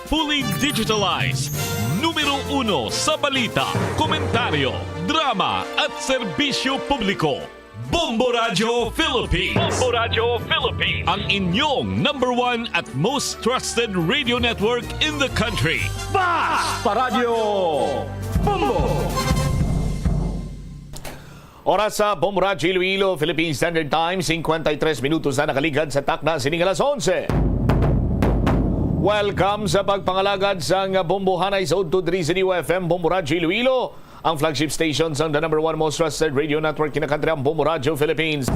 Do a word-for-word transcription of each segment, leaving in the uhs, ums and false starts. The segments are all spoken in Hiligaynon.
Fully digitalized. Numero uno sa balita, komentaryo, drama, at serbisyo publiko. Bombo Radyo Philippines. Bombo Radyo Philippines. Ang inyong number one at most trusted radio network in the country. Basta Radyo Bombo! Oras sa Bombo Radyo Iloilo, Philippine Standard Time, singkwenta y tres minutos na nakaligad sa takna sining alas onse. Welcome sa pagpangalagad sang Bombo Hanay sa udto diri sa D Y F M, Bombo Radyo Iloilo, ang flagship station sang the number one most trusted radio network in the country, ang Bombo Radyo Philippines.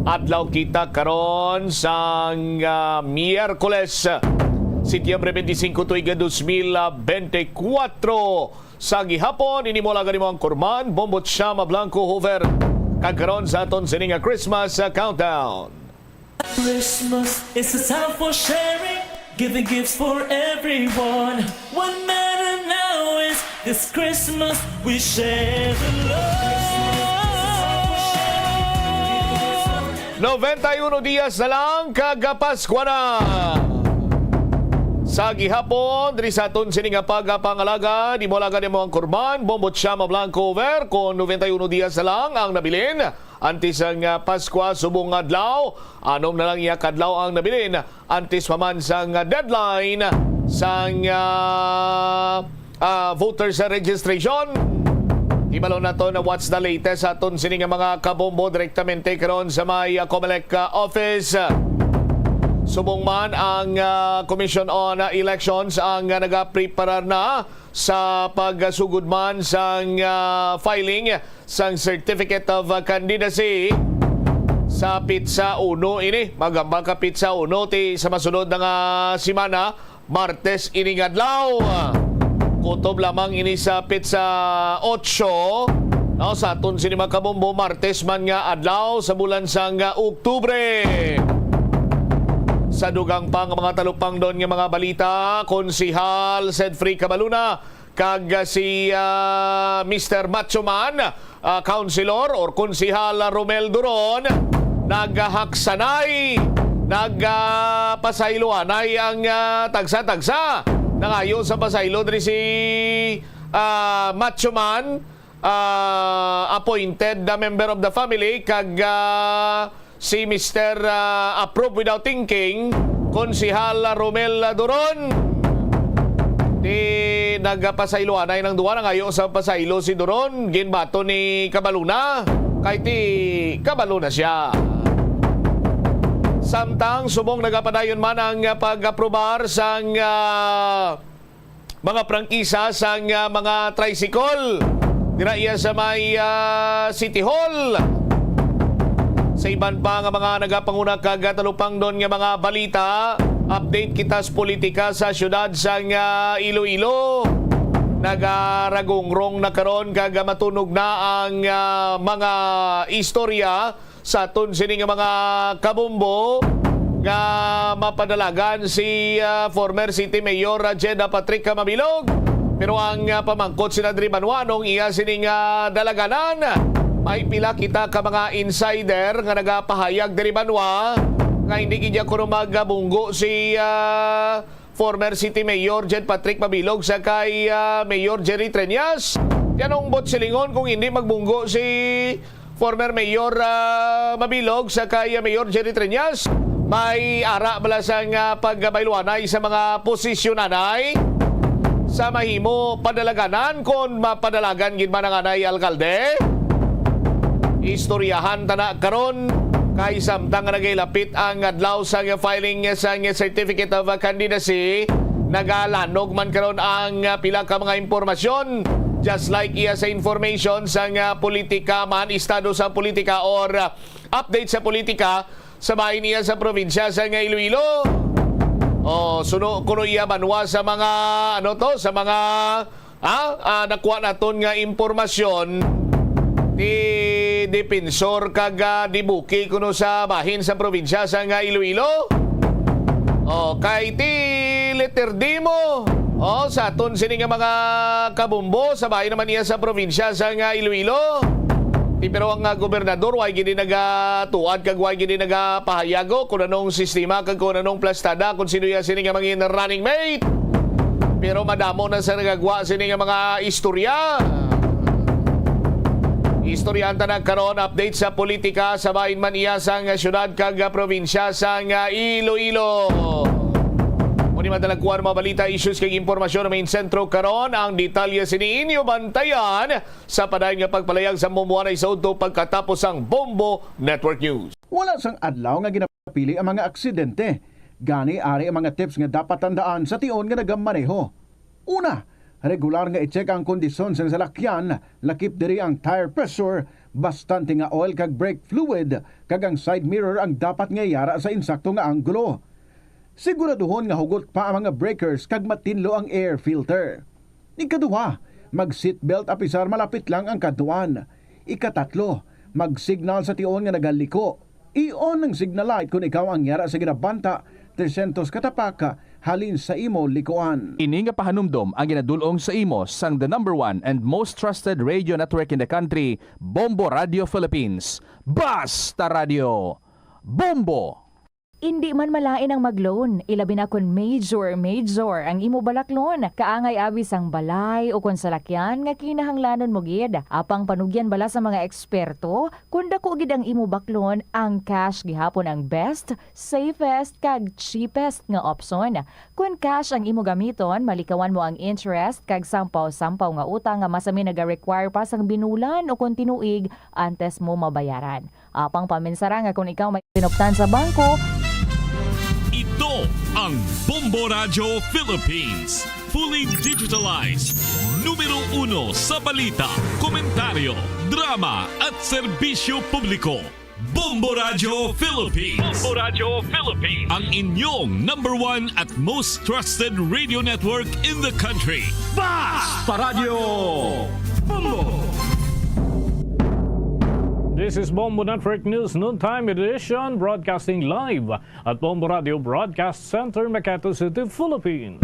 Adlaw kita karon sang, ah, Miyerkules, Setyembre twenty-five, tuig dos mil bente kuwatro. Sa gihapon, ini mo lang ang kurman, Bombot Shama Blanco Hoover. Kag karon sa aton sini nga Christmas, ah, countdown. Christmas is a time for sharing, giving gifts for everyone. What matter now is this Christmas we share the love. Noventa y uno dias na lang, kag Paskwa na. Sa gihapon, diri sa aton sini nga pagpangalagad, imo lang ang kurman, Bombot Shama Blanco Hoover, kon noventa y uno dias na lang ang nabilin. Antes ang, ah, Paskwa, subong adlaw, anom na lang iya kadlaw ang nabilin. Antes pa man sang, ah, deadline sang, ah, ah, voters registration. Hibalo naton what's the latest sa aton sini nga mga kabombo direktamente karon sa may, ah, Comelec, ah, office. Subong man ang, ah, Commission on, ah, Elections ang, ah, nagapreparar na sa pagsugod man sang, ah, filing sang Certificate of, ah, Candidacy sa petsa uno ini. Magamba ka petsa uno ti sa masunod na nga semana, Martes ini nga adlaw. Kutob lamang ini sa petsa otso, no, sa aton sini mga kabombo, Martes man nga adlaw sa bulan sang, ah, Oktubre. Sa dugang pa nga mga talupangdon nga mga balita, Konsehal Sedfrey Cabaluna kag, ah, si, ah, Mister Macho Man, ah, Councilor or Konsehal Romel Duron, naghahaksanay, nag, ah, pasayloanay ang, ah, tagsa-tagsa. Nangayo sa pasaylo diri si, ah, Macho Man, ah, appointed the member of the family, kag, ah, si Mister, ah, Approve Without Thinking, Konsehal Romel Duron. Di nagpasayloanay nang duwa, nangayo sa pasaylo si Duron, ginbaton ni Cabaluna, kay ti kabalo na sia. Samtang subong nagapadayon man ang pag-aprobar sang, ah, mga prangkisa sang, ah, mga tricycle dira iya sa may, ah, City Hall. Sa iban pa nga mga nagapanguna kag talupangdon nga mga balita, update kita sa politika sa siyudad sang, ah, Iloilo. Nagaragungrong na karon kag matunog na ang, ah, mga istorya sa aton sini nga mga kabombo nga mapadalagan si, ah, former City Mayor, ah, Jed, ah, Patrick, ah, Mabilog. Pero ang, ah, pamangkot sina diri banwa, anong iya sini nga dalaganan? May pila kita ka mga insider nga nagapahayag diri banwa nga hindi gid kuno magabunggo si, ah, former City Mayor Jed Patrick Mabilog sa kay, ah, Mayor Jerry Treñas. Ti anong buot silingon kung hindi magbunggo si former Mayor, ah, Mabilog sa kay, ah, Mayor Jerry Treñas? May ara bala sang, ah, pagbayloanay sa mga posisyon anay sa mahimo padalaganan kon mapadalagan gid man ang anay alkalde? Istoryahan ta na karon, kay samtang nga nagahilapit ang adlaw sang filing sang Certificate of Candidacy, nagalanog man karon ang pila ka mga impormasyon, just like iya sa information sang politika man, estado sa politika or update sa politika sa bahin niya sa probinsya sang Iloilo. O, suno kuno iya banwa sa mga, ano to, sa mga, ah, ah, nakuha naton nga impormasyon ti Depensor kag, ah, Dibuki kuno sa bahin sa probinsya sang Iloilo. O, kay ti letter D mo, o, sa aton sini nga mga kabombo sa bahin naman niya sa probinsya sang Iloilo. Ti pero ang, ah, gobernador, way gid nagatuad kag way gid nagapahayago kung anong sistema kag kung anong plastada, kung sino iya sini nga mangin running mate. Pero madamo na sa nagagwa sini nga mga istorya. Istoryahan ta na karon, update sa politika sa bahin man iya sang syudad kag probinsya sang Iloilo. Muni madalagkuan mga balita, issues kag impormasyon ang main sentro karon. Ang detalye sini inyo bantayan sa padayon nga pagpalayag sa Bombo Anay sa udto pagkatapos sang Bombo Network News. Wala sang adlaw nga ginapili ang mga aksidente. Gani, ari ang mga tips nga dapat tandaan sa tion nga nagamaneho. Una, regular nga i-check ang kondisyon sang salakyan, lakip diri ang tire pressure, bastante nga oil kag brake fluid, kag ang side mirror ang dapat nga yara sa insakto nga anggulo. Siguraduhon nga hugot pa ang mga breakers kag matinlo ang air filter. Ikaduha, mag-seatbelt apisar malapit lang ang kadtuan. Ikatatlo, mag-signal sa tion nga nagaliko. I-on ang signal light kon ikaw ang yara sa ginabanta tresyentos ka tapak halin sa imo likuan. Ini nga pahanumdom ang ginadul-ong sa imo sang the number one and most trusted radio network in the country, Bombo Radio Philippines. Basta Radio, Bombo! Indi man malain ang mag-loan, ilabi na kon major, major ang imo balaklon. Kaangay abi sang balay o kon salakyan nga kinahanglanon mo gid. Apang panugyan bala sa mga eksperto, kon dako gid ang imo baklon, ang cash gihapon ang best, safest, kag cheapest nga opsyon. Kon cash ang imo gamiton, malikawan mo ang interest kag sampaw-sampaw nga utang nga masami naga-require pa sang binulan o kon tinuig antes mo mabayaran. Apang paminsara nga kon ikaw may tinuptan sa bangko. Ito ang Bombo Radyo Philippines. Fully digitalized. Numero uno sa balita, komentaryo, drama, at serbisyo publiko. Bombo Radyo Philippines. Bombo Radyo Philippines. Ang inyong number one at most trusted radio network in the country. Basta Radyo Bombo! This is Bombo Network News Noontime Edition, broadcasting live at Bombo Radio Broadcast Center, Makati City, Philippines.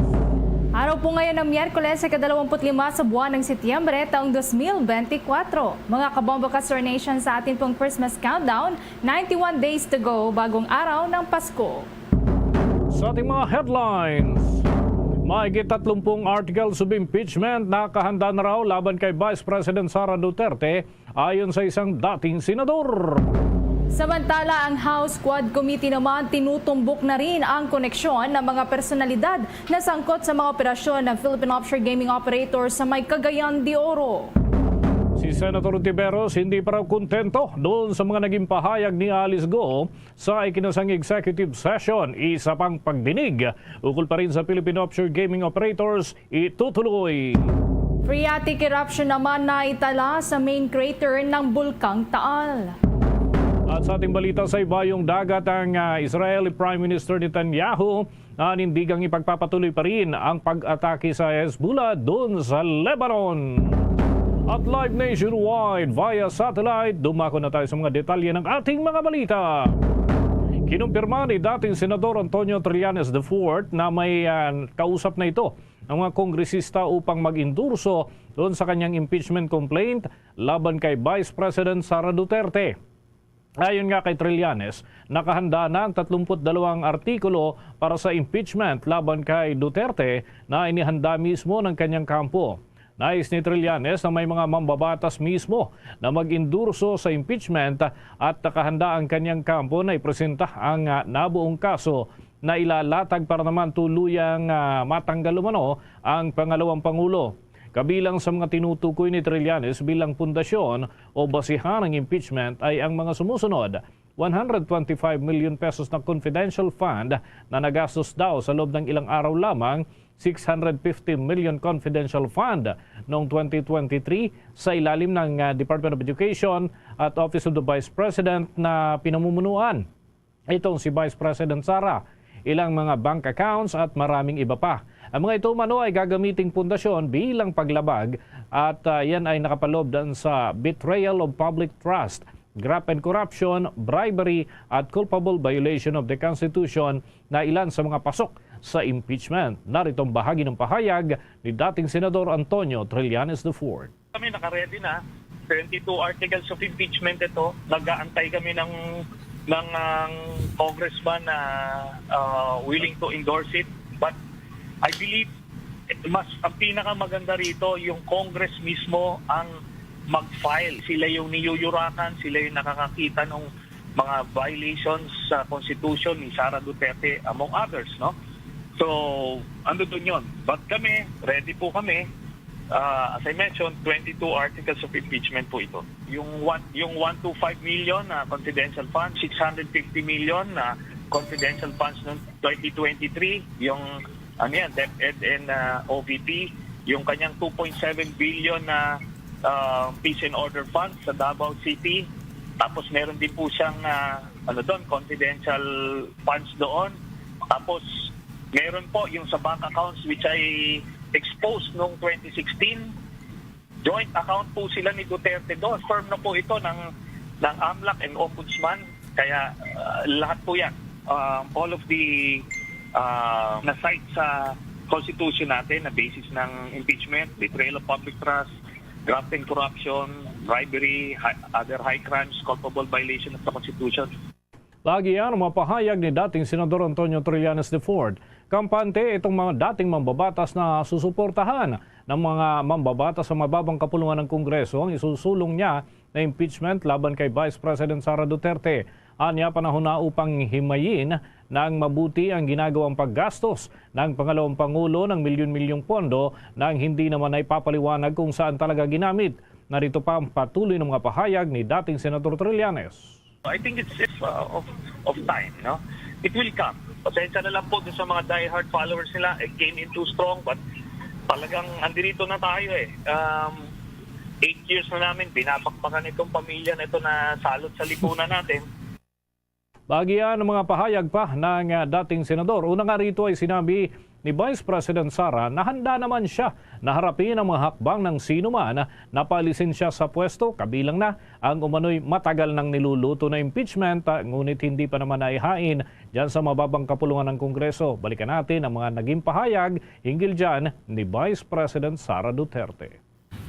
Araw po ngayon ng Miyerkules, ikadalawamput lima sa buwan ng Setyembre, taong dos mil bentikwatro. Mga kabombo ka Star Nation, sa atin pong Christmas countdown, ninety-one days to go, bagong araw ng Pasko. Sa ating mga headlines, mahigit tatlumpung articles of impeachment nakahanda na raw laban kay Vice President Sara Duterte, ayon sa isang dating senador. Samantala, ang House Quad Committee naman tinutumbok na rin ang koneksyon ng mga personalidad na sangkot sa mga operasyon ng Philippine Offshore Gaming Operator sa may Cagayan de Oro. Si Senator Tiveros hindi pa raw kontento doon sa mga naging pahayag ni Alice Go sa ikinasang executive session. Isa pang pagdinig ukol pa rin sa Philippine Offshore Gaming Operators itutuloy. Phreatic eruption naman na itala sa main crater ng Bulkang Taal. At sa ating balita, sa ibayong dagat ang, ah, Israeli Prime Minister Netanyahu nanindigang ipagpapatuloy pa rin ang pag-atake sa Hezbollah doon sa Lebanon. At live nationwide via satellite, dumako na tayo sa mga detalye ng ating mga balita. Kinumpirma ni dating Senador Antonio Trillanes the fourth na may, ah, kausap na ito ang mga kongresista upang mag-endorso doon sa kanyang impeachment complaint laban kay Vice President Sara Duterte. Ayon nga kay Trillanes, nakahanda na ang tatlumput dalawang artikulo para sa impeachment laban kay Duterte na inihanda mismo ng kanyang kampo. Nais ni Trillanes na may mga mambabatas mismo na mag-endorso sa impeachment at nakahanda ang kanyang kampo na ipresenta ang, ah, nabuong kaso na ilalatag para naman tuluyang, ah, matanggal umano ang pangalawang pangulo. Kabilang sa mga tinutukoy ni Trillanes bilang pundasyon o basihan ng impeachment ay ang mga sumusunod: one hundred twenty-five million pesos na confidential fund na nagastos daw sa loob ng ilang araw lamang, six hundred fifty million confidential fund noong twenty twenty-three sa ilalim ng, ah, Department of Education at Office of the Vice President na pinamumunuan itong si Vice President Sara, ilang mga bank accounts at maraming iba pa. Ang mga ito umano ay gagamiting pundasyon bilang paglabag at, ah, yan ay nakapaloob dan sa betrayal of public trust, graft and corruption, bribery, at culpable violation of the Constitution na ilan sa mga pasok sa impeachment. Narito ang bahagi ng pahayag ni dating Senador Antonio Trillanes the fourth. Kami naka-ready na. Twenty-two articles of impeachment ito. Nag-aantay kami ng, ng, ang congressman na, ah, willing to endorse it. But I believe Mas ang pinakamaganda rito, yung Congress mismo ang mag-file. Sila yung niyuyurakan, sila yung nakakakita ng mga violations sa Constitution ni Sara Duterte, among others, no? So, ando dun yun. But kami, ready po kami. Ah, as I mentioned, twenty-two articles of impeachment po ito. Yung one, yung one to five million na confidential funds, six hundred fifty million na confidential funds noong twenty twenty-three, yung, ano yan, DepEd and, ah, O V P, yung kanyang two point seven billion na, ah, peace and order funds sa Davao City. Tapos meron din po siyang, ah, ano doon, confidential funds doon. Tapos meron po yung sa bank accounts which I exposed noong twenty sixteen. Joint account po sila ni Duterte doon. Firm na po ito ng, ng AMLAC and Ombudsman. Kaya, ah, lahat po yan, ah, all of the, ah, na-cite sa Constitution natin na basis ng impeachment, betrayal of public trust, graft and corruption, bribery, hi-, other high crimes, culpable violation of the Constitution. Paagi yan ang mga pahayag ni dating Senador Antonio Trillanes the fourth. Kampante itong mga dating mambabatas na susuportahan ng mga mambabatas sa mababang kapulungan ng Kongreso ang isusulong niya na impeachment laban kay Vice President Sara Duterte. Anya, panahon na upang himayin nang mabuti ang ginagawang paggastos ng pangalawang pangulo ng milyon-milyong pondo nang hindi naman na ipapaliwanag kung saan talaga ginamit. Narito pa ang patuloy ng mga pahayag ni dating Senador Trillanes. I think it's, it's, uh, of, of time, no? It will come. Pasensya na lang po dun sa mga diehard followers nila. It came in too strong, but talagang andirito na tayo eh. Um, eight years na namin, binabakbakan itong pamilya na ito na salot sa lipunan natin. Paagi yan ang mga pahayag pa ng, ah, dating senador. Una nga rito ay sinabi ni Vice President Sara na handa naman siya na harapin ang mga hakbang ng sino man na paalisin siya sa pwesto, kabilang na ang umano'y matagal nang niluluto na impeachment, ah, ngunit hindi pa naman naihain dyan sa mababang kapulungan ng Kongreso. Balikan natin ang mga naging pahayag hinggil dyan ni Vice President Sara Duterte.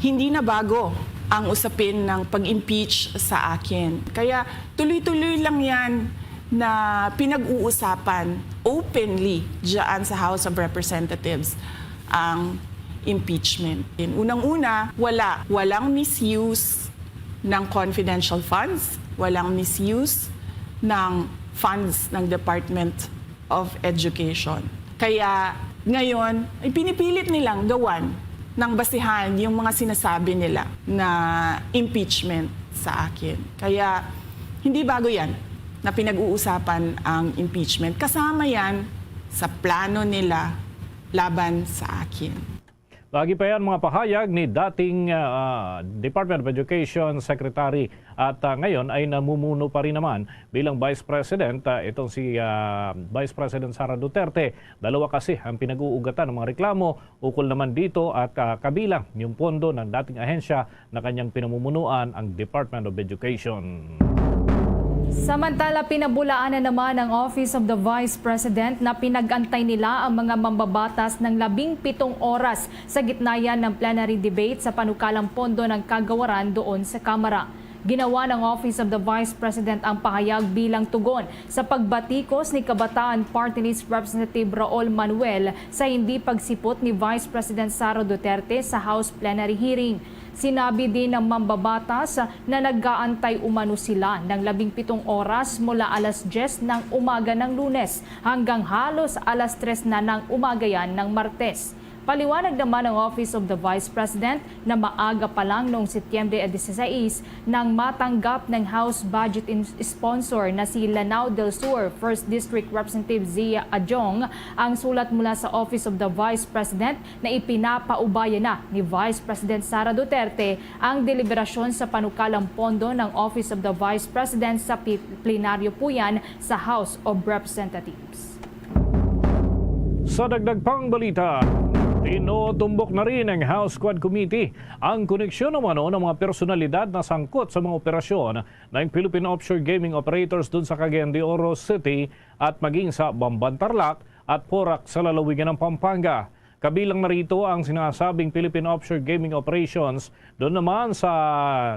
Hindi na bago ang usapin ng pag-impeach sa akin. Kaya tuloy-tuloy lang yan na pinag-uusapan openly dyan sa House of Representatives ang impeachment. Unang-una, wala, walang misuse ng confidential funds, walang misuse ng funds ng Department of Education. Kaya ngayon, ipinipilit nilang gawan ng basihan yung mga sinasabi nila na impeachment sa akin. Kaya hindi bago yan na pinag-uusapan ang impeachment. Kasama yan sa plano nila laban sa akin. Lagi pa yan mga pahayag ni dating, ah, Department of Education Secretary at, ah, ngayon ay namumuno pa rin naman bilang Vice President, ah, itong si, ah, Vice President Sara Duterte. Dalawa kasi ang pinag-uugatan ng mga reklamo ukol naman dito at, ah, kabilang yung pondo ng dating ahensya na kanyang pinamumunuan, ang Department of Education. Samantala, pinabulaan na naman ang Office of the Vice President na pinag-antay nila ang mga mambabatas ng labing pitong oras sa gitna yan ng plenary debate sa panukalang pondo ng kagawaran doon sa Kamara. Ginawa ng Office of the Vice President ang pahayag bilang tugon sa pagbatikos ni Kabataan Party List Representative Raul Manuel sa hindi pagsipot ni Vice President Sara Duterte sa House plenary hearing. Sinabi din ng mambabatas na nag-aantay umano sila ng labing pitong oras mula alas diyes ng umaga ng Lunes hanggang halos alas tres na ng umaga yan ng Martes. Paliwanag naman ng Office of the Vice President na maaga pa lang noong Setyembre dieciséis nang matanggap ng House budget in-, sponsor na si Lanao del Sur First District Representative Zia Adjong ang sulat mula sa Office of the Vice President na ipinapaubaya na ni Vice President Sara Duterte ang deliberasyon sa panukalang pondo ng Office of the Vice President sa pi-, plenaryo po yan sa House of Representatives. Sa dagdag pang balita, tinutumbok na rin ng House Quad Committee ang koneksyon umano ng mga personalidad na sangkot sa mga operasyon ng Philippine Offshore Gaming Operators dun sa Cagayan de Oro City at maging sa Bamban Tarlac at Porac sa lalawigan ng Pampanga. Kabilang na rito ang sinasabing Philippine Offshore Gaming Operations doon naman sa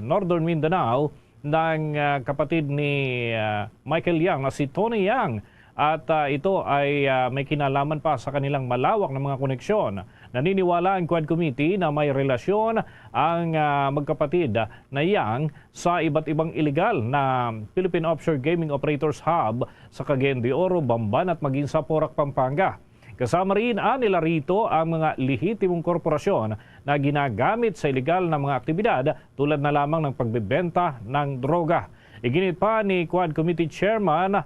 Northern Mindanao ng, ah, kapatid ni, ah, Michael Yang na si Tony Yang at, ah, ito ay, ah, may kinalaman pa sa kanilang malawak na mga koneksyon. Naniniwala ang Quad Committee na may relasyon ang, ah, magkapatid na Yang sa iba't ibang iligal na Philippine Offshore Gaming Operators Hub sa Cagayan de Oro, Bamban at maging sa Porac, Pampanga. Kasama rin anila rito ang mga lehitimong korporasyon na ginagamit sa iligal na mga aktibidad tulad na lamang ng pagbebenta ng droga. Iginit pa ni Quad Committee Chairman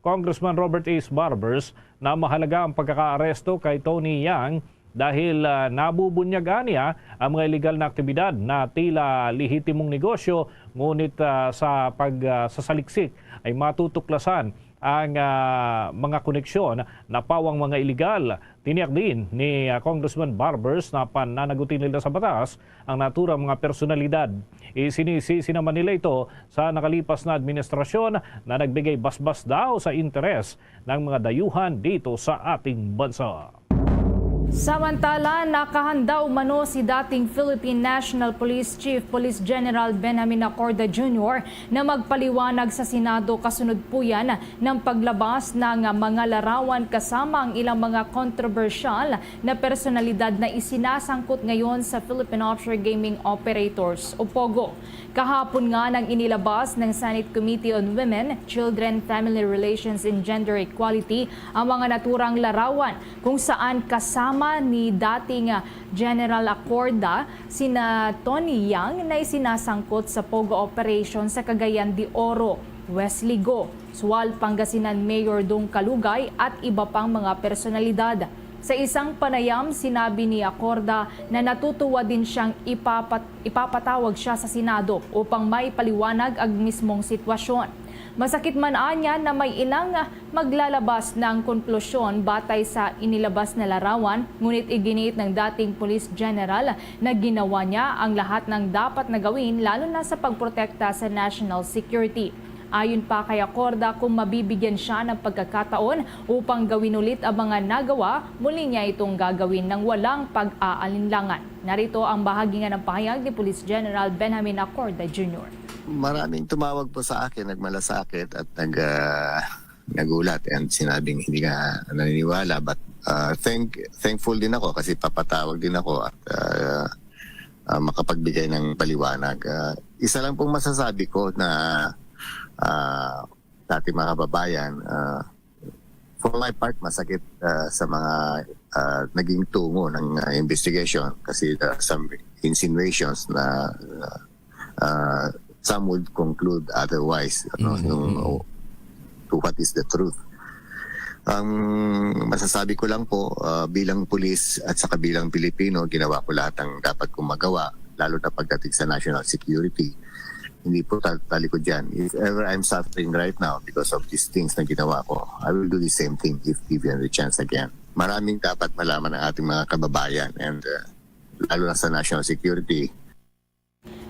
Congressman Robert Ace Barbers na mahalaga ang pagkakaaresto kay Tony Yang dahil, ah, nabubunyag niya ang mga iligal na aktibidad na tila lehitimong negosyo, ngunit, ah, sa pag, ah, sasaliksik ay matutuklasan ang, ah, mga koneksyon na pawang mga iligal. Tiniyak din ni, ah, Congressman Barbers na pananagutin nila sa batas ang naturang mga personalidad. Isinisisi naman nila ito sa nakalipas na administrasyon na nagbigay basbas daw sa interes ng mga dayuhan dito sa ating bansa. Samantala, nakahanda umano si dating Philippine National Police Chief Police General Benjamin Acorda Junior na magpaliwanag sa Senado kasunod po yan ng paglabas ng mga larawan kasama ang ilang mga kontrobersyal na personalidad na isinasangkot ngayon sa Philippine Offshore Gaming Operators o POGO. Kahapon nga nang inilabas ng Senate Committee on Women, Children, Family Relations and Gender Equality ang mga naturang larawan kung saan kasama ni dating, ah, General Acorda sina Tony Yang na isinasangkot sa POGO operation sa Cagayan de Oro, Wesley Go, Sual, Pangasinan Mayor Dong Kalugay at iba pang mga personalidad. Sa isang panayam, sinabi ni Acorda na natutuwa din siyang ipapat-, ipapatawag siya sa Senado upang maipaliwanag ang mismong sitwasyon. Masakit man anya na may ilang maglalabas ng konklusyon batay sa inilabas na larawan, ngunit iginiit ng dating police general na ginawa niya ang lahat ng dapat na gawin, lalo na sa pagprotekta sa national security. Ayon pa kay Acorda, kung mabibigyan siya ng pagkakataon upang gawin ulit ang mga nagawa, muli niya itong gagawin nang walang pag-aalinlangan. Narito ang bahagi nga ng pahayag ni Police General Benjamin Acorda Junior. Maraming tumawag po sa akin, nagmalasakit at nag, ah, nagulat and sinabing hindi nga naniniwala. But, ah, thank-, thankful din ako kasi papatawag din ako at, ah, ah, makapagbigay ng paliwanag. Ah, isa lang pong masasabi ko na, ah, sa ating mga kababayan, ah, for my part, masakit, ah, sa mga, ah, naging tungo ng, ah, investigation kasi there are some insinuations na, ah, ah, some would conclude otherwise, ano, Mm, yung, mm. to what is the truth. Ang masasabi ko lang po, ah, bilang pulis at saka bilang Pilipino, ginawa ko lahat ng dapat kong magawa, lalo na pagdating sa national security. Hindi po tal-, talikod yan. If ever I'm suffering right now because of these things na ginawa ko, I will do the same thing if given the chance again. Maraming dapat malaman ng ating mga kababayan and, uh, lalo na sa national security.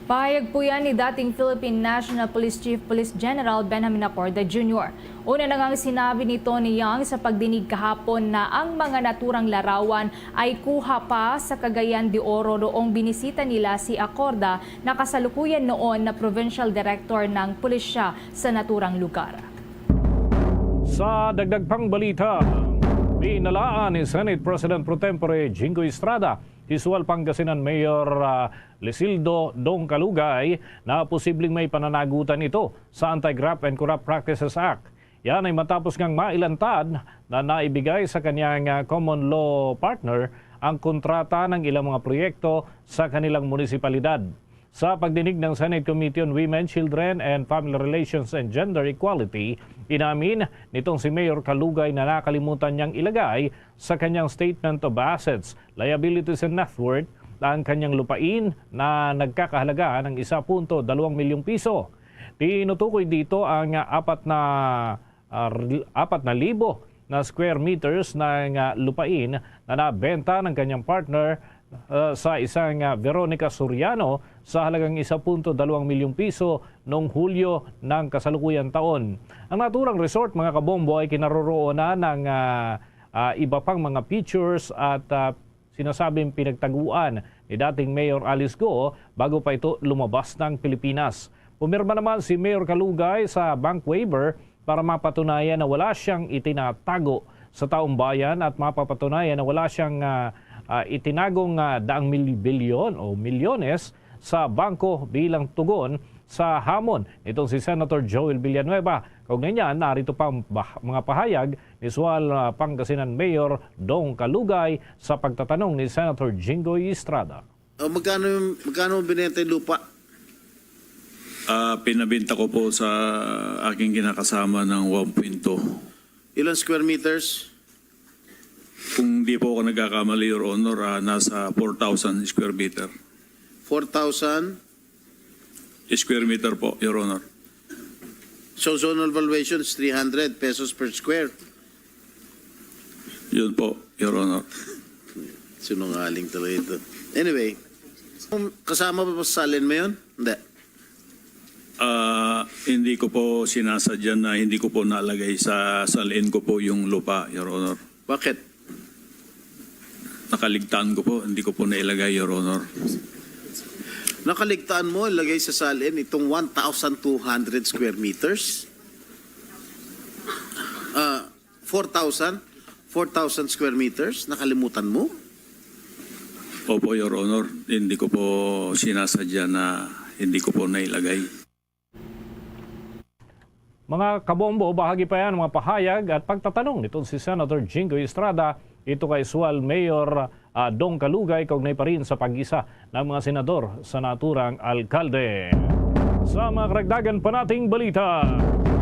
Pahayag po yan ni dating Philippine National Police Chief Police General Benjamin Acorda Junior. Una na ngang sinabi ni Tony Yang sa pagdinig kahapon na ang mga naturang larawan ay kuha pa sa Cagayan de Oro noong binisita nila si Acorda na kasalukuyan noon na provincial director ng pulisya sa naturang lugar. Sa dagdag pang balita, binalaan ni Senate President Pro Tempore Jinggoy Estrada si Sual, Pangasinan Mayor, ah, Lesildo Dong Kalugay na posibleng may pananagutan ito sa Anti-Graft and Corrupt Practices Act. Yan ay matapos ngang mailantad na naibigay sa kanyang, ah, common law partner ang kontrata ng ilang mga proyekto sa kanilang munisipalidad. Sa pagdinig ng Senate Committee on Women, Children, and Family Relations and Gender Equality, inamin nitong si Mayor Kalugay na nakalimutan niyang ilagay sa kanyang Statement of Assets, Liabilities, and Net Worth ang kanyang lupain na nagkakahalaga ng isa punto dalawang milyong piso. Tinutukoy dito ang apat na, ah, r-, apat na libo na square meters ng, ah, lupain na nabenta ng kanyang partner, ah, sa isang, ah, Veronica Soriano sa halagang isa punto dalawang milyong piso noong Hulyo ng kasalukuyang taon. Ang naturang resort, mga kabombo, ay kinaroroonan ng, ah, ah, iba pang mga features at, ah, sinasabing pinagtaguan ni dating Mayor Alice Go bago pa ito lumabas ng Pilipinas. Pumirma naman si Mayor Kalugay sa bank waiver para mapatunayan na wala siyang itinatago sa taong bayan at mapapatunayan na wala siyang, ah, ah, itinagong, ah, daang mil-, bilyon o milyones sa bangko bilang tugon sa hamon nitong si Senator Joel Villanueva. Kaugnay niyan, narito pa ang bah-, mga pahayag ni Sual, ah, Pangasinan Mayor Dong Kalugay sa pagtatanong ni Senator Jinggoy Estrada. O, magkano yung, magkano ang binenta yung lupa? Ah, pinabenta ko po sa aking kinakasama ng one point two. Ilang square meters? Kung di po ako nagkakamali, Your Honor, ah, nasa four thousand square meter. Four thousand? Square meter po, Your Honor. So, zonal valuation is three hundred pesos per square. Yun po, Your Honor. Sinungaling talaga ito. Anyway, um, kasama ba sa salin mo yun? Hindi. Ah, hindi ko po sinasadya na hindi ko po nalagay sa salin ko po yung lupa, Your Honor. Bakit? Nakaligtaan ko po, hindi ko po nailagay, Your Honor. Nakaligtaan mo ilagay sa salin itong one thousand two hundred square meters? Ah, four thousand? Four thousand square meters? Nakalimutan mo? Opo, Your Honor. Hindi ko po sinasadya na hindi ko po nailagay. Mga kabombo, bahagi pa yan mga pahayag at pagtatanong nitong si Senator Jinggoy Estrada, ito kay Sual Mayor, ah, Dong Kalugay, kaugnay pa rin sa pag-isa ng mga senador sa naturang alkalde. Sa mga karagdagan pa nating balita,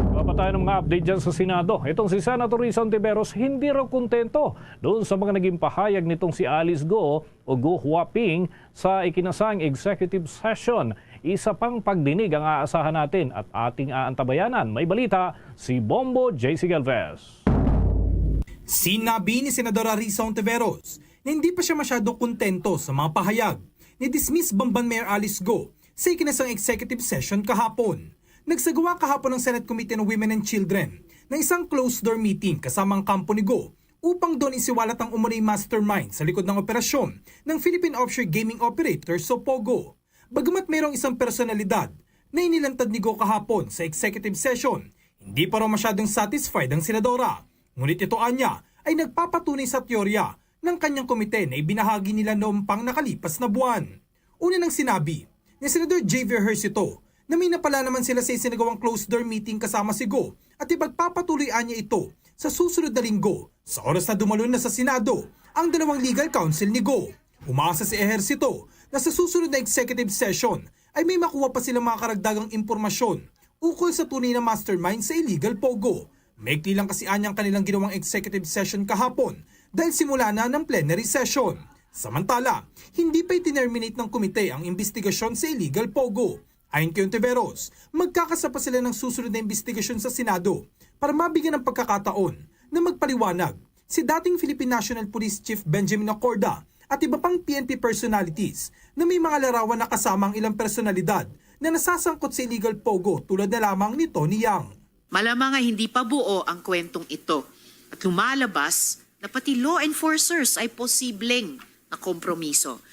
papatayan ang mga update dyan sa Senado. Itong si Senator Risa Ontiveros hindi raw kontento doon sa mga naging pahayag nitong si Alice Go o Go Huaping sa ikinasang executive session. Isa pang pagdinig ang aasahan natin at ating aantabayanan. May balita si Bombo J C Galvez. Sinabi ni Senadora Risa Ontiveros na hindi pa siya masyado kontento sa mga pahayag ni Dismiss Bamban Mayor Alice Go sa ikinasang executive session kahapon. Nagsagawa kahapon ang Senate Committee on Women and Children ng isang closed-door meeting kasama ang kampo ni Go upang doon isiwalat ang umunay mastermind sa likod ng operasyon ng Philippine Offshore Gaming Operators o POGO. Bagamat mayroong isang personalidad na inilantad ni Go kahapon sa executive session, hindi pa raw masyadong satisfied ang senadora. Ngunit ito anya ay nagpapatunay sa teorya ng kanyang komite na ibinahagi nila noong pang nakalipas na buwan. Una nang sinabi ni Senador Javier Ejercito na may napala naman sila sa isinagawang closed-door meeting kasama si Go at ipagpapatuloy anya ito sa susunod na linggo sa oras na dumalo na sa Senado ang dalawang legal counsel ni Go. Umaasa si Ejercito na sa susunod na executive session ay may makuha pa silang mga karagdagang impormasyon ukol sa tunay na mastermind sa illegal POGO. Maikli lang kasi anya ang kanilang ginawang executive session kahapon dahil simula na ng plenary session. Samantala, hindi pa i-terminate ng komite ang investigasyon sa illegal POGO. Ayon kay Ontiveros, magkakasa pa sila ng susunod na investigasyon sa Senado para mabigyan ng pagkakataon na magpaliwanag si dating Philippine National Police Chief Benjamin Acorda at iba pang P N P personalities na may mga larawan na kasama ang ilang personalidad na nasasangkot sa illegal POGO tulad na lamang ni Tony Yang. Malamang ay hindi pa buo ang kwentong ito at lumalabas na pati law enforcers ay posibleng nakompromiso.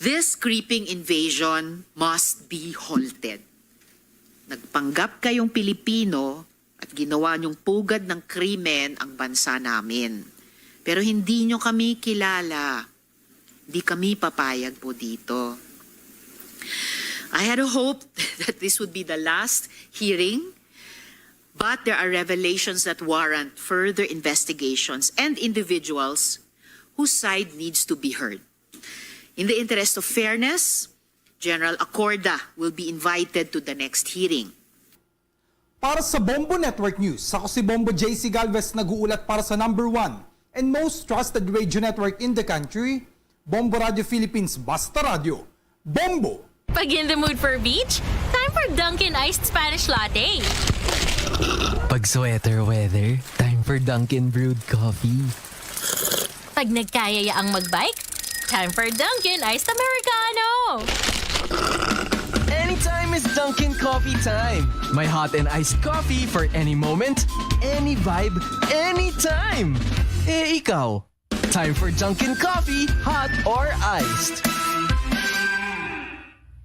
This creeping invasion must be halted. Nagpanggap kayong Pilipino at ginawa niyong pugad ng krimen ang bansa namin. Pero hindi niyo kami kilala. Di kami papayag po dito. I had a hope that this would be the last hearing, but there are revelations that warrant further investigations and individuals whose side needs to be heard. In the interest of fairness, General Acorda will be invited to the next hearing. Para sa Bombo Network News, ako si Bombo J C Galvez, nag-uulat para sa number one and most trusted radio network in the country, Bombo Radio Philippines, Basta Radyo, Bombo! Pag in the mood for beach, time for Dunkin' Iced Spanish Latte. Pag sweater weather, time for Dunkin' Brewed Coffee. Pag nagkayaya ang magbike, time for Dunkin' Iced Americano. Anytime is Dunkin' Coffee time. My hot and iced coffee for any moment, any vibe, anytime. Eh, ikaw? Time for Dunkin' Coffee, hot or iced.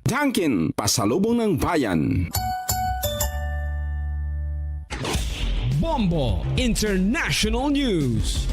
Dunkin', pasalubong ng bayan. Bombo International News.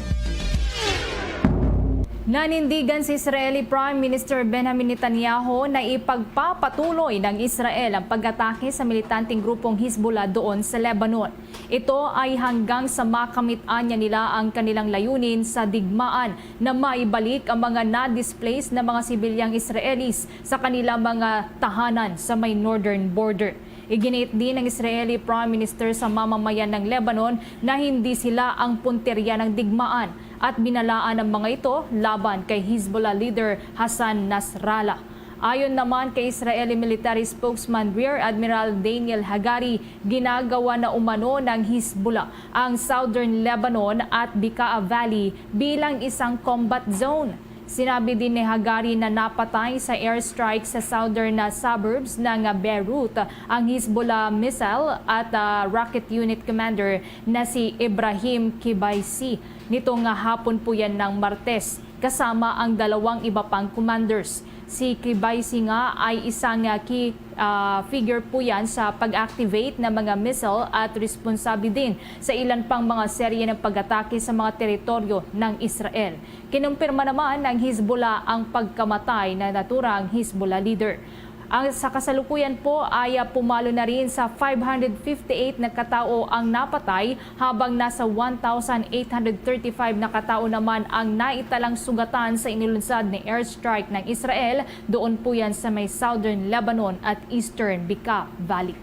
Nanindigan si Israeli Prime Minister Benjamin Netanyahu na ipagpapatuloy ng Israel ang pag-atake sa militanteng grupong Hezbollah doon sa Lebanon. Ito ay hanggang sa makamit-an niya nila ang kanilang layunin sa digmaan na maibalik ang mga na-displaced na mga sibilyang Israelis sa kanilang mga tahanan sa may northern border. Iginiit din ng Israeli Prime Minister sa mamamayan ng Lebanon na hindi sila ang punterya ng digmaan at binalaan ang mga ito laban kay Hezbollah leader Hassan Nasrallah. Ayon naman kay Israeli military spokesman Rear Admiral Daniel Hagari, ginagawa na umano ng Hezbollah ang Southern Lebanon at Bekaa Valley bilang isang combat zone. Sinabi din ni Hagari na napatay sa airstrike sa southern na suburbs ng Beirut ang Hezbollah missile at, ah, rocket unit commander na si Ibrahim Kibaisi nito nga hapon po yan ng Martes, kasama ang dalawang iba pang commanders. Si Kibaisi nga ay isang, ah, key, ah, figure po yan sa pag-activate ng mga missile at responsable din sa ilan pang mga serye ng pag-atake sa mga teritoryo ng Israel. Kinumpirma naman ng Hezbollah ang pagkamatay na naturang Hezbollah leader. Ang, sa kasalukuyan po ay, ah, pumalo na rin sa five hundred fifty-eight na katao ang napatay, habang nasa one thousand eight hundred thirty-five na katao naman ang naitalang sugatan sa inilunsad na airstrike ng Israel doon po yan sa may southern Lebanon at eastern Bekaa Valley.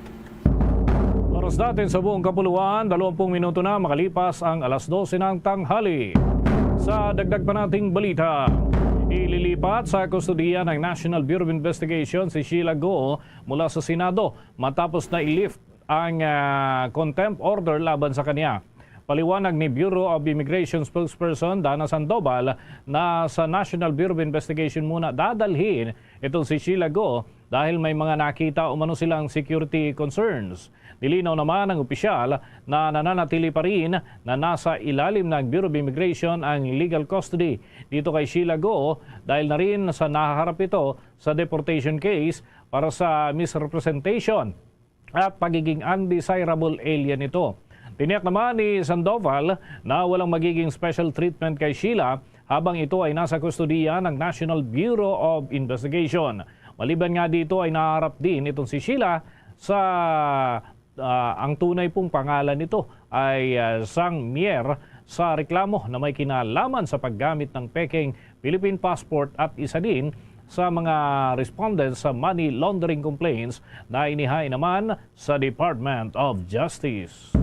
Oras natin sa buong kapuluan, dalawampung minuto na makalipas ang alas dose ng tanghali. Sa dagdag pa nating balita, ililipat sa kustodiya ng National Bureau of Investigation si Sheila Go mula sa Senado matapos na i-lift ang, ah, contempt order laban sa kanya. Paliwanag ni Bureau of Immigration spokesperson Dana Sandoval na sa National Bureau of Investigation muna dadalhin itong si Sheila Go dahil may mga nakita umano silang security concerns. Nilinaw naman ng opisyal na nananatili pa rin na nasa ilalim ng Bureau of Immigration ang legal custody dito kay Sheila Go dahil na rin sa nahaharap ito sa deportation case para sa misrepresentation at pagiging undesirable alien nito. Tiniyak naman ni Sandoval na walang magiging special treatment kay Sheila habang ito ay nasa kustodiya ng National Bureau of Investigation. Maliban nga dito ay naharap din itong si Sheila sa, ah, ang tunay pong pangalan nito ay, ah, Sang Mier, sa reklamo na may kinalaman sa paggamit ng pekeng Philippine passport at isa din sa mga respondents sa money laundering complaints na inihain naman sa Department of Justice.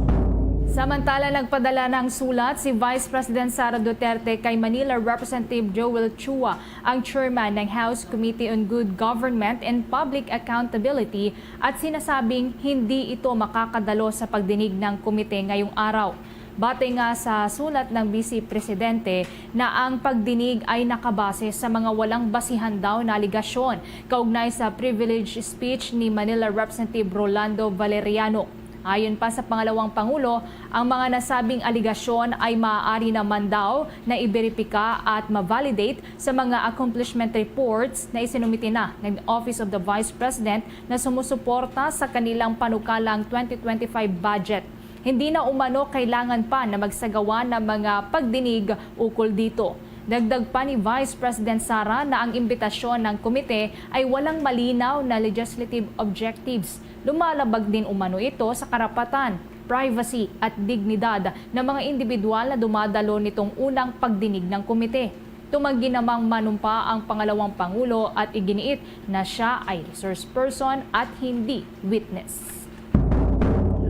Samantala, nagpadala ng sulat si Vice President Sara Duterte kay Manila Representative Joel Chua, ang chairman ng House Committee on Good Government and Public Accountability, at sinasabing hindi ito makakadalo sa pagdinig ng komite ngayong araw. Batay nga sa sulat ng Vice Presidente na ang pagdinig ay nakabase sa mga walang basihan daw na alegasyon kaugnay sa privilege speech ni Manila Representative Rolando Valeriano. Ayon pa sa pangalawang pangulo, ang mga nasabing alegasyon ay maaari naman daw na iberipika at ma-validate sa mga accomplishment reports na isinumite na ng Office of the Vice President na sumusuporta sa kanilang panukalang twenty twenty-five budget. Hindi na umano kailangan pa na magsagawa ng mga pagdinig ukol dito. Dagdag pa ni Vice President Sara na ang imbitasyon ng komite ay walang malinaw na legislative objectives. Lumalabag din umano ito sa karapatan, privacy at dignidad ng mga individual na dumadalo nitong unang pagdinig ng komite. Tumanggi namang manumpa ang pangalawang pangulo at iginiit na siya ay resource person at hindi witness.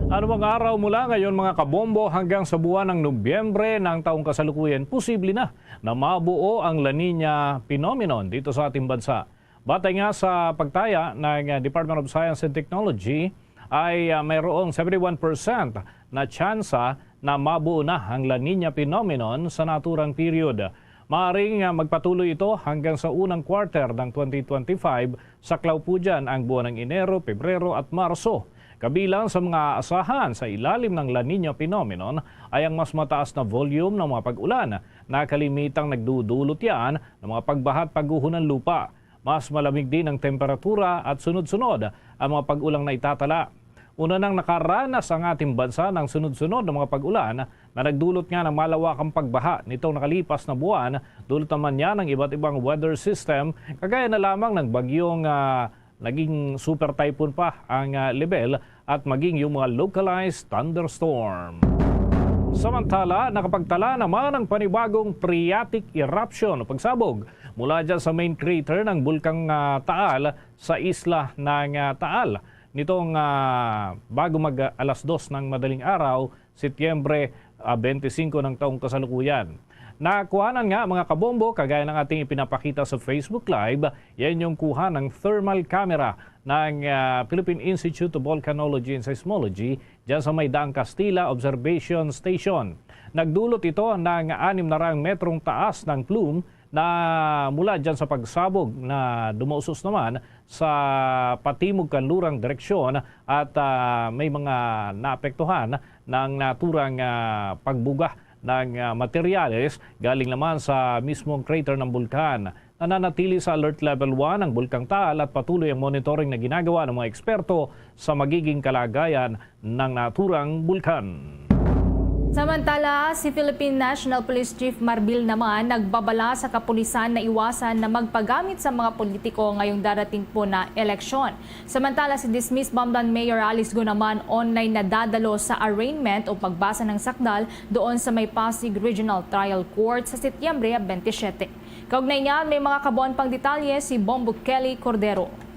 Anumang araw mula ngayon, mga kabombo, hanggang sa buwan ng Nobyembre ng taong kasalukuyan, posible na na mabuo ang La Niña phenomenon dito sa ating bansa. Batay nga sa pagtaya ng Department of Science and Technology, ay, ah, mayroong seventy-one percent na tsansa na mabuo na ang La Niña phenomenon sa naturang period. Maaring, ah, magpatuloy ito hanggang sa unang quarter ng twenty twenty-five, saklaw po dyan ang buwan ng Enero, Pebrero at Marso. Kabilang sa mga aasahan sa ilalim ng La Niña phenomenon ay ang mas mataas na volume ng mga pag-ulan na kalimitang nagdudulot yan ng mga pagbaha at pagguho ng lupa. Mas malamig din ang temperatura at sunod-sunod ang mga pag-ulang naitatala. Una nang nakaranas ang ating bansa ng sunod-sunod na mga pag-ulan na nagdulot nga ng malawakang pagbaha nitong nakalipas na buwan. Dulot naman niya ng iba't ibang weather system, kagaya na lamang ng bagyong, ah, naging super typhoon pa ang, ah, level at maging yung mga localized thunderstorm. Samantala, nakapagtala naman ang panibagong phreatic eruption o pagsabog mula dyan sa main crater ng Bulkang, ah, Taal sa isla ng, ah, Taal. Nitong, ah, bago mag, ah, alas dos ng madaling araw, Setyembre, ah, twenty-five ng taong kasalukuyan. Nakuhanan nga, mga kabombo, kagaya ng ating ipinapakita sa Facebook Live, yan yung kuha ng thermal camera ng, ah, Philippine Institute of Volcanology and Seismology dyan sa may Daang Kastila Observation Station. Nagdulot ito ng anim na raang metrong taas ng plume na mula dyan sa pagsabog na dumausos naman sa patimog kanlurang direksyon at, ah, may mga naapektuhan ng naturang, ah, pagbuga ng, ah, materyales galing naman sa mismong crater ng bulkan. Nananatili sa Alert Level one ang Bulkang Taal at patuloy ang monitoring na ginagawa ng mga eksperto sa magiging kalagayan ng naturang bulkan. Samantala, si Philippine National Police Chief Marbil naman nagbabala sa kapulisan na iwasan na magpagamit sa mga politiko ngayong darating po na eleksyon. Samantala, si dismissed Bamban Mayor Alice Go naman online na dadalo sa arraignment o pagbasa ng sakdal doon sa may Pasig Regional Trial Court sa Setyembre twenty-seven. Kaugnay niyan, may mga kabuuan pang detalye si Bombo Kelly Cordero.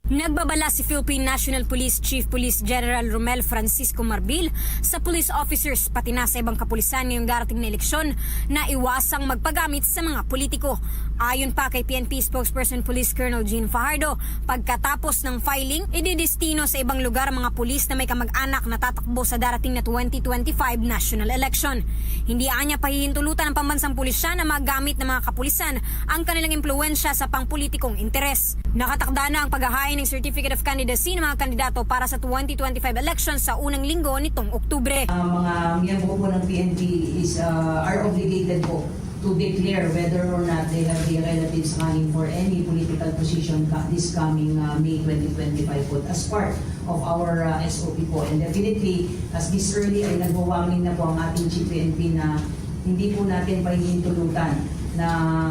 Nagbabala si Philippine National Police Chief Police General Romel Francisco Marbil sa police officers pati na sa ibang kapulisan ngayong darating na eleksyon na iwasang magpagamit sa mga politiko. Ayon pa kay P N P spokesperson Police Colonel Jean Fajardo, pagkatapos ng filing, ididestino sa ibang lugar ang mga pulis na may kamag-anak na tatakbo sa darating na twenty twenty-five national election. Hindi anya pahihintulutan ang pambansang pulisya na magamit ng mga kapulisan ang kanilang impluwensya sa pangpolitikong interes. Nakatakda na ang paghahain ng Certificate of Candidacy ng mga kandidato para sa twenty twenty-five election sa unang linggo nitong Oktubre. Ang mga miyembro po ng P N P is, uh, are obligated po to declare whether or not they have their relatives running for any political position ka-, this coming, uh, May twenty twenty-five po as part of our, uh, S O P po. And definitely, as this early ay nagwa-warning na po ang ating Chief P N P na hindi po natin pahihintulutan na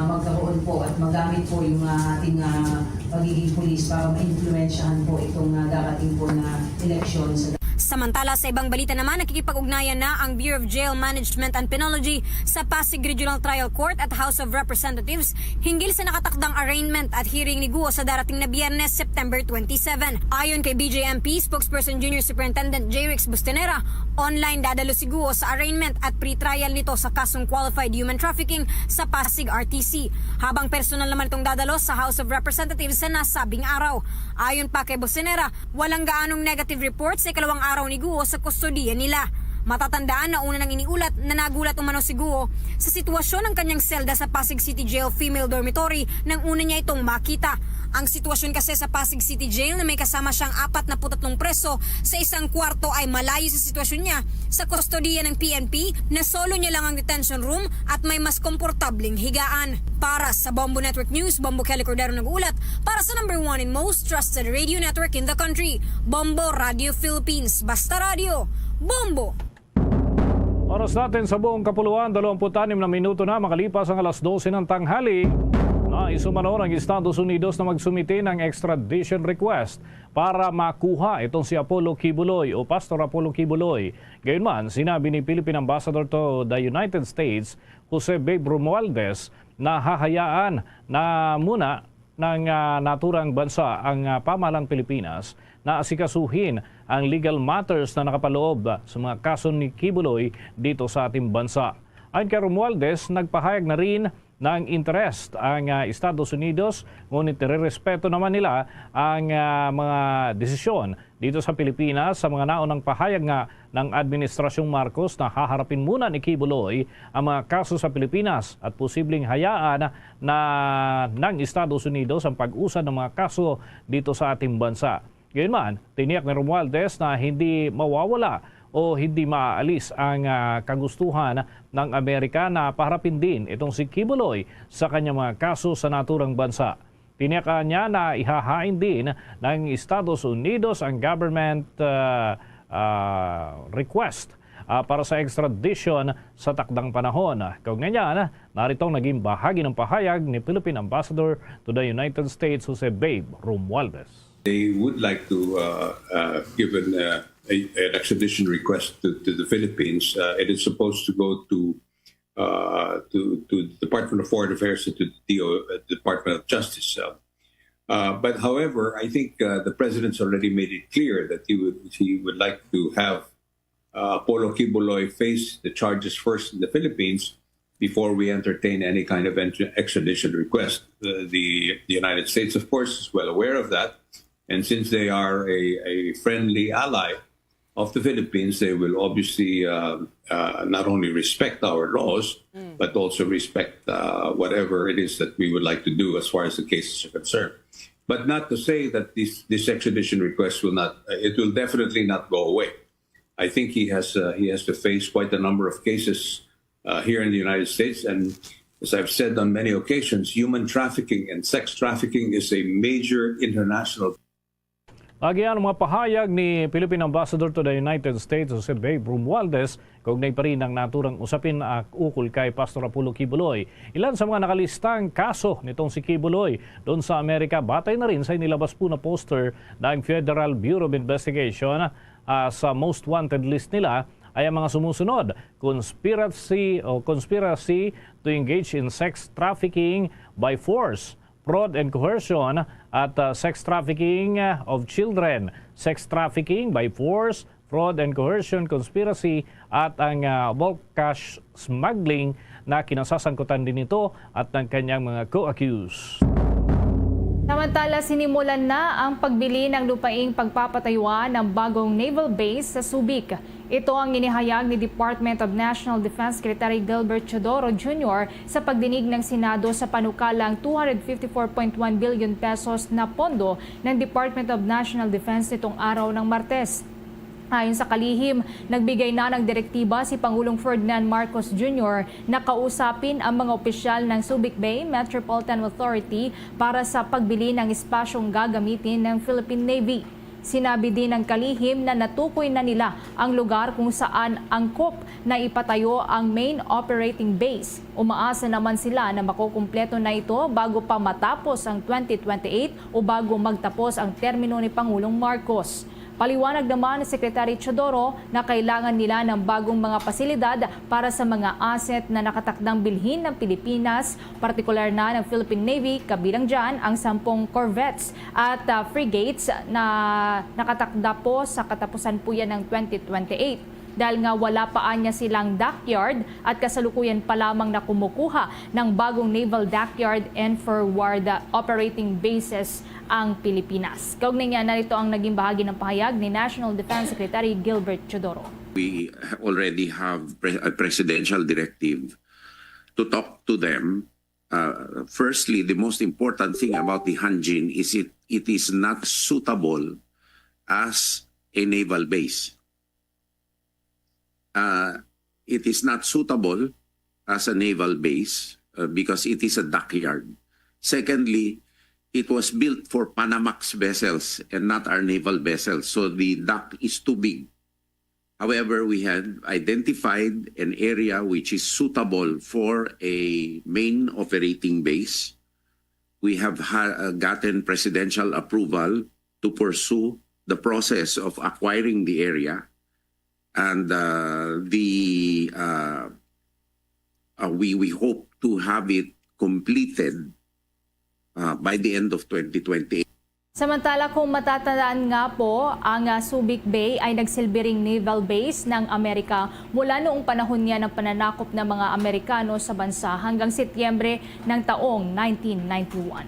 magkaroon po at magamit po yung, ah, ating, ah, pagiging pulis para maimpluwensyahan po itong, ah, darating po na eleksyon sa Samantala, sa ibang balita naman, nakikipag-ugnayan na ang Bureau of Jail Management and Penology sa Pasig Regional Trial Court at House of Representatives hinggil sa nakatakdang arraignment at hearing ni Guo sa darating na Biyernes, September twenty-seven. Ayon kay B J M P spokesperson Junior Superintendent J Rex Bustenera, online dadalo si Guo sa arraignment at pre-trial nito sa kasong qualified human trafficking sa Pasig R T C. Habang personal naman itong dadalo sa House of Representatives sa nasabing araw. Ayon pa kay Bustenera, walang gaanong negative report sa ikalawang araw ni Guo sa kustodiya nila. Matatandaan na una nang iniulat na nagulat umano si Guo sa sitwasyon ng kanyang selda sa Pasig City Jail female dormitory nang una niya itong makita. Ang sitwasyon kasi sa Pasig City Jail na may kasama siyang apat na putatlong preso sa isang kwarto ay malayo sa sitwasyon niya sa kustodiya ng P N P na solo niya lang ang detention room at may mas komportableng higaan. Para sa Bombo Network News, Bombo Kelly Cordero nag-uulat para sa number one and most trusted radio network in the country, Bombo Radio Philippines. Basta Radio, Bombo! Oras natin sa buong kapuluan, dalawampu't anim na minuto na makalipas ang alas dose ng tanghali. Nais umano ng Estados Unidos na magsumite ng extradition request para makuha itong si Apollo Quiboloy o Pastor Apollo Quiboloy. Gayunman, sinabi ni Philippine Ambassador to the United States, Jose Babe Romualdez, na hahayaan na muna ng, ah, naturang bansa ang, ah, pamahalang Pilipinas na asikasuhin ang legal matters na nakapaloob sa mga kaso ni Quiboloy dito sa ating bansa. Ayon kay Romualdez, nagpahayag na rin ng interest ang, ah, Estados Unidos, ngunit nirerespeto naman nila ang, ah, mga desisyon dito sa Pilipinas sa mga naunang pahayag nga ng Administrasyong Marcos na haharapin muna ni Quiboloy ang mga kaso sa Pilipinas at posibleng hayaan na ng Estados Unidos ang pag-usad ng mga kaso dito sa ating bansa. Gayunman, tiniyak ni Romualdez na hindi mawawala o hindi maaalis ang, ah, kagustuhan ng Amerika na paharapin din itong si Quiboloy sa kanyang mga kaso sa naturang bansa. Tiniyak niya na ihahain din ng Estados Unidos ang government, ah, ah, request, ah, para sa extradition sa takdang panahon. Kaugnay niyan, narito ang naging bahagi ng pahayag ni Philippine Ambassador to the United States, Jose Babe Romualdez. They would like to uh, uh, give an, uh, a, an extradition request to, to the Philippines. Uh, it is supposed to go to uh, to to the Department of Foreign Affairs and to the D O, uh, Department of Justice. Uh, uh, but however, I think uh, the president's already made it clear that he would he would like to have uh, Apollo Quiboloy face the charges first in the Philippines before we entertain any kind of ent- extradition request. Uh, the the United States, of course, is well aware of that, and since they are a, a friendly ally of the Philippines, they will obviously uh, uh, not only respect our laws but also respect uh, whatever it is that we would like to do as far as the cases are concerned. But not to say that this this extradition request will not, uh, it will definitely not go away. I think he has uh, he has to face quite a number of cases uh, here in the United States, and as I've said on many occasions, human trafficking and sex trafficking is a major international Agi ang mga pahayag ni Philippine Ambassador to the United States, Jose Babe Romualdez, kaugnay pa rin ang naturang usapin, ah, ukol kay Pastor Apollo Quiboloy. Ilan sa mga nakalistang kaso nitong si Quiboloy doon sa Amerika, batay na rin sa inilabas po na poster ng Federal Bureau of Investigation, ah, sa most wanted list nila ay ang mga sumusunod: conspiracy o conspiracy to engage in sex trafficking by force, fraud and coercion, at, ah, sex trafficking, ah, of children, sex trafficking by force, fraud and coercion conspiracy, at ang, ah, bulk cash smuggling na kinasasangkutan din nito at ng kanyang mga co-accused. Samantala, sinimulan na ang pagbili ng lupaing pagpapatayuan ng bagong naval base sa Subic. Ito ang inihayag ni Department of National Defense Secretary Gilbert Teodoro Junior sa pagdinig ng Senado sa panukalang two hundred fifty-four point one billion pesos na pondo ng Department of National Defense nitong araw ng Martes. Ayon sa kalihim, nagbigay na ng direktiba si Pangulong Ferdinand Marcos Junior na kausapin ang mga opisyal ng Subic Bay Metropolitan Authority para sa pagbili ng espasyong gagamitin ng Philippine Navy. Sinabi din ng kalihim na natukoy na nila ang lugar kung saan angkop na ipatayo ang main operating base. Umaasa naman sila na makukumpleto na ito bago pa matapos ang twenty twenty-eight o bago magtapos ang termino ni Pangulong Marcos. Paliwanag naman ni Secretary Teodoro na kailangan nila ng bagong mga pasilidad para sa mga asset na nakatakdang bilhin ng Pilipinas, partikular na ng Philippine Navy, kabilang dyan ang sampung corvettes at, ah, frigates na nakatakda po sa katapusan po yan ng twenty twenty-eight. Dahil nga wala pa anya silang dockyard at kasalukuyan pa lamang na kumukuha ng bagong naval dockyard and forward, ah, operating bases ang Pilipinas. Kaugnay niya, narito ang naging bahagi ng pahayag ni National Defense Secretary Gilbert Teodoro. We already have pre- a presidential directive to talk to them. Uh, firstly, the most important thing about the Hanjin is it, it is not suitable as a naval base. Uh, it is not suitable as a naval base uh, because it is a dockyard. Secondly, it was built for Panamax vessels and not our naval vessels. So the dock is too big. However, we have identified an area which is suitable for a main operating base. We have ha- uh, gotten presidential approval to pursue the process of acquiring the area. And uh, the uh, uh, we, we hope to have it completed uh, by the end of twenty twenty-eight. Samantala, kung matatandaan nga po, ang, ah, Subic Bay ay nagsilbi ring naval base ng Amerika mula noong panahon niya ng pananakop ng mga Amerikano sa bansa hanggang Setyembre ng taong nineteen ninety-one.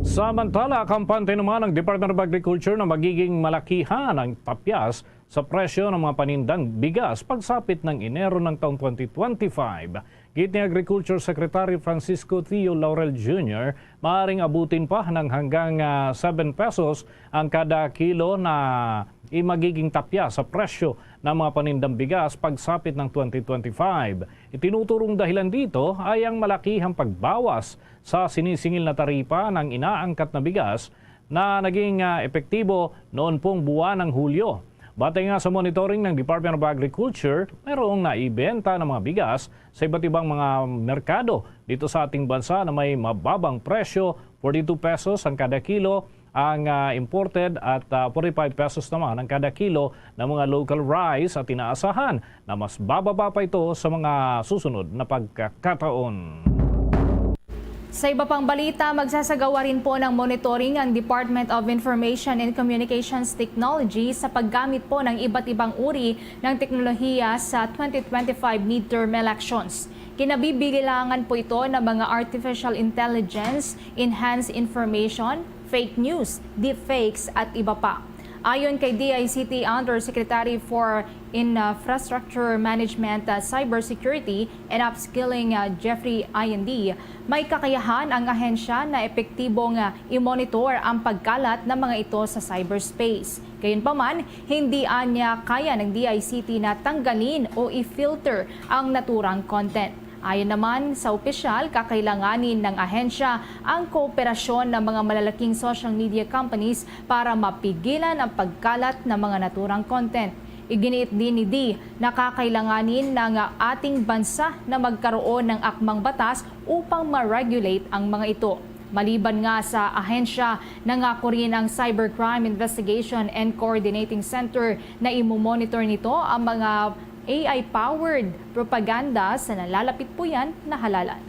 Samantala, kampante naman ang Department of Agriculture na magiging malakihan ang tapyas sa presyo ng mga panindang bigas pagsapit ng Enero ng taong twenty twenty-five. Gid ni Agriculture Secretary Francisco Theo Laurel Junior, maaring abutin pa ng hanggang, ah, seven pesos ang kada kilo na imagiging tapya sa presyo ng mga panindang bigas pagsapit ng twenty twenty-five. Itinuturong dahilan dito ay ang malakihang pagbawas sa sinisingil na taripa ng inaangkat na bigas na naging, ah, epektibo noon pong buwan ng Hulyo. Batay nga sa monitoring ng Department of Agriculture, mayroong naibenta ng mga bigas sa iba't ibang mga merkado dito sa ating bansa na may mababang presyo, forty-two pesos ang kada kilo ang, ah, imported at, ah, forty-five pesos naman ang kada kilo ng mga local rice at inaasahan na mas bababa pa ito sa mga susunod na pagkakataon. Sa iba pang balita, magsasagawa rin po ng monitoring ang Department of Information and Communications Technology sa paggamit po ng iba't ibang uri ng teknolohiya sa twenty twenty-five midterm elections. Kinabibilangan po ito ng mga artificial intelligence, enhanced information, fake news, deepfakes at iba pa. Ayon kay D I C T Undersecretary for Infrastructure Management, uh, Cybersecurity and Upskilling, uh, Jeffrey Indi, may kakayahan ang ahensya na epektibong, uh, i-monitor ang pagkalat ng mga ito sa cyberspace. Gayunpaman, hindi anya kaya ng D I C T na tanggalin o i-filter ang naturang content. Ayon naman sa opisyal, kakailanganin ng ahensya ang kooperasyon ng mga malalaking social media companies para mapigilan ang pagkalat ng mga naturang content. Iginiit din ni Dee na kakailanganin ng ating bansa na magkaroon ng akmang batas upang ma-regulate ang mga ito. Maliban nga sa ahensya, nangako rin ang Cybercrime Investigation and Coordinating Center na imo-monitor nito ang mga A I-powered propaganda sa nalalapit po yan na halalan.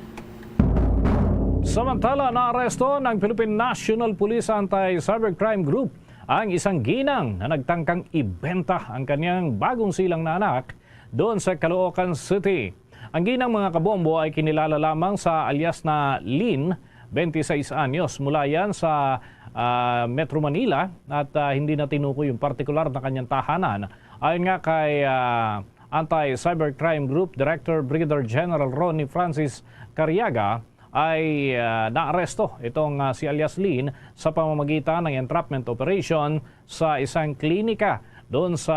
Samantala, naaresto ng Philippine National Police Anti-Cybercrime Group ang isang ginang na nagtangkang ibenta ang kanyang bagong silang na anak doon sa Caloocan City. Ang ginang, mga kabombo, ay kinilala lamang sa alias na Lin, twenty-six anyos. Mula yan sa, ah, Metro Manila at, ah, hindi na tinukoy yung partikular na kanyang tahanan. Ayon nga kay, ah, Anti-Cybercrime Group Director Brigadier General Ronnie Francis Cariaga, ay, ah, naaresto itong, ah, si alias Lin sa pamamagitan ng entrapment operation sa isang klinika doon sa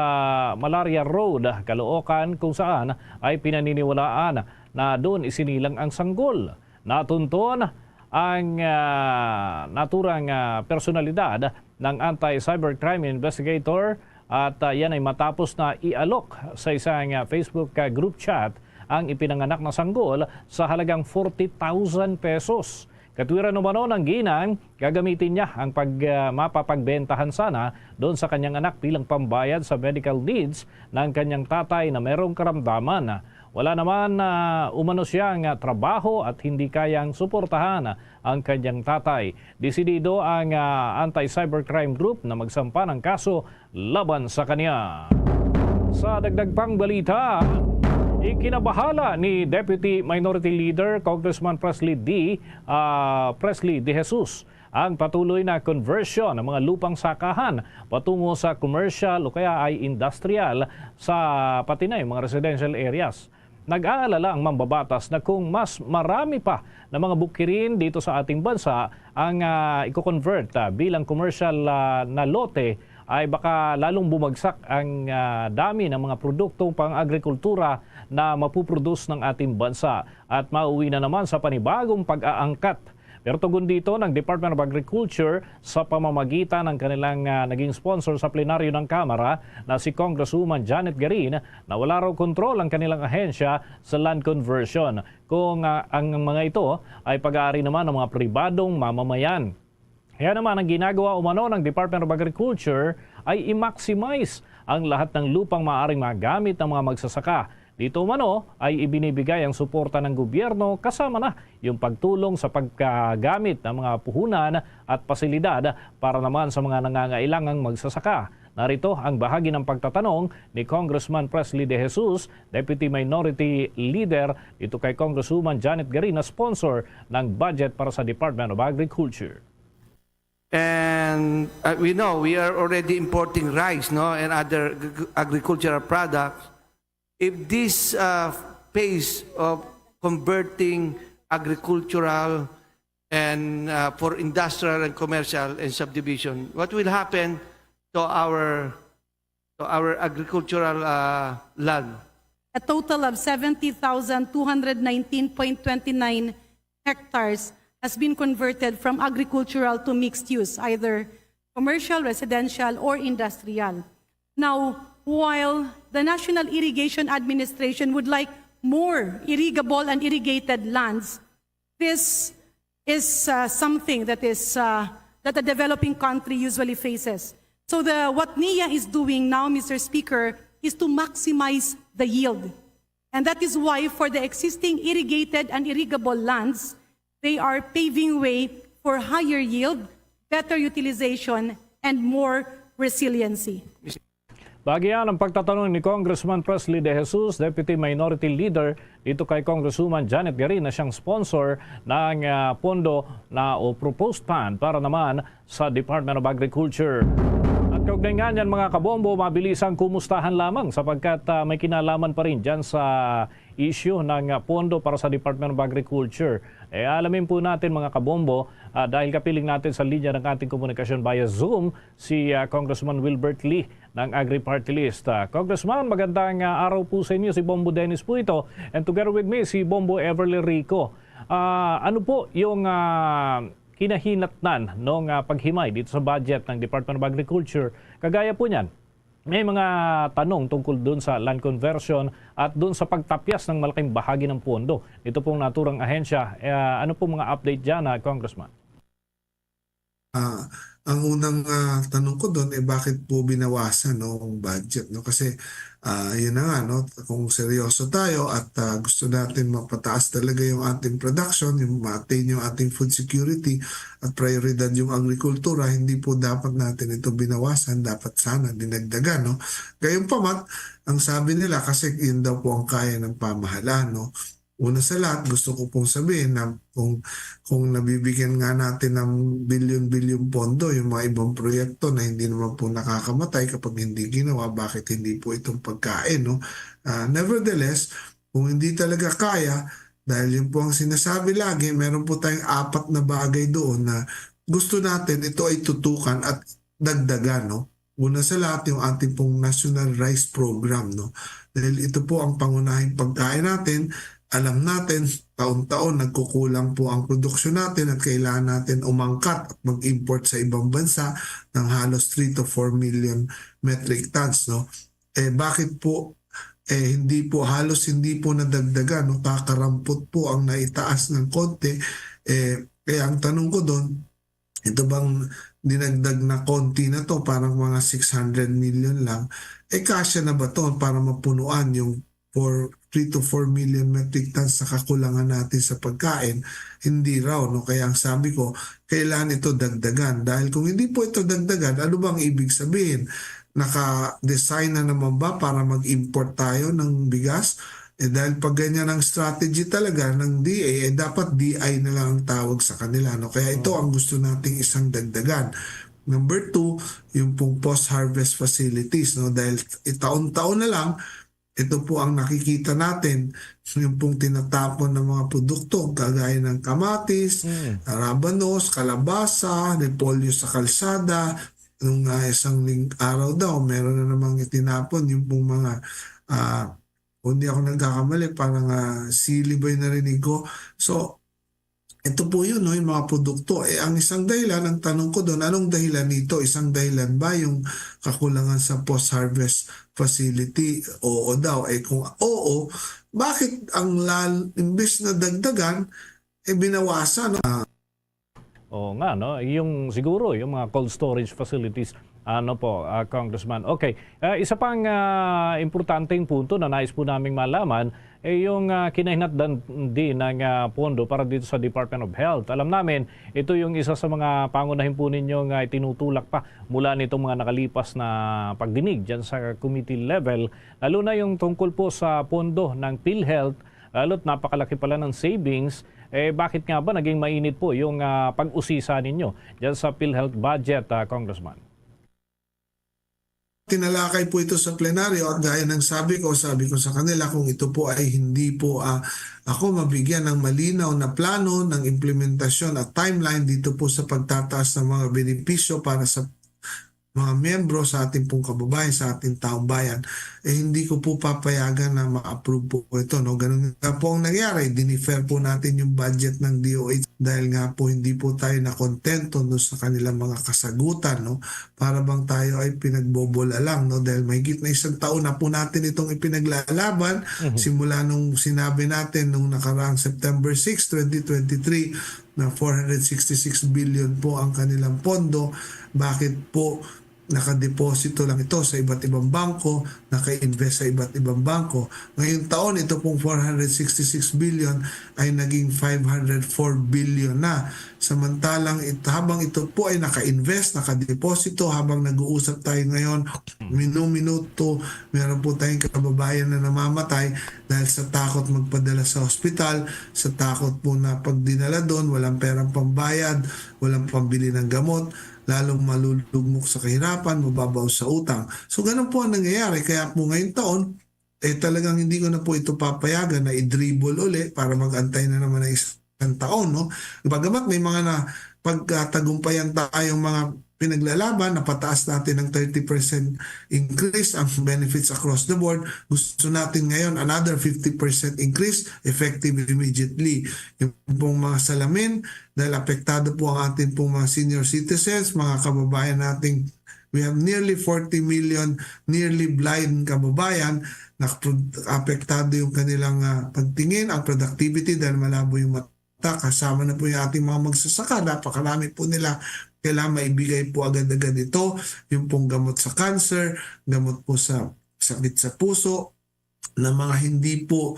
Malaria Road, Caloocan, kung saan ay pinaniniwalaan na doon isinilang ang sanggol. Natunton ang, ah, naturang, ah, personalidad ng anti-cybercrime investigator at, ah, yan ay matapos na ialok sa isang, ah, Facebook, ah, group chat ang ipinanganak na sanggol sa halagang forty thousand pesos. Katwiran umano ng ginang, gagamitin niya ang pag, ah, mapapagbentahan sana doon sa kanyang anak bilang pambayad sa medical needs ng kanyang tatay na merong karamdaman. Wala naman, ah, umano siyang, ah, trabaho at hindi kayang suportahan ang kanyang tatay. Desidido ang, ah, Anti-Cybercrime Group na magsampa ng kaso laban sa kanya. Sa dagdag pang balita, ikinabahala ni Deputy Minority Leader Congressman Presley D, ah, Presley De Jesus ang patuloy na conversion ng mga lupang sakahan patungo sa commercial o kaya ay industrial sa pati na yung mga residential areas. Nag-aalala ang mambabatas na kung mas marami pa na mga bukirin dito sa ating bansa ang, ah, iko-convert, ah, bilang commercial, ah, na lote, ay baka lalong bumagsak ang, ah, dami ng mga produktong pang-agrikultura na mapuproduce ng ating bansa at mauwi na naman sa panibagong pag-aangkat. Pero tugon dito ng Department of Agriculture sa pamamagitan ng kanilang, ah, naging sponsor sa plenaryo ng Kamara na si Congresswoman Janet Garin na wala raw kontrol ang kanilang ahensya sa land conversion kung, ah, ang mga ito ay pag-aari naman ng mga pribadong mamamayan. Kaya naman, ang ginagawa umano ng Department of Agriculture ay i-maximize ang lahat ng lupang maaaring magamit ng mga magsasaka. Dito umano ay ibinibigay ang suporta ng gobyerno, kasama na yung pagtulong sa pagkagamit ng mga puhunan at pasilidad para naman sa mga nangangailangang magsasaka. Narito ang bahagi ng pagtatanong ni Congressman Presley De Jesus, Deputy Minority Leader, dito kay Congresswoman Janet Garin na sponsor ng budget para sa Department of Agriculture. And, uh, we know we are already importing rice, no, and other ag-, agricultural products. If this, uh, phase of converting agricultural and, uh, for industrial and commercial and subdivision, what will happen to our to our agricultural uh, land. A total of seventy thousand two hundred nineteen point twenty nine hectares has been converted from agricultural to mixed use, either commercial, residential, or industrial. Now, while the National Irrigation Administration would like more irrigable and irrigated lands, this is uh, something that is uh, that a developing country usually faces. So the what NIA is doing now, Mister Speaker, is to maximize the yield. And that is why for the existing irrigated and irrigable lands, they are paving way for higher yield, better utilization, and more resiliency. Bagian ang pagtatanong ni Congressman Presley De Jesus, Deputy Minority Leader dito kay Congresswoman Janet Garin na siyang sponsor ng ah, pondo na o proposed fund para naman sa Department of Agriculture. At kaugnay nga niyan, mga kabombo, mabilisang kumustahan lamang sapagkat ah, may kinalaman pa rin dyan sa issue ng ah, pondo para sa Department of Agriculture. Eh, alamin po natin, mga kabombo, ah, dahil kapiling natin sa linya ng ating komunikasyon via Zoom si ah, Congressman Wilbert Lee ng Agri Party List. Ah, Congressman, magandang ah, araw po sa inyo. Si Bombo Dennis po ito. And together with me, si Bombo Everly Rico. Ah, ano po yung ah, kinahinatnan ng ah, paghimay dito sa budget ng Department of Agriculture? Kagaya po niyan, may mga tanong tungkol doon sa land conversion at doon sa pagtapyas ng malaking bahagi ng pondo. Ito pong naturang ahensya, eh, ano pong mga update dyan, ah, Congressman? Ah, ang unang ah, tanong ko doon ay bakit po binawasan, no, ang budget, no? Kasi ah, yun na nga, no, kung seryoso tayo at ah, gusto natin mapataas talaga yung ating production, yung ma-attain yung ating food security at prioridad yung agrikultura, hindi po dapat natin ito binawasan, dapat sana dinagdagan, no? Gayunpaman, ang sabi nila, kasi yun daw po ang kaya ng pamahalaan, no? Una sa lahat, gusto ko pong sabihin na kung, kung nabibigyan nga natin ng bilyon-bilyon pondo yung mga ibang proyekto na hindi naman po nakakamatay kapag hindi ginawa, bakit hindi po itong pagkain, no? Ah, nevertheless, kung hindi talaga kaya, dahil yun po ang sinasabi lagi, meron po tayong apat na bagay doon na gusto natin ito ay tutukan at dagdagan, no? Una sa lahat, yung ating pong National Rice Program, no? Dahil ito po ang pangunahing pagkain natin. Alam natin, taon-taon nagkukulang po ang produksyon natin at kailangan natin umangkat at mag-import sa ibang bansa ng halos three to four million metric tons, no? Eh, bakit po eh, hindi po, halos hindi po nadagdagan, no? Kakarampot po ang naitaas ng konti. Eh, kaya ang tanong ko doon, ito bang dinagdag na konti na to, parang mga six hundred million lang, eh kasya na ba to para mapunuan yung for three to four million metric tons sa kakulangan natin sa pagkain? Hindi raw, no? Kaya ang sabi ko, kailangan ito dagdagan. Dahil kung hindi po ito dagdagan, ano bang ibig sabihin? Naka-design na naman ba para mag-import tayo ng bigas? Eh, dahil pag ganyan ang strategy talaga ng D A, eh, dapat D I na lang ang tawag sa kanila, no? Kaya ito ang gusto nating isang dagdagan. Number two, yung pong post-harvest facilities, no? Dahil taon-taon na lang, ito po ang nakikita natin, yung pong tinatapon ng mga produkto, kagaya ng kamatis, arabanos, kalabasa, repolyo sa kalsada. Nung ah, isang ling araw daw, meron na namang itinapon yung pong mga, ah, kung di ako nagkakamali, parang ah, sili ba yung narinig ko? So, ito po yun, no, yung mga produkto. Eh, ang isang dahilan, ang tanong ko doon, anong dahilan nito? Isang dahilan ba yung kakulangan sa post-harvest facility? Oo daw. Eh, kung oo, bakit ang lal, imbes na dagdagan, eh, binawasan? No? Ah, Oo nga, no? Yung siguro, yung mga cold storage facilities, ano po, ah, Congressman. Okay, ah, isa pang ah, importanteng punto na nais po naming malaman, eh, yung ah, kinahinatnan din ng ah, pondo para dito sa Department of Health. Alam namin, ito yung isa sa mga pangunahin po ninyo nga itinutulak pa mula nitong mga nakalipas na pagdinig dyan sa committee level, lalo na yung tungkol po sa pondo ng PhilHealth, lalo't napakalaki pala ng savings, eh, bakit nga ba naging mainit po yung ah, pag-usisa ninyo dyan sa PhilHealth budget, ah, Congressman? Tinalakay po ito sa plenaryo at gaya ng sabi ko, sabi ko sa kanila, kung ito po ay hindi po ah, ako mabigyan ng malinaw na plano ng implementasyon at timeline dito po sa pagtataas ng mga benepisyo para sa mga miyembro, sa ating pong kababayan, sa ating taong bayan, eh, hindi ko po papayagan na ma-approve po ito, no? Ganun nga po ang nangyari. Dinifer po natin yung budget ng D O H dahil nga po hindi po tayo nakontento, no, sa kanilang mga kasagutan, no? Para bang tayo ay pinagbobola lang, no? Dahil mahigit na isang taon na po natin itong ipipaglalaban, Mhm. simula nung sinabi natin nung nakaraang September six, twenty twenty-three, na four hundred sixty-six billion po ang kanilang pondo. Bakit po nakadeposito lang ito sa iba't ibang bangko, naka-invest sa iba't ibang bangko? Ngayong taon, ito pong four hundred sixty-six billion ay naging five hundred four billion na. Samantalang it-, habang ito po ay naka-invest, nakadeposito, habang nag-uusap tayo ngayon, minu-minuto, meron po tayong kababayan na namamatay dahil sa takot magpadala sa ospital, sa takot po na pag dinala doon, walang perang pambayad, walang pambili ng gamot, lalong malulugmok sa kahirapan, mababaw sa utang. So, ganun po ang nangyayari. Kaya po ngayong taon, eh, talagang hindi ko na po ito papayagan na i-dribble uli para mag-antay na naman ng isang taon, no? Bagamat may mga na pagkatagumpayan tayong mga pinaglalaban, napataas natin ng thirty percent increase ang benefits across the board. Gusto natin ngayon another fifty percent increase effective immediately. Yung pong mga salamin, dahil apektado po ang ating pong mga senior citizens, mga kababayan nating, we have nearly forty million nearly blind kababayan na pro-, apektado yung kanilang, ah, pagtingin, ang productivity dahil malabo yung mata, kasama na po yung ating mga magsasaka. Napakarami po nila kailangan maibigay po agad-agad ito, yung pong gamot sa cancer, gamot po sa sakit sa puso, na mga hindi po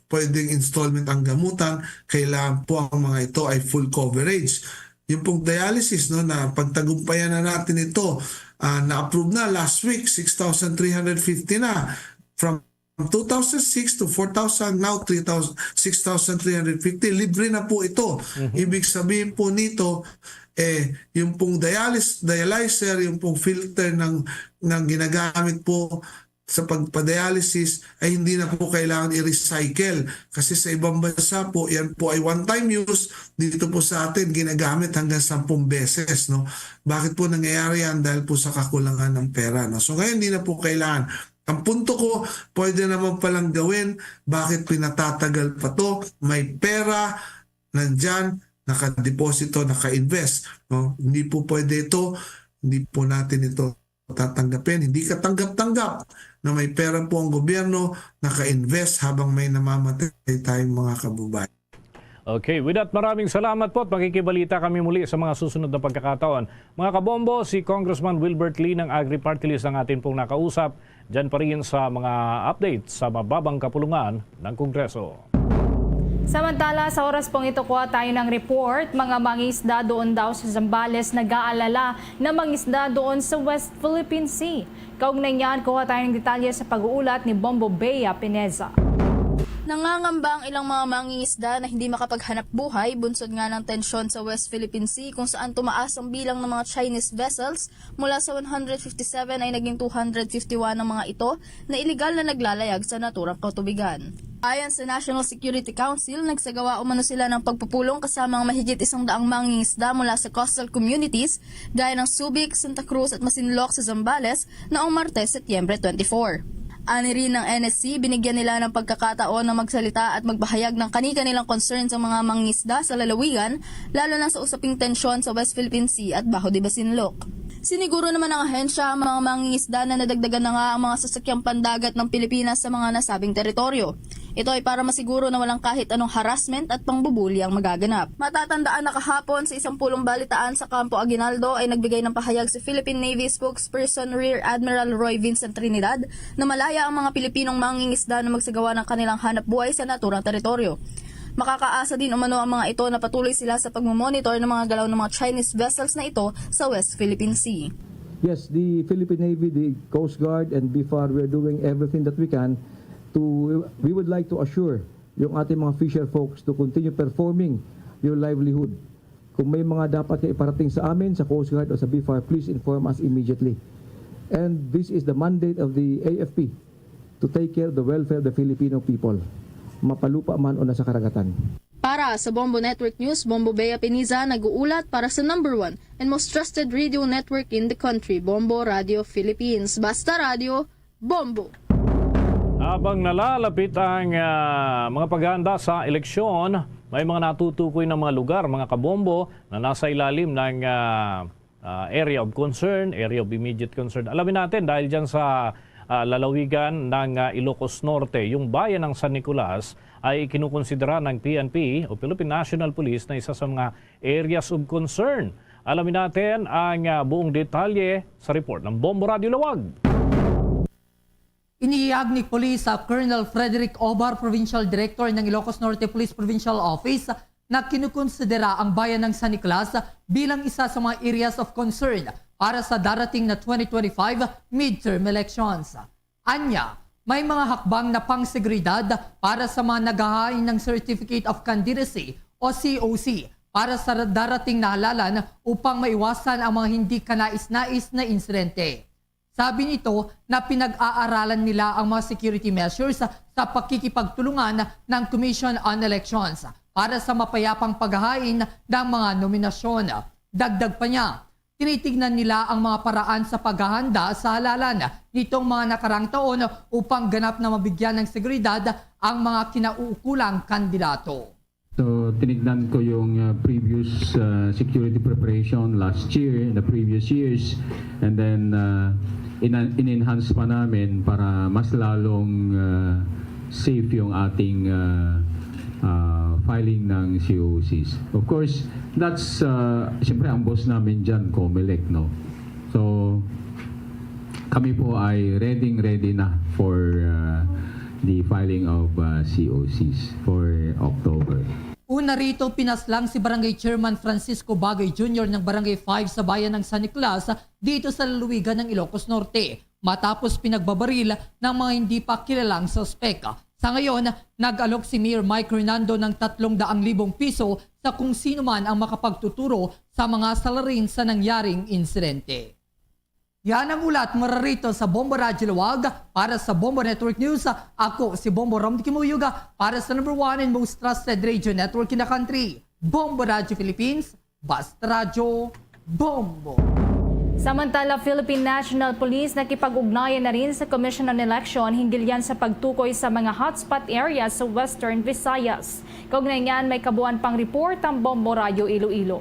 pwedeng installment ang gamutan, kailangan po ang mga ito ay full coverage. Yung pong dialysis, no, na pagtagumpayan na natin ito, ah, na-approve na last week, six thousand three hundred fifty na. From two thousand six to four thousand, now three thousand, six thousand three hundred fifty, libre na po ito. Mhm. Ibig sabihin po nito, eh, yung pong dialis-, dialyzer, yung pong filter ng, ng ginagamit po sa pagpa-dialysis ay hindi na po kailangan i-recycle. Kasi sa ibang bansa po, yan po ay one-time use. Dito po sa atin, ginagamit hanggang sampung beses, no? Bakit po nangyayari yan? Dahil po sa kakulangan ng pera, no? So ngayon, hindi na po kailangan. Ang punto ko, pwede naman palang gawin. Bakit pinatatagal pa to? May pera, nandyan, nakadeposito, naka-invest, no? Hindi po pwede ito, hindi po natin ito tatanggapin. Hindi katanggap-tanggap na may pera po ang gobyerno, naka-invest habang may namamatay tayong mga kababayan. Okay, with that, maraming salamat po at makikibalita kami muli sa mga susunod na pagkakataon. Mga kabombo, si Congressman Wilbert Lee ng Agri Party List ang atin pong nakausap. Diyan pa rin sa mga update sa mababang kapulungan ng Kongreso. Samantala, sa oras pong ito, kuha tayo ng report, mga mangisda doon daw sa Zambales nag-aalala na mangisda doon sa West Philippine Sea. Kaugnay niyan, kuha tayo ng detalye sa pag-uulat ni Bombo Bea Pineza. Nangangamba ang ilang mga mangingisda na hindi makapaghanap buhay bunsod nga ng tensyon sa West Philippine Sea, kung saan tumaas ang bilang ng mga Chinese vessels mula sa one hundred fifty-seven ay naging two hundred fifty-one ang mga ito na iligal na naglalayag sa naturang katubigan. Ayon sa National Security Council, nagsagawa umano sila ng pagpupulong kasama ang mahigit isang daang mangingisda mula sa coastal communities gaya ng Subic, Santa Cruz at Masinloc sa Zambales noong Martes, Setyembre twenty-four. Ani rin ng N S C, binigyan nila ng pagkakataon na magsalita at magpahayag ng kani-kanilang concerns ang mga mangingisda sa lalawigan, lalo na sa usaping tensyon sa West Philippine Sea at Baho de Masinloc. Siniguro naman ng ahensya ang mga mangingisda na nadagdagan na nga ang mga sasakyang pandagat ng Pilipinas sa mga nasabing teritoryo. Ito ay para masiguro na walang kahit anong harassment at pangbubuli ang magaganap. Matatandaan na kahapon sa isang pulong balitaan sa Campo Aguinaldo ay nagbigay ng pahayag si Philippine Navy spokesperson Rear Admiral Roy Vincent Trinidad na malaya ang mga Pilipinong mangingisda na magsagawa ng kanilang hanap buhay sa naturang teritoryo. Makakaasa din umano ang mga ito na patuloy sila sa pagmomonitor ng mga galaw ng mga Chinese vessels na ito sa West Philippine Sea. Yes, the Philippine Navy, the Coast Guard, and B F A R, we are doing everything that we can to, we would like to assure yung ating mga fisher folks to continue performing your livelihood. Kung may mga dapat kayo iparating sa amin, sa Coast Guard o sa B F A R, please inform us immediately. And this is the mandate of the A F P to take care of the welfare of the Filipino people, mapalupa man o nasa karagatan. Para Sa Bombo Network News, Bombo Bea Piniza nag-uulat para sa number one and most trusted radio network in the country, Bombo Radio Philippines. Basta Radio, Bombo! Habang nalalapit ang, ah, mga paghahanda sa eleksyon, may mga natutukoy na mga lugar, mga kabombo, na nasa ilalim ng, ah, ah, area of concern, area of immediate concern. Alamin natin, dahil dyan sa, ah, lalawigan ng, ah, Ilocos Norte, yung bayan ng San Nicolas ay kinukonsidera ng P N P o Philippine National Police na isa sa mga areas of concern. Alamin natin ang, ah, buong detalye sa report ng Bombo Radyo Lawag. Inihayag ni Police, ah, Colonel Frederick Obar, Provincial Director ng Ilocos Norte Police Provincial Office, na kinukonsidera ang bayan ng San Nicolas bilang isa sa mga areas of concern para sa darating na twenty twenty-five midterm elections. Anya, may mga hakbang na pangseguridad para sa mga naghahain ng Certificate of Candidacy o C O C para sa darating na halalan upang maiwasan ang mga hindi kanais-nais na insidente. Sabi nito na pinag-aaralan nila ang mga security measures sa pakikipagtulungan ng Commission on Elections para sa mapayapang paghahain ng mga nominasyon. Dagdag pa niya, tinitignan nila ang mga paraan sa paghahanda sa halalan nitong mga nakarang taon upang ganap na mabigyan ng seguridad ang mga kinauukulang kandidato. So, tinignan ko yung, uh, previous, uh, security preparation last year, the previous years, and then, uh, ina-, in-enhance pa namin para mas lalong, uh, safe yung ating, uh, uh, filing ng C O Cs. Of course, that's, uh, siyempre, ang boss namin dyan, Comelec, no? So, kami po ay ready, ready na for, uh, the filing of, uh, C O Cs for October. Una rito, pinaslang si Barangay Chairman Francisco Bagay Junior ng Barangay five sa bayan ng San Nicolas, dito sa lalawigan ng Ilocos Norte, matapos pinagbabaril ng mga hindi pa kilalang suspek. Sa ngayon, nag-alok si Mayor Mike Hernando ng tatlong daang libong piso sa kung sino man ang makapagtuturo sa mga salarin sa nangyaring insidente. Yan ang ulat mula rito sa Bombo Radyo Lawag. Para sa Bombo Network News, ako si Bombo Rom Kimuyuga para sa number one and most trusted radio network in the country, Bombo Radyo Philippines, Basta Radyo, Bombo. Samantala, Philippine National Police nakipag-ugnayan na rin sa Commission on Election hinggil yan sa pagtukoy sa mga hotspot areas sa Western Visayas. Kaugnay niyan, may kabuuan pang report ang Bombo Radyo Iloilo.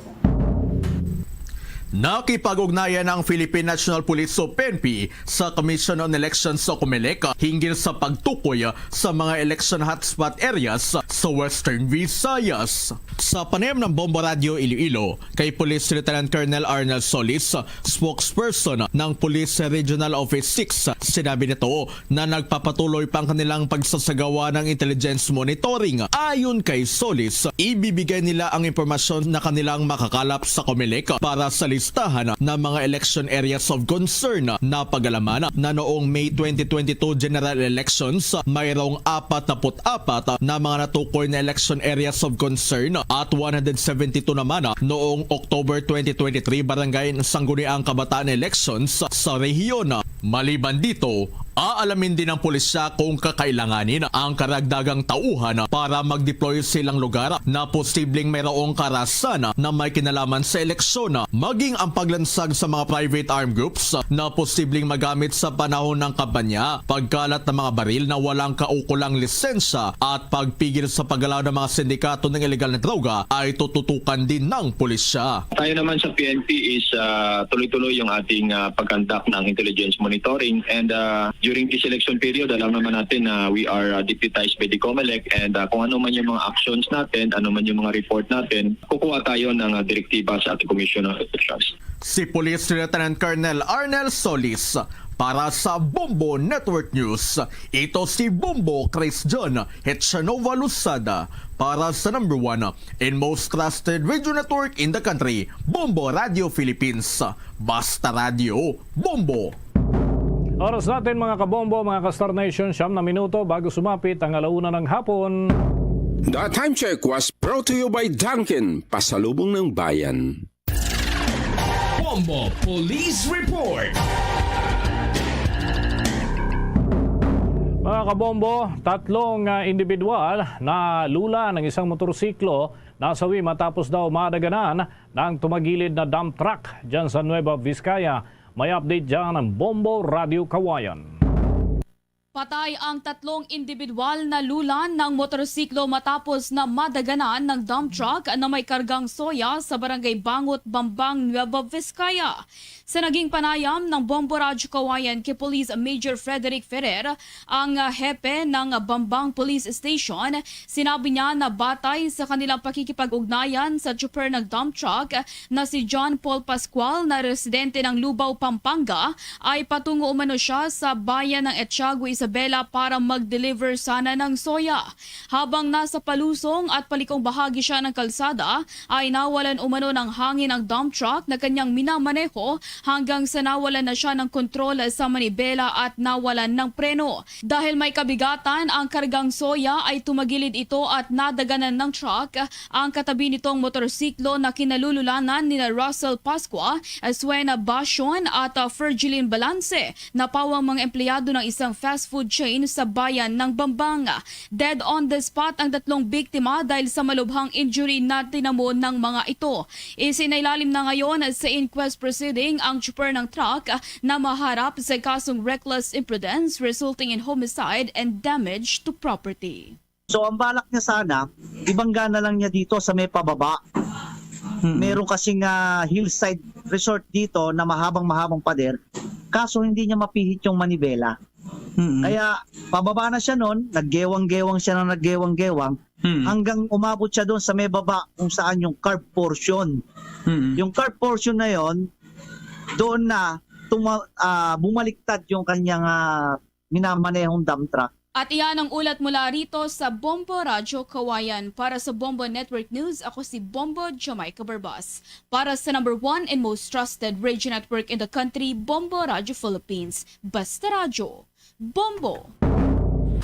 Nakipag-ugnayan ang Philippine National Police o P N P sa Commission on Elections o Comelec hinggil sa pagtukoy sa mga election hotspot areas sa Western Visayas. Sa panayam ng Bombo Radyo Iloilo kay Police Lieutenant Colonel Arnel Solis, spokesperson ng Police Regional Office six, sinabi nito na nagpapatuloy pa ang kanilang pagsasagawa ng intelligence monitoring. Ayon kay Solis, ibibigay nila ang impormasyon na kanilang makakalap sa Comelec para sa listahan ng mga election areas of concern. Napag-alaman na noong May twenty twenty-two general elections, mayroong apat na put apat na mga natukoy na election areas of concern at one hundred seventy-two naman noong October twenty twenty-three barangay sangguniang kabataan elections sa rehiyon. Maliban dito, aalamin din ng pulisya kung kakailanganin ang karagdagang tauhan para mag-deploy sa ilang lugar na posibleng mayroong karahasan na may kinalaman sa eleksyon, maging ang paglansag sa mga private armed groups na posibleng magamit sa panahon ng kampanya, pagkalat ng mga baril na walang kaukulang lisensya, at pagpigil sa paggalaw ng mga sindikato ng iligal na droga ay tututukan din ng pulisya. Tayo naman sa P N P is, ah, tuloy-tuloy yung ating, ah, pag-conduct ng intelligence monitoring, and, ah, during this election period, alam naman natin na we are, ah, deputized by the Comelec, and, ah, kung ano man yung mga actions natin, ano man yung mga report natin, kukuha tayo ng, ah, direktiba sa ating Commission on Elections. Si Police Lieutenant Colonel Arnel Solis para sa Bombo Network News. Ito si Bombo Chris John Hetchanova Losada para sa number one and most trusted radio network in the country, Bombo Radio Philippines. Basta Radio, Bombo! Oras natin, mga kabombo, mga ka-Star Nation, siyam na minuto bago sumapit ang alauna ng hapon. The time check was brought to you by Dunkin, pasalubong ng bayan. Bombo Police Report. Mga kabombo, tatlong, ah, individual na lula ng isang motorsiklo nasawi matapos daw madaganan ng tumagilid na dump truck dyan sa Nueva Vizcaya. May update dyan ang Bombo Radio Kawayan. Patay ang tatlong individual na lula ng motorsiklo matapos na madaganan ng dump truck na may kargang soya sa Barangay Bangot, Bambang, Nueva Vizcaya. Sa naging panayam ng Bombo Radyo Kawayan kay Police Major Frederick Ferrer, ang, ah, hepe ng Bambang Police Station, sinabi niya na batay sa kanilang pakikipag-ugnayan sa chopper ng dump truck na si John Paul Pascual na residente ng Lubao, Pampanga, ay patungo umano siya sa bayan ng Etiago, Isabela para mag-deliver sana ng soya. Habang nasa palusong at palikong bahagi siya ng kalsada, ay nawalan umano ng hangin ang dump truck na kanyang minamaneho hanggang sa nawalan na siya ng kontrol sa manibela at nawalan ng preno. Dahil may kabigatan ang kargang soya, ay tumagilid ito at nadaganan ng truck ang katabi nitong motorsiklo na kinalululanan nina Russell Pascua, Suena Bashon at, uh, Fergilin Balance, na pawang mga empleyado ng isang fast food chain sa bayan ng Bambang. Dead on the spot ang tatlong biktima dahil sa malubhang injury na tinamo ng mga ito. Isinailalim na ngayon sa inquest proceeding ang chopper ng truck na maharap sa kasong reckless imprudence resulting in homicide and damage to property. So ang balak niya sana, ibangga na lang niya dito sa may pababa. Meron kasing, ah, hillside resort dito na mahabang-mahabang pader. Kaso hindi niya mapihit yung manibela. Mm. Kaya pababa na siya noon, naggewang-gewang siya ng naggewang-gewang Mm. hanggang umabot siya doon sa may baba kung saan yung curb portion. Mm. Yung curb portion na yon, doon na tuma- ah, bumaliktad yung kanyang, ah, minamanehong dump truck. At iyan ang ulat mula rito sa Bombo Radyo Kawayan. Para sa Bombo Network News, ako si Bombo Jamaica Barbas. Para sa number one and most trusted radio network in the country, Bombo Radyo Philippines. Basta Radyo, Bombo!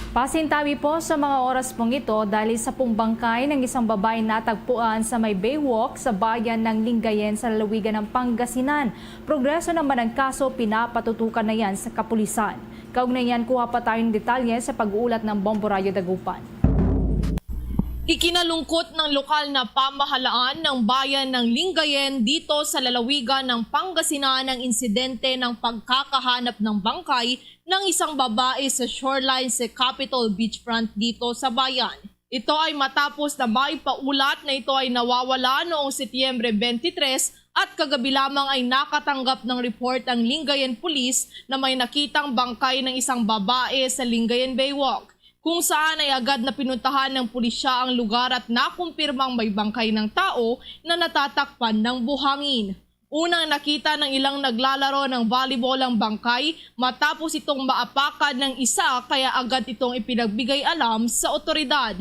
Pasintabi po sa mga oras pong ito dahil sa pong bangkay ng isang babae natagpuan sa may Baywalk sa bayan ng Lingayen sa lalawigan ng Pangasinan. Progreso naman ang kaso, pinapatutukan na yan sa kapulisan. Kaugnay niyan, kuha pa tayo ng detalye sa pag-uulat ng Bombo Radyo Dagupan. Ikinalungkot ng lokal na pamahalaan ng bayan ng Lingayen dito sa lalawigan ng Pangasinan ang insidente ng pagkakahanap ng bangkay ng isang babae sa shoreline sa Capitol Beachfront dito sa bayan. Ito ay matapos na maipaulat na ito ay nawawala noong Setyembre twenty-three at kagabi lamang ay nakatanggap ng report ang Lingayen Police na may nakitang bangkay ng isang babae sa Lingayen Baywalk, kung saan ay agad na pinuntahan ng pulisya ang lugar at nakumpirmang may bangkay ng tao na natatakpan ng buhangin. Unang nakita ng ilang naglalaro ng volleyball ang bangkay matapos itong maapakan ng isa, kaya agad itong ipinagbigay alam sa otoridad.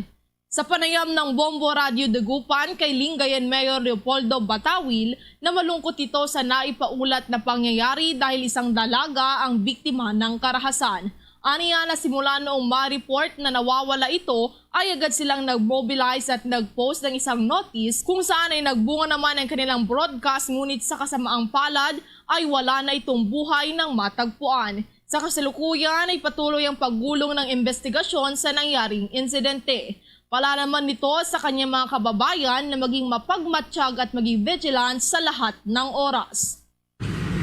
Sa panayam ng Bombo Radyo Dagupan kay Lingayen Mayor Leopoldo Batawil na malungkot ito sa naipaulat na pangyayari dahil isang dalaga ang biktima ng karahasan. Aniya na simula noong ma-report na nawawala ito ay agad silang nag-mobilize at nag-post ng isang notice kung saan ay nagbunga naman ang kanilang broadcast, ngunit sa kasamaang palad ay wala na itong buhay ng matagpuan. Sa kasalukuyan ay patuloy ang paggulong ng investigasyon sa nangyaring insidente. Pala naman nito sa kanyang mga kababayan na maging mapagmatsyag at maging vigilant sa lahat ng oras.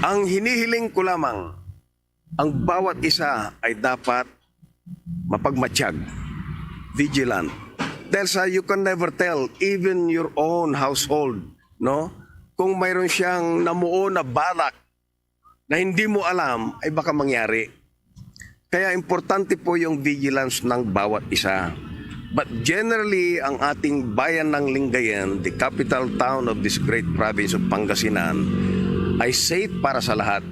Ang hinihiling ko lamang, ang bawat isa ay dapat mapagmatsyag, vigilant. Dahil sa, you can never tell, even your own household, no? Kung mayroon siyang namuo na balak na hindi mo alam, ay baka mangyari. Kaya importante po yung vigilance ng bawat isa. But generally, ang ating bayan ng Lingayen, the capital town of this great province of Pangasinan, ay safe para sa lahat.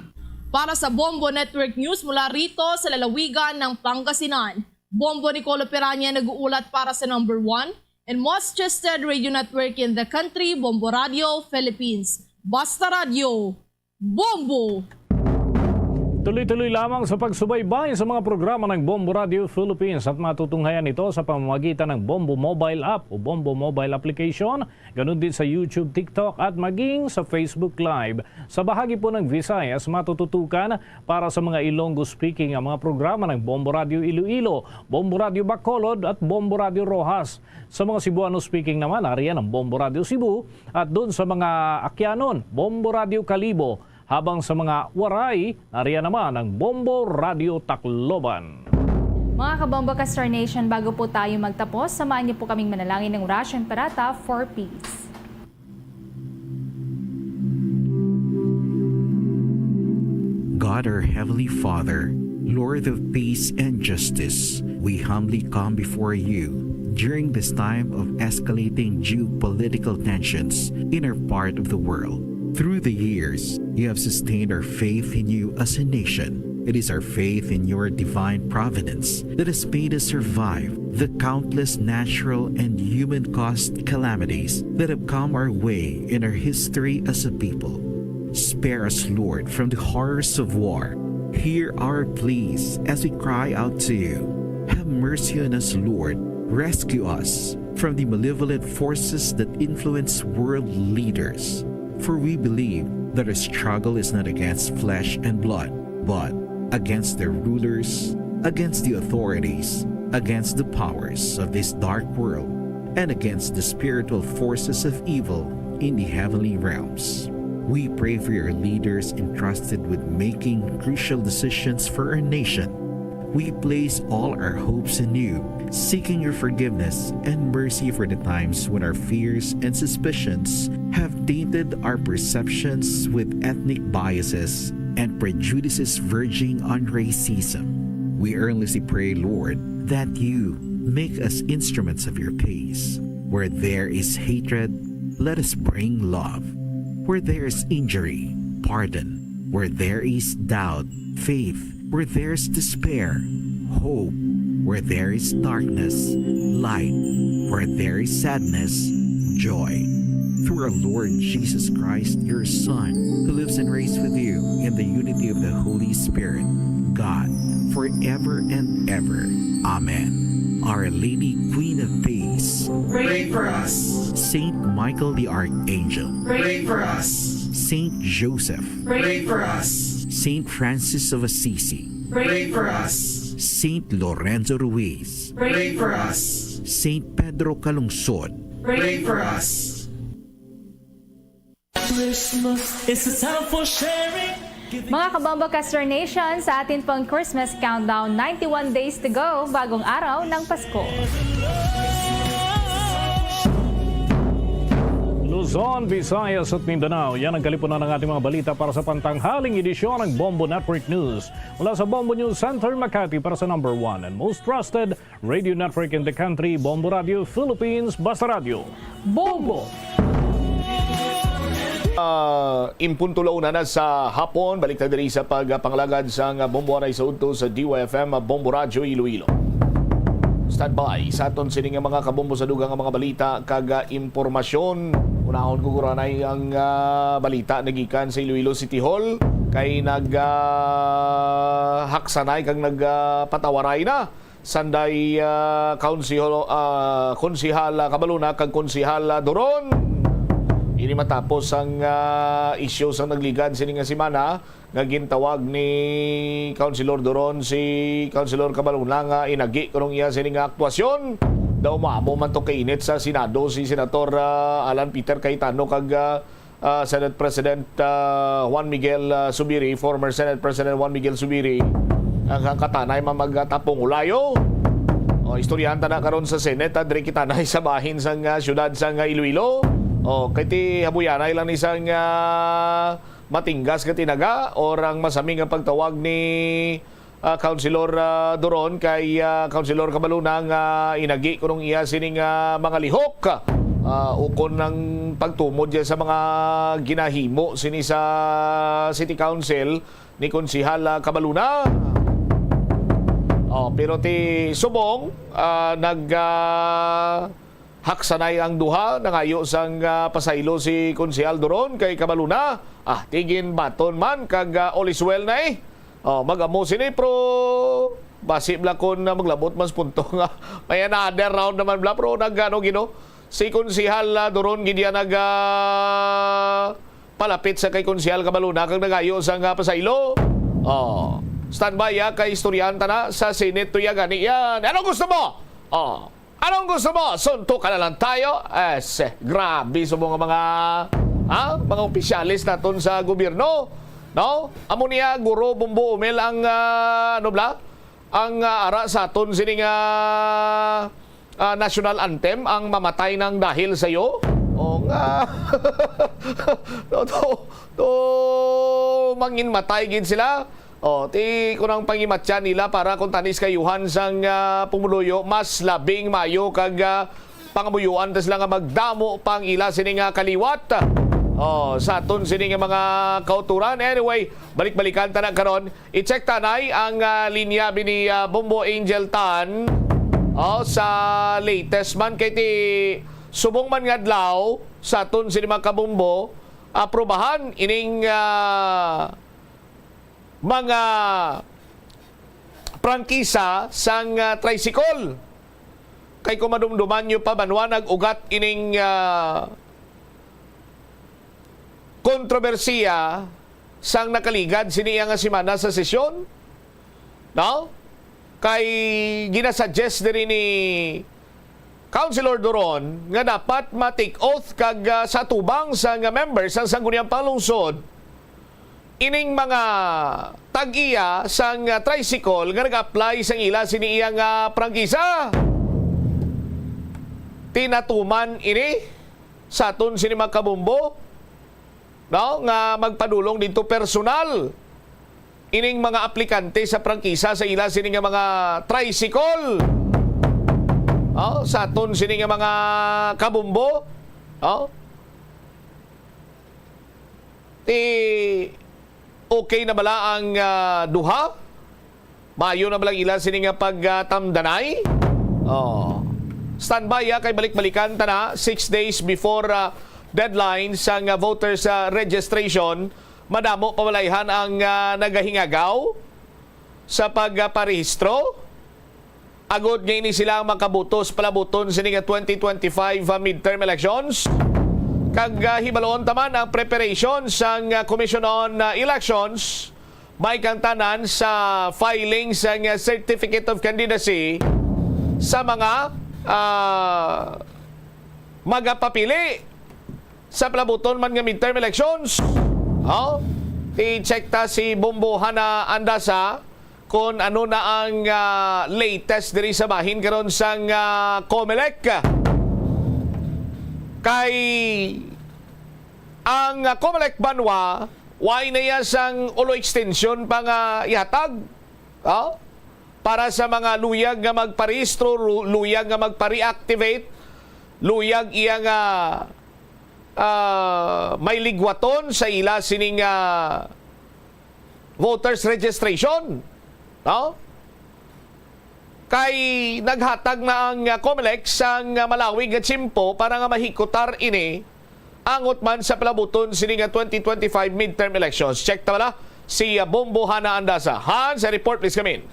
Para sa Bombo Network News mula rito sa lalawigan ng Pangasinan, Bombo Nicolo Peranya nag-uulat para sa number one and most trusted radio network in the country, Bombo Radio Philippines. Basta Radyo, Bombo! Tuloy-tuloy lamang sa pagsubaybay sa mga programa ng Bombo Radio Philippines at matutunghayan ito sa pamamagitan ng Bombo Mobile App o Bombo Mobile Application, ganun din sa YouTube, TikTok at maging sa Facebook Live. Sa bahagi po ng Visayas, matututukan para sa mga Ilonggo-speaking ang mga programa ng Bombo Radio Iloilo, Bombo Radio Bacolod at Bombo Radio Roxas. Sa mga Cebuano-speaking naman, nariyan ang Bombo Radio Cebu at doon sa mga Akyanon, Bombo Radio Kalibo. Habang sa mga Waray, nariyan naman ang Bombo Radio Tacloban. Mga Kabombo ka Star Nation, bago po tayo magtapos, samahan niyo po kaming manalangin ng Russian Parata for Peace. God, our Heavenly Father, Lord of peace and justice, we humbly come before you during this time of escalating geopolitical tensions in our part of the world. Through the years, you have sustained our faith in you as a nation. It is our faith in your divine providence that has made us survive the countless natural and human-caused calamities that have come our way in our history as a people. Spare us, Lord, from the horrors of war. Hear our pleas as we cry out to you. Have mercy on us, Lord. Rescue us from the malevolent forces that influence world leaders. For we believe that our struggle is not against flesh and blood, but against the rulers, against the authorities, against the powers of this dark world, and against the spiritual forces of evil in the heavenly realms. We pray for your leaders entrusted with making crucial decisions for our nation. We place all our hopes in you, seeking your forgiveness and mercy for the times when our fears and suspicions have tainted our perceptions with ethnic biases and prejudices verging on racism. We earnestly pray, Lord, that you make us instruments of your peace. Where there is hatred, let us bring love. Where there is injury, pardon. Where there is doubt, faith. Where there is despair, hope. Where there is darkness, light. Where there is sadness, joy. Through our Lord Jesus Christ, your Son, who lives and reigns with you in the unity of the Holy Spirit, God, forever and ever. Amen. Our Lady, Queen of Peace, pray for us. Saint Michael the Archangel, pray for us. Saint Joseph, pray for us. Saint Francis of Assisi, pray for us. Saint Lorenzo Ruiz, pray for us. Saint Pedro Calungsod, pray for us. Christmas is a time for sharing. Mga Kabombo ka Star Nation, sa atin pong Christmas Countdown, ninety-one days to go, bagong araw ng Pasko. Luzon, Visayas at Mindanao, yan ang kalipunan ng ating mga balita para sa pantanghaling edisyon ng Bombo Network News. Mula sa Bombo News Center, Makati, para sa number one and most trusted radio network in the country, Bombo Radio Philippines, Basta Radyo. Bombo! Ah, in punto la una na sa hapon, balik ta diri sa pagpangalagad sang Bombo Anay sa udto sa D Y F M, Bombo Radyo Iloilo. Standby sa aton sini nga mga kabombo sa dugang nga mga balita kag, ah, impormasyon. Unahon ko guro anay ang, ah, balita nagikan sa Iloilo City Hall kay nag, ah, haksanay kag nag, ah, patawaray na sanday, ah, Konsehal, ah, Konsehal, ah, Cabaluna kag Konsehal, ah, Duron. Ini matapos ang, ah, isyu sa nagligad sini nga semana nga gintawag ni Councilor Duron si Councilor Cabaluna nga inagi kunong iya sini nga aktuasyon. Daw maamo man to kainit sa Senado si Senator, ah, Alan Peter Cayetano kag, ah, ah, Senate President, ah, Juan Miguel, ah, Zubiri, former Senate President Juan Miguel Zubiri, ang, ang katanay man magtapong ulayo. O, istoryahan ta na karon sa Senate, ah, diri kita na sa bahin sang, ah, siyudad sang, ah, Iloilo. O, kay ti habuyanay lang ni sang, ah, matinggas nga tinaga or ang masami nga pagtawag ni ah, Councilor, ah, Duron kay, ah, Councilor Cabaluna nga inagi kunong iya sining, ah, mga lihok, ah, ukon ang pagtumod niya sa mga ginahimo sini sa City Council ni Konsehal, ah, Cabaluna. Oh, pero ti subong, ah, nag, ah, haksanay ang duha, nangayo sang, ah, pasaylo si Konsehal Duron kay Cabaluna. Ah, ti ginbaton man kag, ah, all is well na, eh. Oh, mag-amo sini, pero basi bala kon, ah, maglabot man sa punto nga may another round naman bala, pero nag-, ano, gino, si Konsehal, ah, Doron gid iya nag, ah, palapit sa kay Konsehal Cabaluna kag nagayo sang, ah, pasaylo. Oh, standby, ah, kay istoryahan ta na sa Senate to iya gani yan. Anong gusto mo? Oh, anong gusto mo? Suntukan na lang tayo. Eh, se, grabe sa mga, mga, ha? Mga opisyales naton sa gobyerno, no? Amo niya, Guro Bombo Umel, ang, ah, ano bala? Ang, ah, ara sa aton sining, ah, ah, national anthem, ang "Mamatay ng Dahil Sa'yo"? O nga. To, to, to, manginmatay gid sila. O, ti, kung ang pangimatyan nila para kung tanis kayuhan sang, ah, pumuluyo, mas labing maayo kag, ah, pangamuyuan ta sila nga magdamo pang ila sini nga kaliwat. O, sa aton sini nga mga kauturan. Anyway, balik-balikan ta na karon. I-check tanay ang, ah, linya bini, ah, Bombo Angel Tan. O, sa latest man kay ti subong man nga adlaw sa aton sini mga kabombo, aprobahan ining, ah, mga prangkisa sang, ah, tricycle. Kay kung madumduman nyo pa, banwa, nag-ugat ining, ah, kontrobersiya sang nakaligad sini nga semana sa sesyon, no? Kay ginasuggest diri ni Councilor Doron nga dapat ma-take oath kag, ah, sa tubang sang member sang Sangguniang Panglungsod ining mga tag-iya sang, ah, tricycle nga nag-apply sang ila sini iya nga prangkisa. Tinatuman ini sa aton sini mga kabombo, no, nga magpadulong dito personal ining mga aplikante sa prangkisa sa ila sini nga mga tricycle. Oh, sa aton sini nga mga kabombo, oh, ti okay na bala ang, ah, duha? Maayo na bala ang ila sini nga pagtamdanay? Oh. Standby, ah, kay balik-balikan ta na, six days before, ah, deadline sang, ah, voters, ah, registration. Madamo pa balayhan ang, ah, nagahingagaw sa pagparehistro. Agod nga ini sila ang makaboto sa palabuton sini nga twenty twenty-five, ah, midterm elections. Kag, ah, hibaloon ta man ang preparation sang, ah, Commission on, ah, Elections, may kang tanan sa filing sang, ah, Certificate of Candidacy sa mga, ah, magapapili sa palabuton man nga midterm elections. Oh, i-check ta si Bombo Hana Andasa kung ano na ang, ah, latest diri sa bahin karon sang, ah, Comelec. Kay ang, ah, Comelec banwa, way na iya sang ulo extension pa nga ihatag. Oh? Para sa mga luyag nga magparehistro, lu-, luyag nga magpa-reactivate, luyag iya nga, ah, may ligwaton sa ila sining, ah, voters registration, no? Kay naghatag na ang, ah, Comelec sang, ah, malawig nga tiyempo para nga mahikutar ini angot man sa palabuton sini nga twenty twenty-five midterm elections. Check ta bala si, ah, Bombo Hana Andasa. Han, sa report, please come in.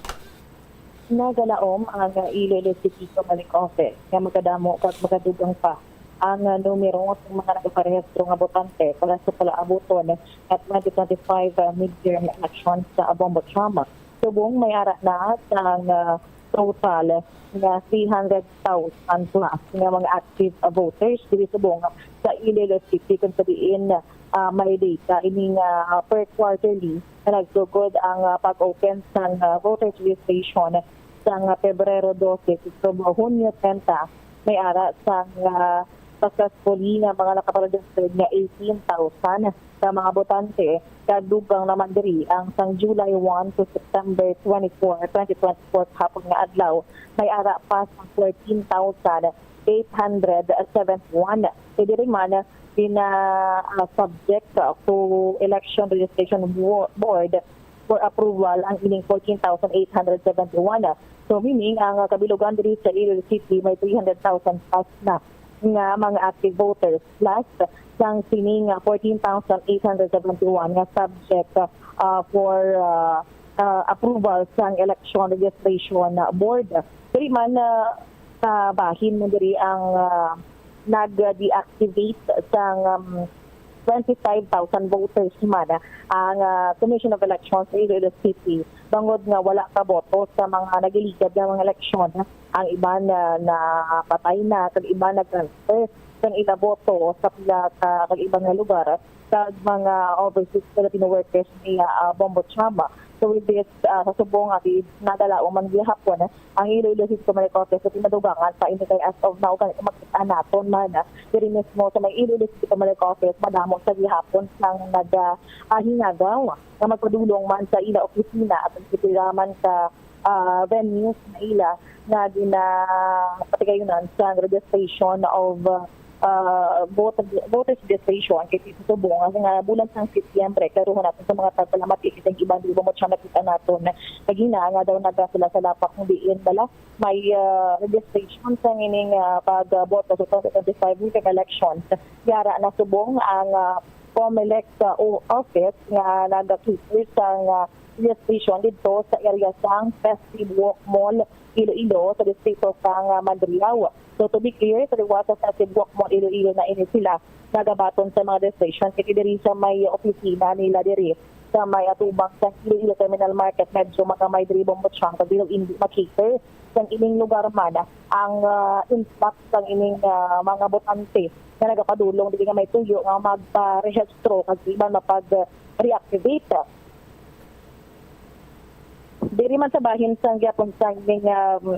Nagalaom ang Iloilo City Comelec Office nga makadamo kag makadugang pa ang numero sa mga nagaparehistro nga botante para sa palaabuton nga twenty twenty-five midterm elections sa Bombo Chama. Subong may ara na sang, ah, total nga three hundred thousand plus nga mga active voters diri subong sa Iloilo City, kung sa diin, ah, may data ini nga, ah, per quarterly nga nagsugod ang, ah, pag-open sang, ah, voters registration sang, ah, Pebrero dose subong Hunyo treinta, may ara sang, ah, successfully nga mga nakaparegister nga eighteen thousand ka mga botante, kag dugang naman diri ang sang July one to September twenty-four, twenty twenty-four hapon nga adlaw, may ara pa sang fourteen thousand eight hundred seventy-one. Kay diri man pina-, ah, subject, ah, to Election Registration Bo-, Board for approval ang ining fourteen thousand eight hundred seventy-one. So, meaning, ang, ah, kabilugan diri sa Iloilo City may three hundred thousand plus na nga mga active voters, plus sang sining, ah, fourteen thousand eight hundred seventy-one nga subject, ah, for, ah, ah, approval sang election registration board. Diri man, ah, sa bahin mo diri ang, ah, nag-deactivate sang, um, twenty-five thousand voters man ang, ah, Commission of Elections sa Iloilo City bangod nga wala kaboto sa mga nagiligad nga mga eleksyon. Ang iban, ah, napatay na, kag iban nag-transfer sang ila boto sa pila ka kag iban nga lugar, kag mga overseas Filipino workers niya, ah, Bombo Chama. So with this, ah, sa subong nga nadala man gihapon ang Iloilo City Comelec Office sa timadugangan pa ini kay as of now, kay makita naton man, ah, diri mismo sa may Iloilo City Comelec Office, madamo sa gihapon sang nag, ah, hinagaw nga magpadulong man sa ila opisina at ang pipila man sa, ah, venues na ila nga ginapatigayunan sa registration of, ah, voter, voters registration kay sa subong nga bulan sang Setyembre. Klaruhon naton sa mga tagpalamati kay ang iban di ba mo siya nakita naton kagina nga daw naga sila sa lapak kung diin bala may, ah, registration sa ining, ah, pagboto sa twenty twenty-five midterm elections. Yara na subong ang, ah, Comelec, ah, o-, office nga nagakipir sang, ah, registration didto sa area sang Festive Walk Mall, Iloilo, sa distrito sang, ah, Mandurriao. So, to be clear, sa liwat sa Festive Walk Mall, Iloilo na ini sila nagabaton sa mga registration kay diri sa may opisina nila diri sa may atubang sa Iloilo Terminal Market, medyo magamay diri Bombo Chang, kag dili indi makita sang ining lugar man ang, ah, influx sang ining, ah, mga botante nga nagapadulong dili nga may tuyo nga magparehistro kag iban mapag-reactivate. Diri man sa bahin sang gyapon sang ining, um,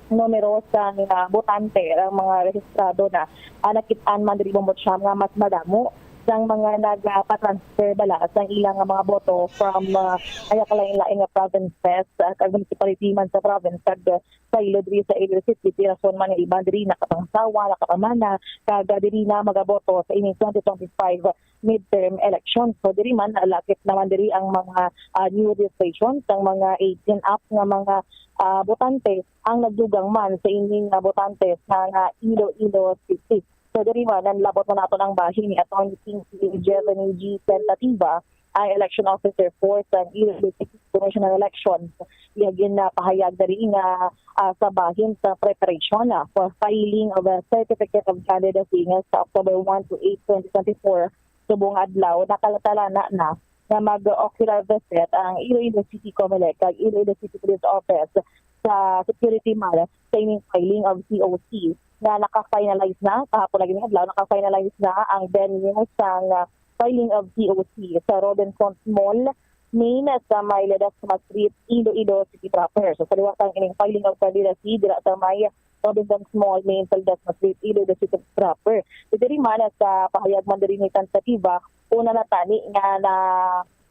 numero sang, ah, botante, ang mga rehistrado na, ah, nakit-an man diri Bombo Cham nga mas madamo sang mga nagapatransfer bala sang ilang mga boto from, ah, ay kalain-lain nga provinces, ah, kag municipality man sa province kag saylo diri sa Iloilo City. Ti rason man nga iban diri nakapangsawa, nakapamana, kag, ah, diri na magaboto sa ining twenty twenty-five midterm election. So diri man, ah, lakip naman diri ang mga, ah, new registration sang mga eighteen up nga mga, ah, botante ang nagdugang man sa ining, ah, botante sa, ah, Iloilo City. So diri man, nanlabot na naton ang bahin ni Attorney Pinky Jeveny G. Tentativa, ang election officer for sang Iloilo City Commission on Elections. Iya ginapahayag diri nga, ah, sa bahin sa preparation, ah, for filing of a certificate of candidacy nga sa October one to eight, twenty twenty-four, subong adlaw, nakatalana na nga mag-ocular visit ang Iloilo City Comelec kag Iloilo City Police Office sa security man sa ining filing of C O C nga naka-finalize na. Kahapon lagi nga adlaw, naka-finalize na ang venue sang, ah, filing of C O C sa Robinsons Mall, main sa may Ledesma Street, Iloilo City proper. So, sa liwat ang ining filing of candidacy dira sa may Robinsons Mall, main sa Ledesma Street, Iloilo City proper. So, diri man sa pahayag man diri ni Tentativa, una na tani nga na,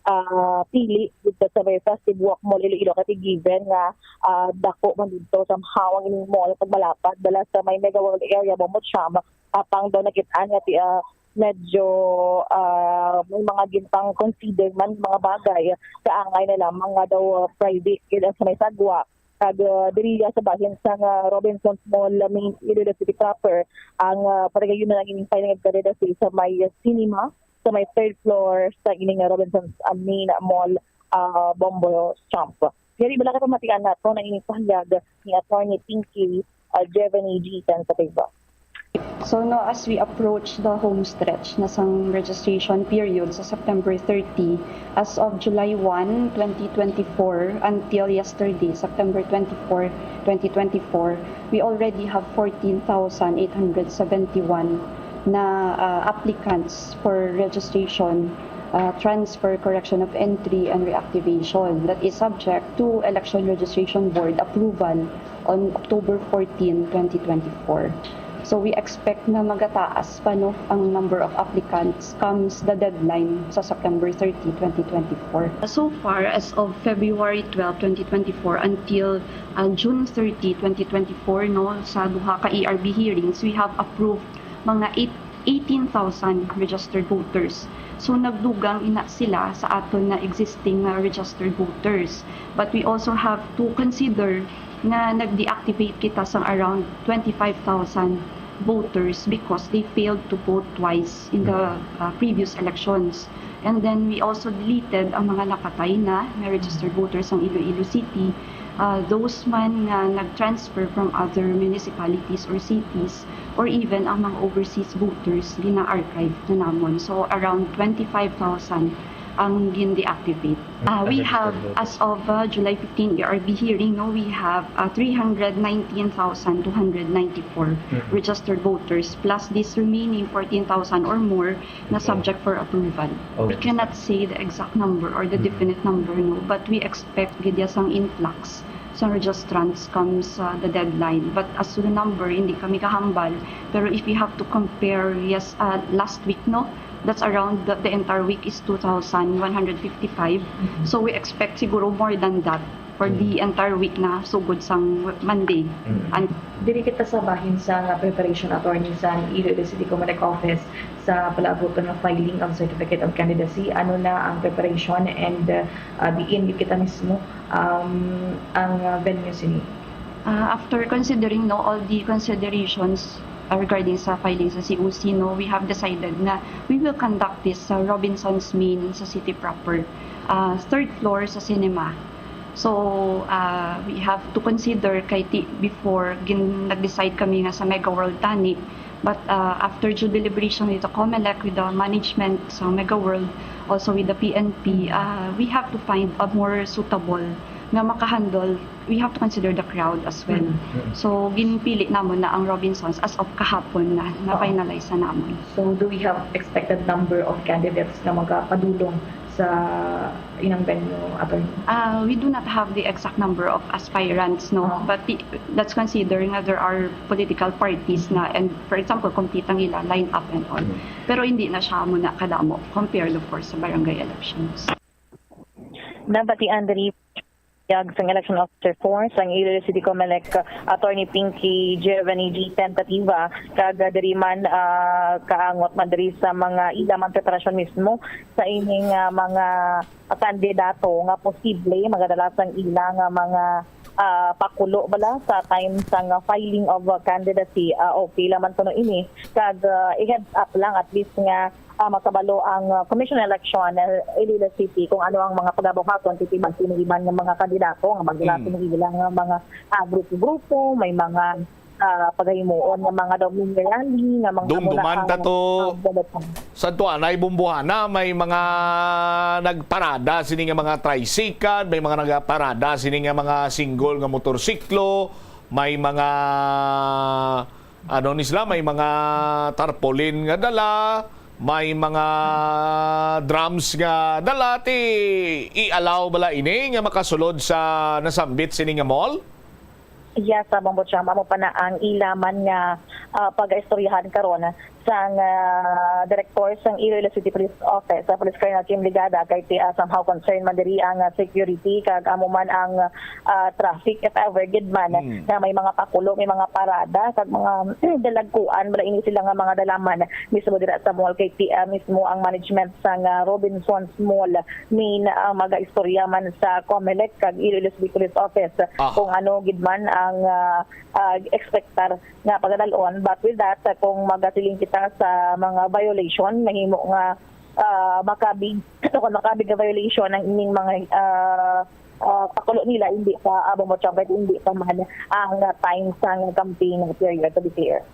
ah, pili dito sa may Festive Walk Mall Iloilo, kasi given nga, ah, dako man dito somehow ang ining mall pag malapad bala sa may Mega World area, Bombo Cham, apang daw nakit-an nga ti-, ah, medyo, ah, may mga ginpang consider man mga bagay, kaangay na lamang nga daw, ah, private gid ang sa may sagwa. Kag, ah, diri sa bahin sang, ah, Robinsons Mall, main Iloilo City proper, ang, ah, pagayon na lang ining filing of candidacy sa may cinema, sa may third floor sa ining Robinsons, ah, main mall, ah, Bombo Cham. Diri bala kapamatian nato na ining pahayag ni Attorney Pinky, ah, Jeveny G. Tentativa. So, no, as we approach the home stretch na sang registration period sa September thirty, as of July one, twenty twenty-four, until yesterday, September twenty-four, twenty twenty-four, we already have fourteen thousand eight hundred seventy-one na, ah, applicants for registration, ah, transfer, correction of entry, and reactivation that is subject to Election Registration Board approval on October fourteen, twenty twenty-four. So we expect na magataas pa, no, ang number of applicants comes the deadline sa September thirty, twenty twenty-four. So far, as of February twelve, twenty twenty-four, until, uh, June thirty, twenty twenty-four, no, sa duha ka A R B hearings, we have approved mga eight, eighteen thousand registered voters. So, nagdugang ina sila sa aton na existing nga registered voters. But we also have to consider nga nag-deactivate kita sang around twenty-five thousand voters because they failed to vote twice in the uh, previous elections. And then we also deleted ang mga nakatay na, na registered voters sa Iloilo City, uh, those man nga nag-transfer from other municipalities or cities, or even ang mga overseas voters, gina-archive na namon. So around twenty-five thousand ang gin-deactivate. Uh, we have, as of uh, July fifteen E R B hearing, no, we have uh, three hundred nineteen thousand two hundred ninety-four registered voters, plus this remaining fourteen thousand or more na subject for approval. We cannot say the exact number or the definite number, no, but we expect gid sang influx sa registrants comes uh, the deadline. But as to the number, hindi kami kahambal. Pero if you have to compare, yes, uh, last week, no, that's around the, the entire week is two thousand one hundred fifty-five. So we expect siguro more than that for the entire week na sugod sang Monday. And diri kita sa bahin sa preparation, attorney, sa Iloilo City Comelec Office sa palabot nga filing of certificate of candidacy. Ano na ang preparation and uh, uh, diin kita mismo um, ang uh, venue sini? Uh, after considering, no, all the considerations uh, regarding sa filing sa C O C, no, we have decided na we will conduct this sa Robinson's Main sa city proper, uh, third floor sa cinema. So uh, we have to consider kay ti before gin nag-decide kami nga sa Mega World tani, but uh, after due deliberation with the Comelec, with the management sa Mega World, also with the P N P, uh, we have to find a more suitable nga makahandle. We have to consider the crowd as well. So ginpili namon na ang Robinsons as of kahapon na na-finalize na namon. So do we have expected number of candidates nga magapadulong sa inang venue, attorney? Uh, we do not have the exact number of aspirants, no, but the, let's consider nga there are political parties na, and for example, compete ang ila line up and all. Pero hindi na siya mo na kadamo compared, of course, sa barangay elections. Nabatian diri yag sang Election Officer four sang Iloilo City Comelec, Attorney Pinky Giovanni G. Tentativa, kag diri man uh, kaangot man diri sa mga ila man preparasyon mismo sa ining uh, mga kandidato nga posible magadala sang ila nga mga uh, pakulo bala sa time sang filing of candidacy. Uh, okay lang man kuno ini, kag uh, i-heads up lang at least nga uh, makabalo ang uh, Commission on Election uh, Iloilo City kung ano ang mga pagabuhaton titibag kini iban nga mga kandidato nga magdala mm. Sini ilang uh, mga uh, grupo-grupo, may mga uh, pagahimuon nga mga daw mini rally nga mga dumduman ta to. Sa tuanay bumbuhana may mga nagparada sini nga mga tricycle, may mga nagparada sini nga mga single nga motorsiklo, may mga ano ni sila, may mga tarpaulin nga dala, may mga drums nga dala, ti i-allow bala ini nga makasulod sa nasambit sini nga mall? Yes, Abang Bocham, amo pa na ang ila man nga uh, pag-istoryahan karon sang uh, direktor sang Iloilo City Police Office, uh, Police Colonel Kim Ligada, kay uh, somehow concern man diri ang uh, security kag amo man ang uh, traffic if ever gid man mm. Na may mga pakulo, may mga parada kag mga dalagkuan, wala ini sila nga mga dalaman mismo dira sa mall kay uh, mismo ang management sang uh, Robinsons Mall main uh, mag-istorya man sa Comelec kag Iloilo City Police Office ah. Kung ano gid man ang uh, uh, expectar nga pagadalon. But with that, uh, kung magasiling kita sa mga violation, mahimo nga uh, makabig, kung makabig nga violation ang ining mga uh, uh, pakulo nila, hindi pa abang mo kahit hindi pa man ang uh, time sang campaign period, to be fair.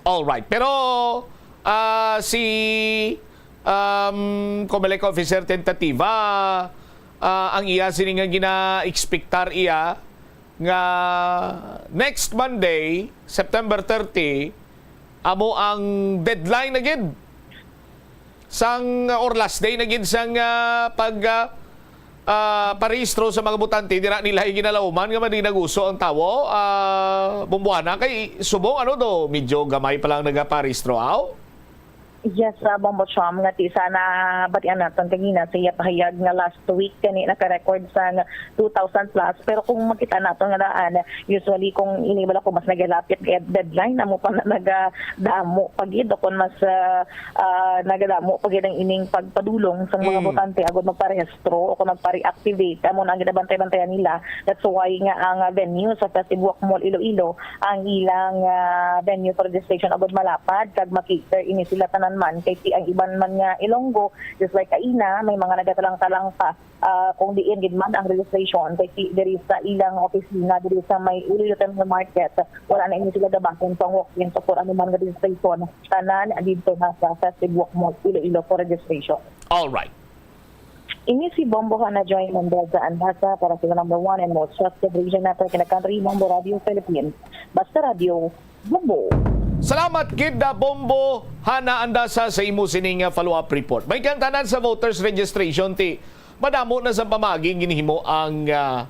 All right. Pero uh, si um, Comelec Officer Tentativa, uh, ang iya sini nga gina-expectar iya nga next Monday, September thirty, amo ang deadline na gid sang or last day na gid sang uh, pag uh, uh, parehistro sa mga botante dira nila iginalauman nga madi naguso ang tawo uh, bumbuhana kay subong ano do medyo gamay pa lang nagaparehistro aw. Yes, uh, Bombo Chom, nga ti sana batian naton kagina sa iya pahayag nga last week kani naka-record sa two thousand plus. Pero kung makita naton nga daan, usually kung ini bala ko mas nagalapit kay deadline, amo pa na nagadamo pa gid o kung mas ah, ah, nagadamo pa gid ang ining pagpadulong sa mga Mm. botante agud magparehistro o kung magpa-reactivate. Amo na ang ginabantay-bantayan nila. That's why nga ang, ah, venue sa Festive Walk Mall Iloilo ang ilang, ah, venue for registration agud malapad kag ma-cater ini sila tanan man kay ti ang iban man nga Ilonggo, just like kaina, may mga nagatalang-talang pa, ah, kung diin gid man ang registration kay ti diri sa ilang opisina diri sa may Iloilo Terminal Market, wala na ini sila gabaton pang walk-in o kung ano man nga registration, tanan didto na sa Festive Walk Mall Iloilo for registration. All right. Ini si Bombo Hana Joy Mendoza Andaza para sa number one and most trusted region network in the country, Bombo Radio Philippines. Basta Radio, Bombo. Salamat gid na Bombo Hana Andasa sa imo sining, ah, follow-up report. May kantanan sa voters registration ti madamo na sa pamagi ginhimo ang, ah,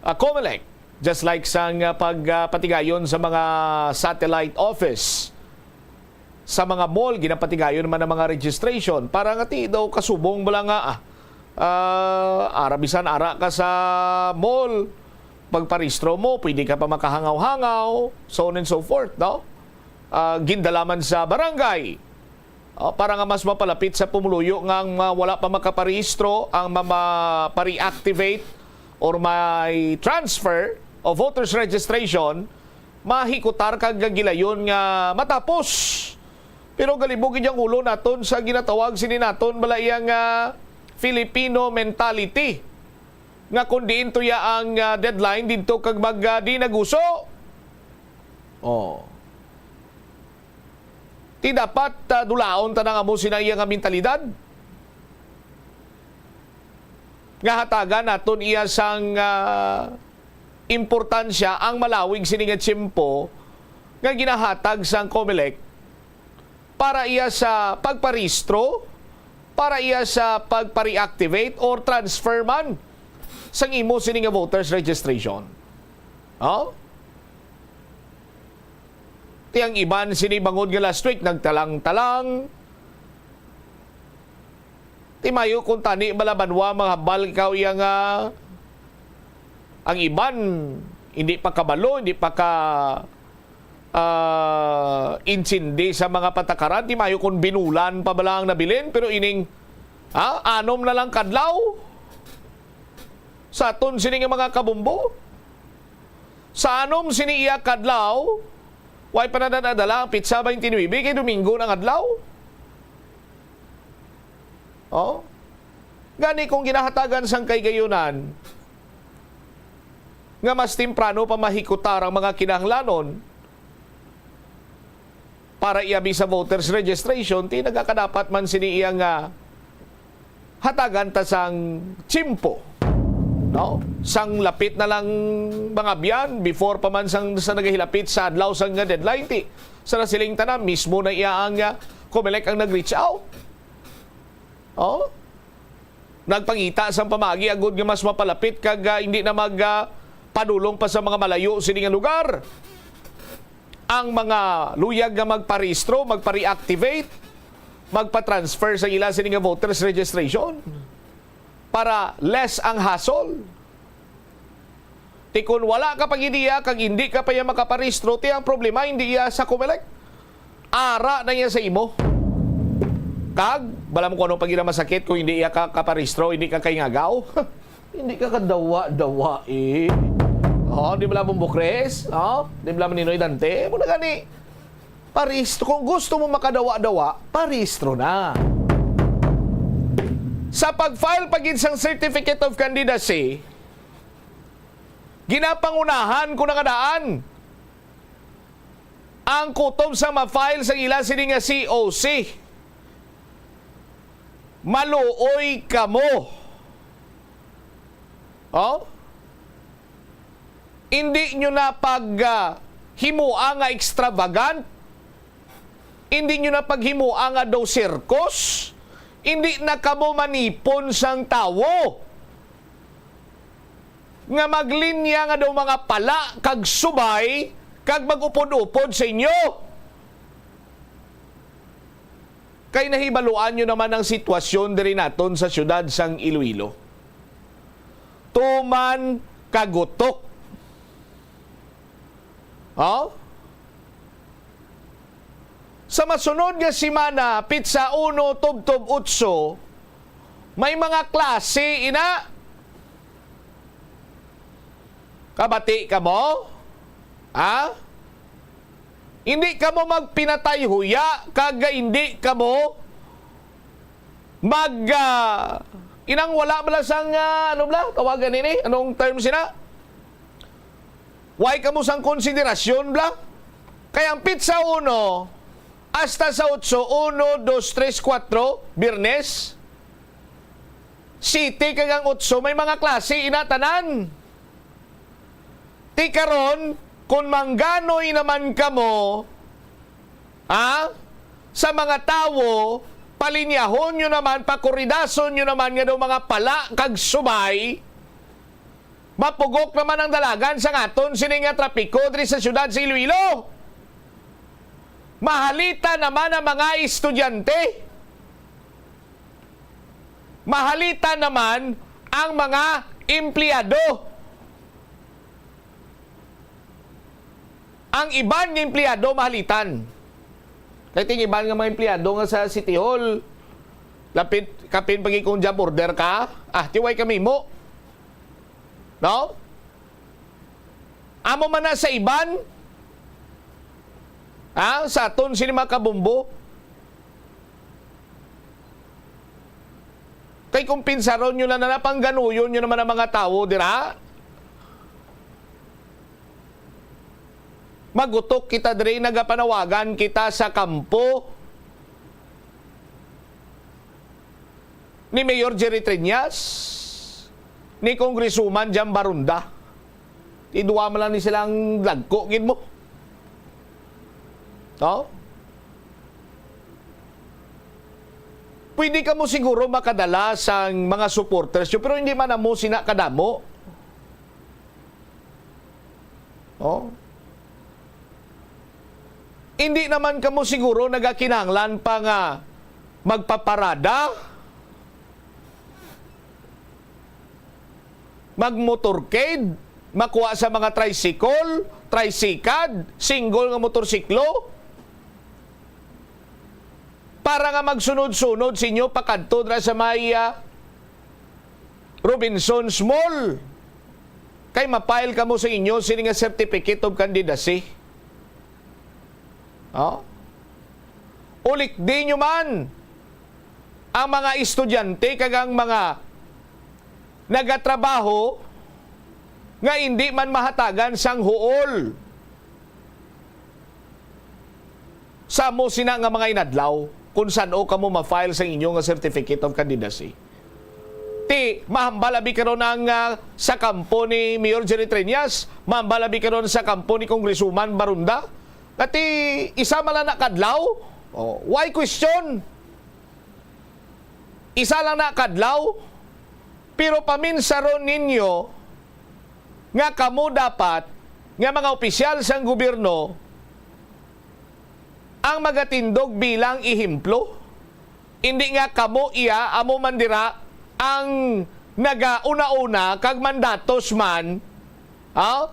ah, Comelec. Just like sang, ah, pag, ah, patigayon sa mga satellite office, sa mga mall, ginapatigayon man ang mga registration para nga ti daw kasubong bala nga, ah, ah, ara bisan ara ka sa mall, pagparehistro mo, pwede ka pa makahangaw-hangaw, so on and so forth, no? Ah, gindala man sa barangay. Oh, para nga mas mapalapit sa pumuluyo nga ang mga wala pa makaparehistro, ang mama-, pa-reactivate or may transfer o voters registration, mahikutar kag gilayon nga matapos. Pero galibog gid ang ulo naton sa ginatawag sini naton bala iya nga Filipino mentality, nga kung diin to iya ang, ah, deadline didto kag mag, ah, di naguso. Oh. Ti dapat, ah, dulaon ta na nga amo sina iya nga mentalidad nga hatagan naton iya sang, ah, importansya ang malawig sini nga tiyempo nga ginahatag sang Comelec para iya sa pagparehistro, para iya sa pagpa-reactivate or transfer man sang imo sini nga voters registration. Oh? Ti ang iban sini bangod nga last week nagtalang-talang. Ti mayo kung tani bala banwa mahambal ikaw iya nga ang iban hindi pa kabalo, hindi pa ka, ah, intindi sa mga patakaran. Ti mayo kung binulan pa bala ang nabilin, pero ining, ah, anom na lang kadlaw sa aton sini nga mga kabombo. Sa anom sini iya kadlaw, way pa nadala ang pitsa twenty-nine kay Domingo na nga adlaw. Oh? Gani kung ginahatagan sang kahigayonan nga mas temprano pa mahikutar ang mga kinahanglanon para iabi sa voters registration, ti nagakadapat man sini iya nga hatagan ta sang tiyempo, no? Sang lapit na lang mga biyan, before pa man sang, sa nagahilapit sa adlaw sang nga deadline, ti sa nasiling tanan, mismo na iya ang, ah, Comelec ang nag-reach out. Oh? Nagpangita sang pamagi agud nga mas mapalapit kag, ah, hindi na mag, ah, padulong pa sa mga malayo sini nga lugar ang mga luyag nga magparehistro, magpa-reactivate, magpa-transfer sa ila sini nga voters registration para less ang hassle. Ti kun wala ka pa gid iya kag hindi ka pa iya makaparehistro, ti ang problema hindi iya sa Comelec. Ara na iya sa imo. Kag, bala mo kung ano pa gid ang masakit kung hindi iya ka kaparehistro, hindi ka kaingagaw. Hindi ka kadawa-dawa, eh. Oh, di bala mo bukres? Oh, di bala mo Ninoy Dante? Mo na gani. Parehistro. Kung gusto mo makadawa-dawa, parehistro na. Sa pag-file pa gid sang Certificate of Candidacy, ginapangunahan ko na nga daan ang kutob sa ma-file sang ila sini nga C O C. Maluoy kamo. Oh? Hindi nyo na pag, ah, himua nga extravagant. Hindi nyo na paghimua nga daw sirkos. Hindi na kamo manipon sang tawo. Nga maglinya nga daw mga pala kag subay kag mag-upod-upod sa inyo. Kay nahibaluan nyo naman ang sitwasyon diri naton sa siyudad sang Iloilo. Tuman kagutok. Oh? Sa masunod nga semana, pitsa uno, tubtob otso, may mga klase, ina. Kabati kamo? Ha? Hindi kamo magpinatay huya, kag hindi kamo mag, ah, inang wala bala sang, ah, ano bala? Tawagan ini? Anong term sina? Way kamo sang konsiderasyon bala? Kay ang pitsa uno hasta sa otso, uno, dos, tres, kuwatro, Biyernes, siyete kag ang otso, may mga klase ina tanan. Ti karon, kon mangganoy naman kamo, ha, sa mga tawo, palinyahon nyo naman, pakuridason nyo naman nga daw mga pala kag subay, mapugok naman ang dalagan sang aton sini nga trapiko diri sa siyudad sa Iloilo. Mahalita naman ang mga estudyante. Mahalita naman ang mga empleyado. Ang iban nga empleyado mahalitan. Kay ting iban nga mga empleyado nga sa City Hall, lapit, kapin pagi kung job order ka, ah, tiway kami mo. No? Amo man na sa iban, ha? Sa aton sini mga kabumbo. Kay kung pinsaron nyo na, na pangganuyon nyo naman ang mga tawo dira. Magutok kita diri, nagapanawagan kita sa kampo ni Mayor Jerry Treñas, ni Congresswoman Jan Barunda. Ti duwa man lang ni silang dagko gid mo. No? Pwede kamo siguro makadala sang mga supporters nyo, pero hindi man amo sina kadamo. Oh. Hindi naman kamo siguro nagakinahanglan pa nga magpaparada, magmotorcade, makuha sa mga tricycle, tricycad, single nga motorsiklo, para nga magsunod-sunod sa inyo pakadto dira sa may, ah, Robinsons Mall, kay ma-file kamo sa inyo sini nga certificate of candidacy. Oh? Ulikdi nyo man ang mga estudyante kag ang mga nagatrabaho nga indi man mahatagan sang huol. Sa amo sina nga mga inadlaw, kung san-o kamo ma-file sang inyo nga certificate of candidacy. Ti, mahambal abi karon ang, ah, sa kampo ni Mayor Jerry Treñas, mahambal abi karon sa kampo ni Congresswoman Barunda. Nga ti, isa man lang na kadlaw, oh, why question? Isa lang na kadlaw, pero paminsaron ninyo nga kamo dapat nga mga opisyal sang gobyerno ang magatindog bilang ehemplo. Hindi nga kamo iya, amo man dira ang nagauna-una kag mandatos man, ha?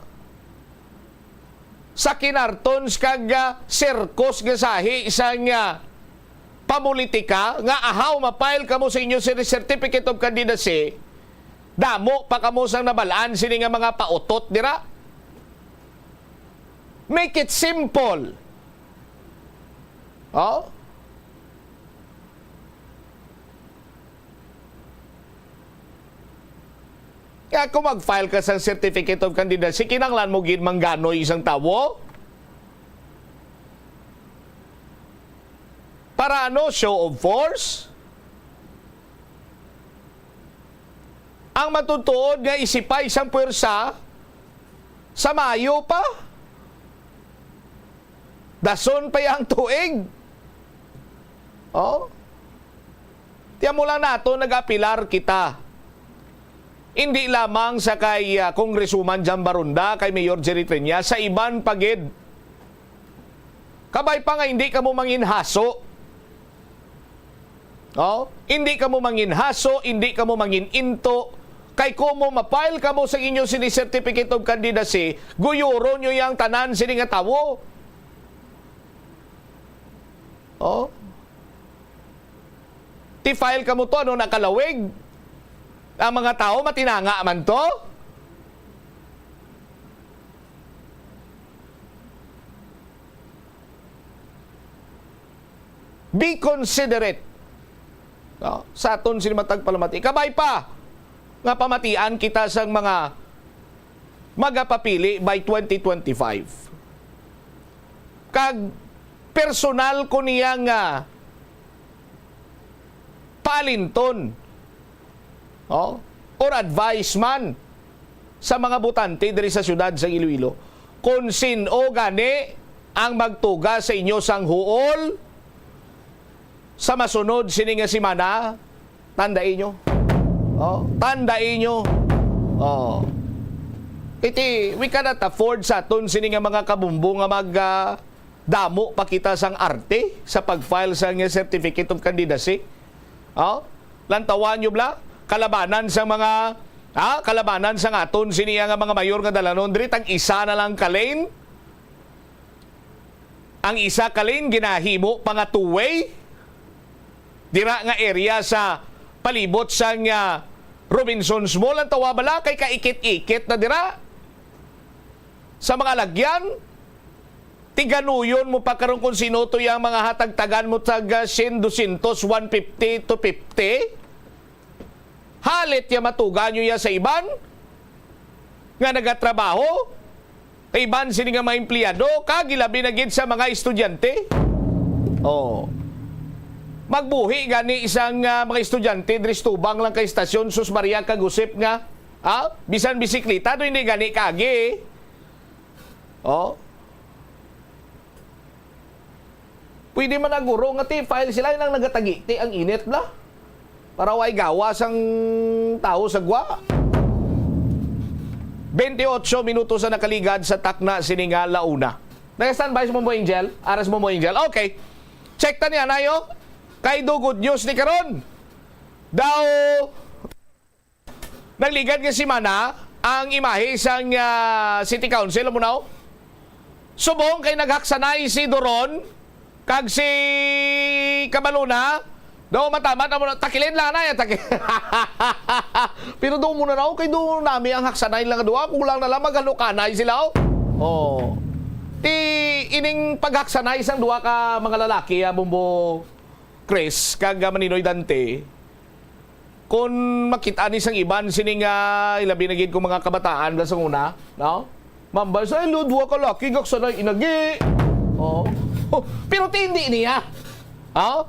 Sa kinartons kag, ah, sirkos nga sahi sang, ah, pamulitika nga ahaw ma-file kamo sa inyo cer-, certificate of candidacy, damo pa kamo sang nabal-an sini nga mga pautot dira. Make it simple. Oh? Kaya kung mag-file ka sa certificate of candidacy, kinahanglan mo gid mangganoy isang tawo? Para ano? Show of force? Ang matutuod nga isipay sang puwersa sa maayo pa. Dason pa yang tuig. Oh? Tiyan mo lang nato, nag-apilar kita. Hindi lamang sa kay, ah, Congresswoman Jan Barunda, kay Mayor Jerry Treñas, sa iban pa gid. Kabay pa nga hindi kamo manginhaso. Oh, hindi kamo manginhaso, hindi kamo mangininto. Kay kumo ma-file kamo sa inyo sini certificate of candidacy, guyuron nyo yang tanan sini nga tawo. Oh. Ti file kamo to, ano, nakalawig? Ang mga tawo, matinanga man to? Be considerate, no, sa aton sini matag palamati. Kabay pa nga pamatian kita sang mga magapapili by twenty twenty-five. Kag personal ko niya nga paalinton, oh, or advice man sa mga botante diri sa siyudad sa Iloilo, kon sin-o gani ang magtuga sa inyo sang huol sa masunod sini nga semana, tandai nyo. Oh, tandai nyo. Oh. Iti, we cannot afford sa aton sini nga mga kabumbo nga mag, ah, damo pa kita sang arte sa pag-file sang certificate of candidacy. Oh? Lantawan nyo bala, kalabanan sa mga, ah, kalabanan sa aton sini nga mga mayor nga dalanon diri, tag isa na lang ka lane. Ang isa ka lane ginahimo pa nga two-way dira nga area sa palibot sang, ah, Robinsons Mall. Ang tawa bala kay kaikit-ikit na dira sa mga lagyan. Tiganuyon mo pa karon kung sino to yang mga hatagtagan mo tag, ah, syen, dosyentos, one fifty to fifty. Halit ya matuga nyo ya sa iban nga nagatrabaho, iban sini nga mga empleyado, kag ilabi na gid sa mga estudyante. Oh. Magbuhi gani isang, ah, mga estudyante diri sa tubang lang kay Estasyon Sus Maria kag Josep nga, ah, bisan bisikleta do hindi gani kaagi. Oh. Pwede man na, guro, nga ti file sila nang nagatagiti ang init bala. Para way gawas ang tawo sa gwa. Twenty-eight minutos ang nakaligad sa takna sini nga la una. Nag-standby si Bombo Angel? Aras Bombo Angel. Okay. Check ta niya, nayo. Kay do good news ni karon. Daw nagligad nga semana ang imahe sang, ah, City Council, amo na, oh. Subong kay naghaksanay si Doron kag si Cabaluna. Do, matamat amo na, takilin lang na, ya, taki-, pero do mo na raw, kay do nami ang haksanay lang duha, kulang na lang maghalukanay sila, oh. Oh. Ti, ining paghaksanay sang duha ka mga lalaki, ah, Bombo Chris, kag, ah, Maninoy Dante, kung makita ni sang iban sining, ah, ilabi na gid kung mga kabataan bala sa una, no? Mambal sa, "Ay, lo, duha ka laki, gaksanay inagi." Oh. Oh, pero ti hindi niya. Oh?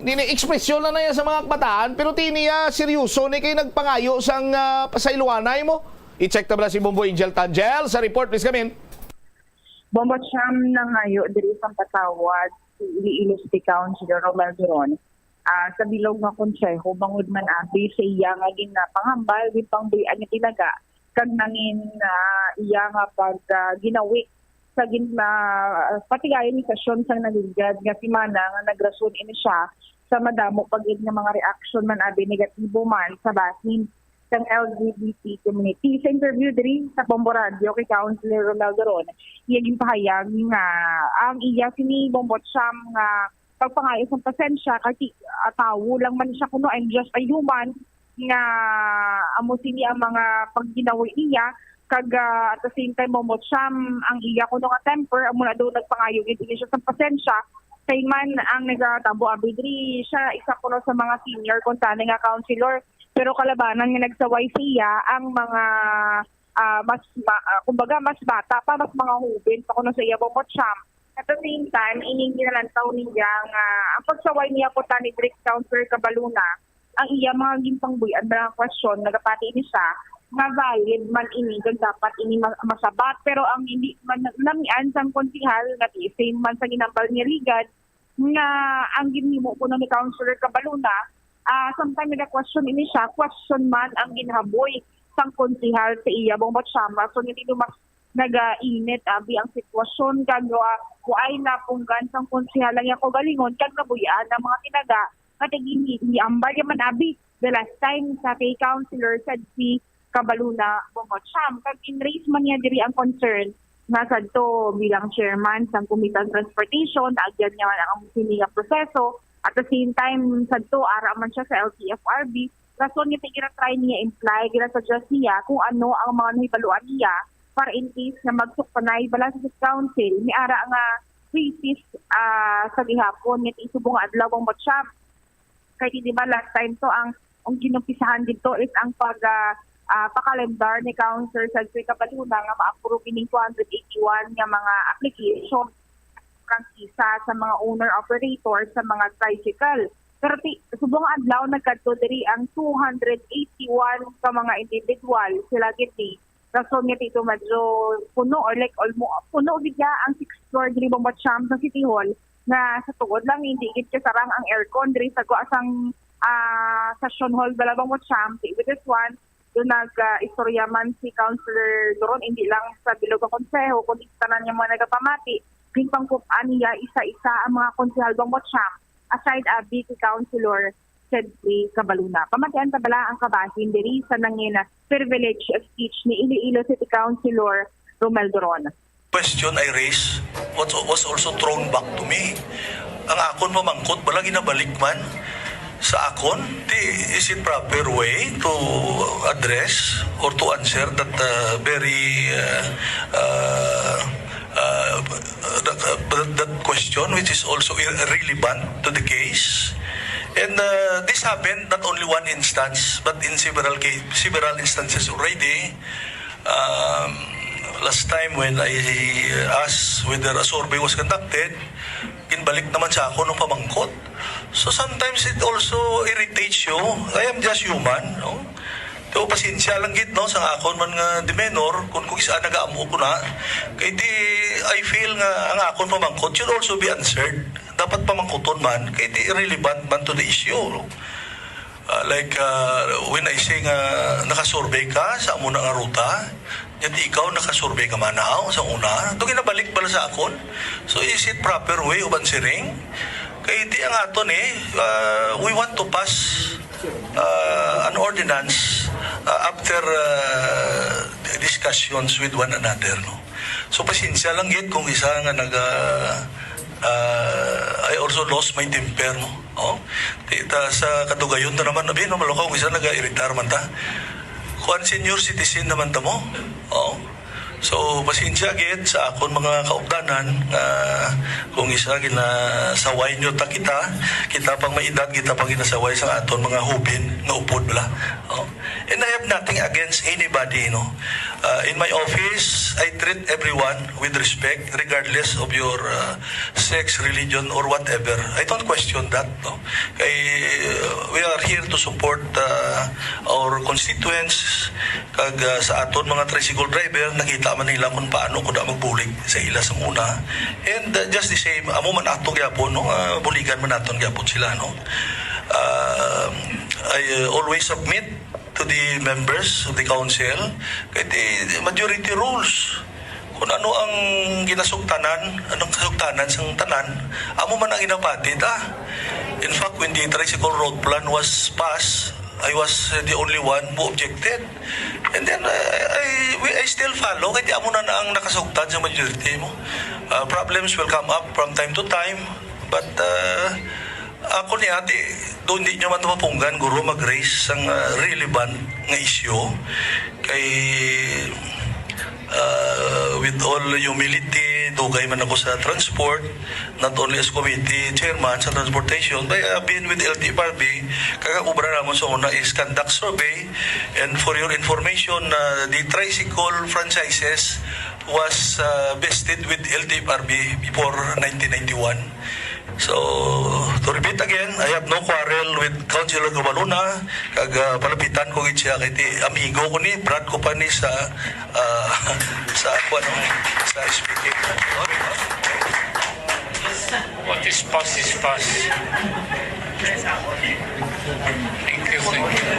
Hindi ni ekspresyon lang na yan sa mga kabataan, pero ti niya seryoso ni kay nagpangayo sang, ah, pasayloanay mo. I-check ta bala si Bombo Angel Tangel sa report, please come in. Bombo Cham nangayo diri sa patawad si Iloilo City Councilor Romel Duron, ah, sa bilog nga konseho bangod man abi sa iya nga ginapangambal, ginpangbuy-an nga tinaga, kag nangin, ah, iya nga pag, ah, ginawi sa gin-, ah, patigayon ni sesyon sang nagligad nga semana nga nagrason ini siya sa madamo pa gid nga mga reaksyon man abi negatibo man sa bahin sang L G B T community. Sa interview diri sa Bombo Radio kay Councilor Romel Duron, iya ginpahayag nga ang iya sini Bombo Cham nga pagpangayo sang pasensya kay ti-, ah, tawo lang man siya kuno, I'm just a human, nga amo sini ang mga pagginawi niya, kag, ah, at the same time, Bombo Cham, ang iya kuno nga temper, amo na daw nagpangayo gid ini siya sang pasensya, kay man ang nagatabo abi diri, siya isa kuno sa mga senior kuntani nga councilor, pero kalabanan nga nagsaway sa iya ang mga, ah, mas ma-, ah, kumbaga, mas bata pa, mas mga hubin pa kuno sa iya, Bombo Cham. At the same time, ining ginalantaw niya nga ang pagsaway niya kuntani diri kay Councilor Cabaluna, ang iya mga ginpangbuy-an nga mga question, nagapati ini siya nga valid man ini kag dapat ini ma-, masabat. Pero ang hindi man namian sang konsehal, nga ti-, same man sa ginambal niya ligad, nga ang ginhimo kuno ni Councilor Cabaluna, ah, sometimes nag-question ini siya, question man ang ginhaboy sang konsehal sa iya, Bombo Cham. So, hindi mas nagainit abi ang sitwasyon, kag wa-, waay napunggan sang konsehal ang iya kaugalingon, kag nabuy-an ang mga tinaga Kay gini-, giambal niya man abi the last time sa kay Councilor Sedfie Cabaluna Bongocham. Kag in-raise man niya diri ang concern nga sadto bilang chairman sang Committee on Transportation, naagyan niya man ang sini nga proseso. At the same time, sadto ara man siya sa L T F R B. Rason nga ti-, gina-try niya imply, gina-suggest niya kung ano ang mga nahibaluan niya para in case nga magsuktanay bala sa City Council, may ara nga recess, ah, sa gihapon nga ti-, subong nga adlaw, Bong Botcham. Kay di ba last time to ang, ang ginumpisahan dito is ang pag, ah, ah, pakalendar ni Councilor Sedfie Cabaluna nga ma-approve ining two hundred eighty-one nga mga application prangkisa sa mga owner-operator sa mga tricycle. Pero ti-, subong adlaw nagkadto diri ang two hundred eighty-one ka mga individual, sila gid ni. Rason nga dito medyo puno or like almost puno gid niya ang sixth floor diri, Bong Botcham, sa City Hall, nga sa tuod lang hindi gid kasarang ang aircon diri sa gwa sang, ah, session hall bala, Bong Botcham. Di with this one, doon nag, ah, istorya man si Councilor Duron, hindi lang sa bilog nga konseho, kundi sa tanan nga mga nagapamati. King pangkupaan niya isa-isa ang mga konsehal, Bong Botcham, aside abi kay Councilor Sedfie Cabaluna. Pamatian ta bala ang kabahin diri sa nangin privilege speech ni Iloilo City Councilor Romel Duron. Question I raised was, was also thrown back to me. Ang akon pamangkot, bala ginabalik man sa akon. Di, is it proper way to address or to answer that, uh, very, uh, uh, uh, that, uh, that question, which is also irrelevant to the case? And, uh, this happened not only one instance, but in several ca-, several instances already. Um, last time when I asked whether a survey was conducted, ginbalik naman sa ako ng pamangkot. So sometimes it also irritates you. I am just human, no? So, pasensya lang gid, no, sa akon man nga demeanor, kung, kung isa nagaamo ko na. Kay di, I feel nga ang akon pamangkot should also be answered. Dapat pamangkuton man, kay di relevant man to the issue, no? Ah, like, ah, when I say nga nakasurvey ka sa amo na nga ruta, yati ikaw nakasurvey ka man, aw, sa una, ito ginabalik pala sa akon. So, is it proper way of answering? Kay di ang aton eh, ah, we want to pass, ah, an ordinance, ah, after, ah, discussions with one another, no? So, pasensya lang gid kung isa nga naga, ah, I also lost my temper, no? Oh, di ta sa kadugayon ta naman, abi, no, malakaw, kung isa naga-iritar man ta. Kuan, senior citizen naman ta mo. Oh. So, pasensya gid sa akon mga kaupdanan nga kung isa ginasaway nyo ta kita, kita pang may edad, kita pang ginasaway sa aton mga hubin nga upod bala. Oh. And I have nothing against anybody, no. Uh, in my office, I treat everyone with respect regardless of your, uh, sex, religion, or whatever. I don't question that, no. Kay, uh, we are here to support, uh, our constituents. Kag, uh, sa aton mga tricycle driver, nakita man nila kung paano ko na magbulig sa ila sa una. And, uh, just the same, amo man ato gyapon, no, uh, buligan man naton gyapon sila, no. Uh, I, uh, always submit to the members of the council, kay the majority rules. Kung ano ang ginasugtanan, anong kasugtanan sang tanan, amo man ang ginapati ta. In fact, when the tricycle road plan was passed, I was, uh, the only one who objected. And then, uh, I, we, I still follow, kay di amo na, na ang nakasugtan sa majority mo. Uh, problems will come up from time to time, but, uh, ako ni ate, do hindi nyo man mapunggan, guro, mag-raise sang, ah, relevant nga issue. Kay, ah, with all humility, dugay man ako sa transport, not only as committee chairman sa transportation, but I've been with L T F R B, kag ang obra namon sa una is conduct survey. And for your information, ah, the tricycle franchises was, ah, vested with L T F R B before nineteen ninety-one. So, to repeat again, I have no quarrel with Councilor Cabaluna, kag, ah, palapitan ko gid siya kay ti amigo ko ni, brat ko pa ni sa, ah, sa, kuwan, sa speaking. What is past is past. Thank you, thank you.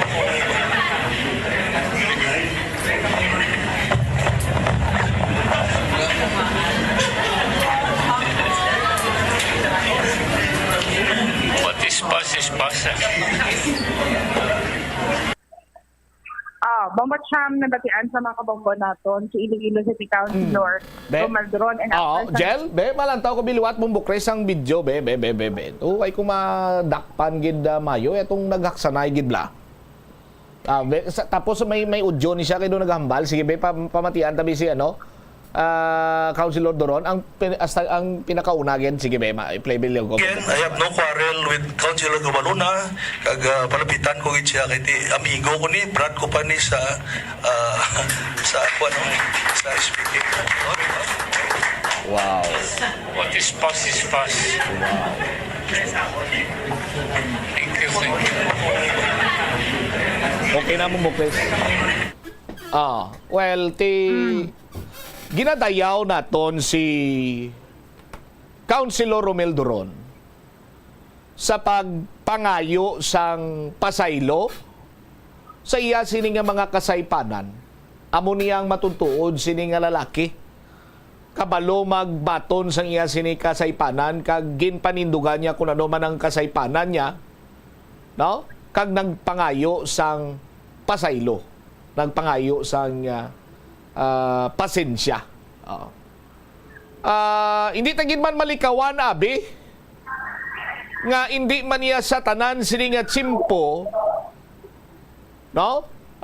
What is past is past. Bombo Cham, nabatian sa mga kabombo naton, si Iloilo City Councilor Be? Romel Duron and Oo, after sa Jel, be, malantaw ko biliwat mong bukres ang video, be, be, be, be, be. Uy, kung madakpan gid ah, mayo, itong naghaksanay gid bla. Ah, be, sa, tapos may may audio ni siya kay do naghambal. Sige, be, pam- pamatian tabi si ano, ah, Councilor Duron ang pin- hasta ang pinakauna gid. Sige, be, ma- i-play bill ko. Again, I have no quarrel with Councilor Cabaluna. Kag ah, palapitan ko gid siya kay ti amigo ko ni, brat ko pa ni sa ah, sa ako ano, sa speaking. Wow. What is past is past. Thank you, thank you. Okay na mo, Mukles. Ah, well, ti ginadayaw naton si Councilor Romel Duron sa pagpangayo sang pasaylo sa iya sini nga mga kasaypanan. Amo niya ang matutuod sini nga lalaki. Kabalo magbaton sang iya sini kasaypanan kag ginpanindugan niya kung ano man ang kasaypanan niya, no? Kag nagpangayo sang pasaylo, nagpangayo sang ah, ah, pasensya. Oo. Ah, hindi ta gid man malikawan, abi, nga hindi man niya sa tanan sini nga tsimpo, no?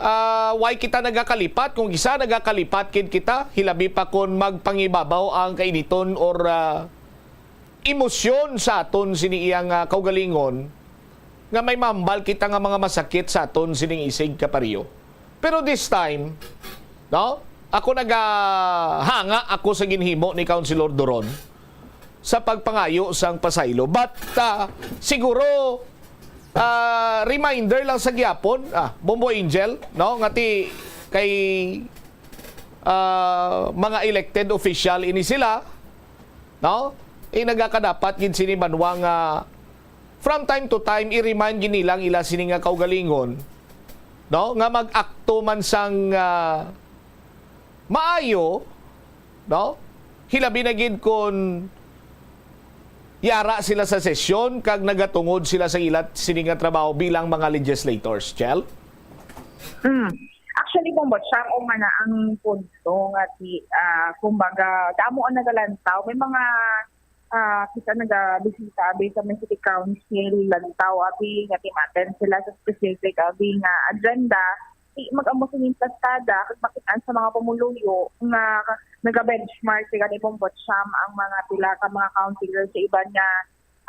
Ah, why kita nagakalipat? Kung isa nagakalipat kid kita, hilabi pa kon magpangibabaw ang kainiton or ah, emosyon sa aton sini iyang ah, kaugalingon nga may mahambal kita nga mga masakit sa aton sining isig, kapariyo. Pero this time, no? Ako nagahanga ako sa ginhimo ni Councilor Duron sa pagpangayo sang pasaylo. But ah, siguro ah, reminder lang sa gyapon, ah, Bombo Angel, no? Nga ti kay ah, mga elected official ini sila, no? Eh, nagakadapat gid sini banwa nga from time to time i-remind gid nila ang ila sini nga kaugalingon, no? Nga mag-akto man sang ah, maayo, no? Hilabi na gid kon yara sila sa sesyon kag nagatungod sila sa ila sini nga trabaho bilang mga legislators, Chel? Mm. Actually, Bombo Cham, uma na ang punto nga ti, ah, kumbaga, damo ang nagalantaw. May mga ah, kita nagabisita abi sa may city council, lantaw abi nga timaten sila sa specific abi nga agenda. Di mag-amo sini plastada kag makit-an sa mga pumuluyo nga naga-benchmark si kani Bombo Cham ang mga pila ka mga councilor sa iban nga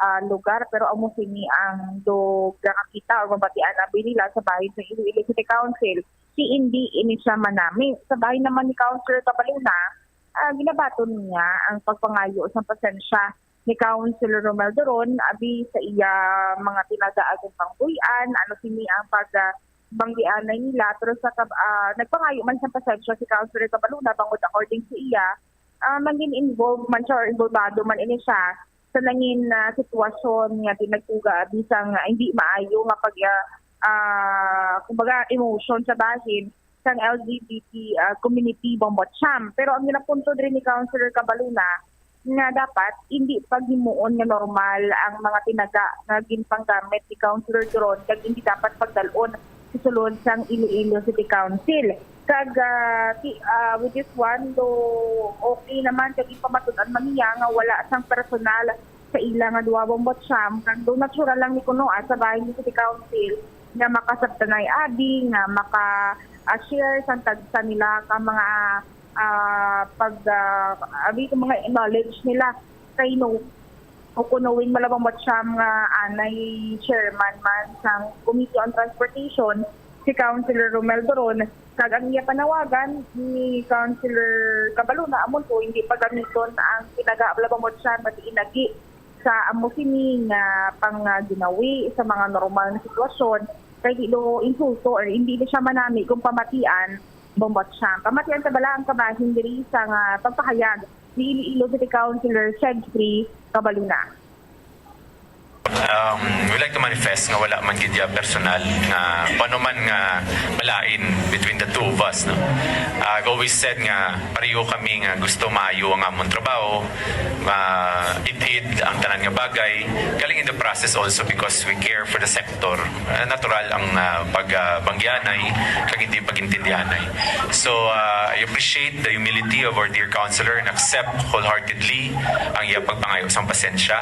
ah, lugar, pero amo sini ang do nakakita or mabatian abi nila sa bahin sa Iloilo City Council. Si hindi ini siya manami. Sa bahin naman ni Councilor Cabaluna, ah, ginabaton niya ang pagpangayo sang pasensya ni Councilor Romel Doron abi sa iya mga tinaga agud pangbuy-an, ano sini ang pag ah, banggianay nila, pero sa kab- ah, nagpangayo man sang pasensya si Councilor Cabaluna bangod according sa iya, ah, mangin involved man siya or involvado man ini siya sa nangin ah, sitwasyon nga tinagtuga bisan nga hindi maayo nga pag ah, ah, kumbaga emotion sa bahin sang L G B T ah, community, Bombo Cham. Pero ang ginapunto diri ni Councilor Cabaluna nga dapat hindi paghimuon nga normal ang mga tinaga nga ginpanggamit ni Councilor Duron kag hindi dapat pagdal-on sa sulod sang Iloilo City Council. Kag ah, ti- ah, with this one, do okay naman kag ipamatud-an man niya nga wala sang personal sa ila nga duha, Bombo Cham, kag do natural lang ni kuno ah, sa bahin ni City Council nga makasabtanay abi, nga maka ah, share sang tagsa nila ka mga ah, pag ah, abi ko mga knowledge nila kay no o kuno win malabang Bombo Cham nga anay chairman man sang Committee on Transportation si Councilor Romel Doron, kag ang iya panawagan ni Councilor Cabaluna amon ko hindi pagamiton ang tinaga malabang Bombo Cham pati inagi sa amo sini nga pang ah, ginawi sa mga normal nga sitwasyon kay di do insulto or hindi na siya manami kung pamatian Bombo Cham. Pamatian ta bala ang kabahin diri sa nga pagpahayag ni Iloilo City Councilor Chedfrey Cabaluna. Um, we like to manifest nga wala man gid ya personal nga kung ano man nga malain between the two of us, no? I've always said nga pareho kami nga gusto maayo ang amon trabaho, ma-it-it ang tanan nga bagay. Galing in the process also because we care for the sector. Ah, natural ang, ah, pag, ah, banggianay kag hindi pagintindihanay. So, ah, I appreciate the humility of our dear councilor and accept wholeheartedly ang iya pagpangayo sang pasensya.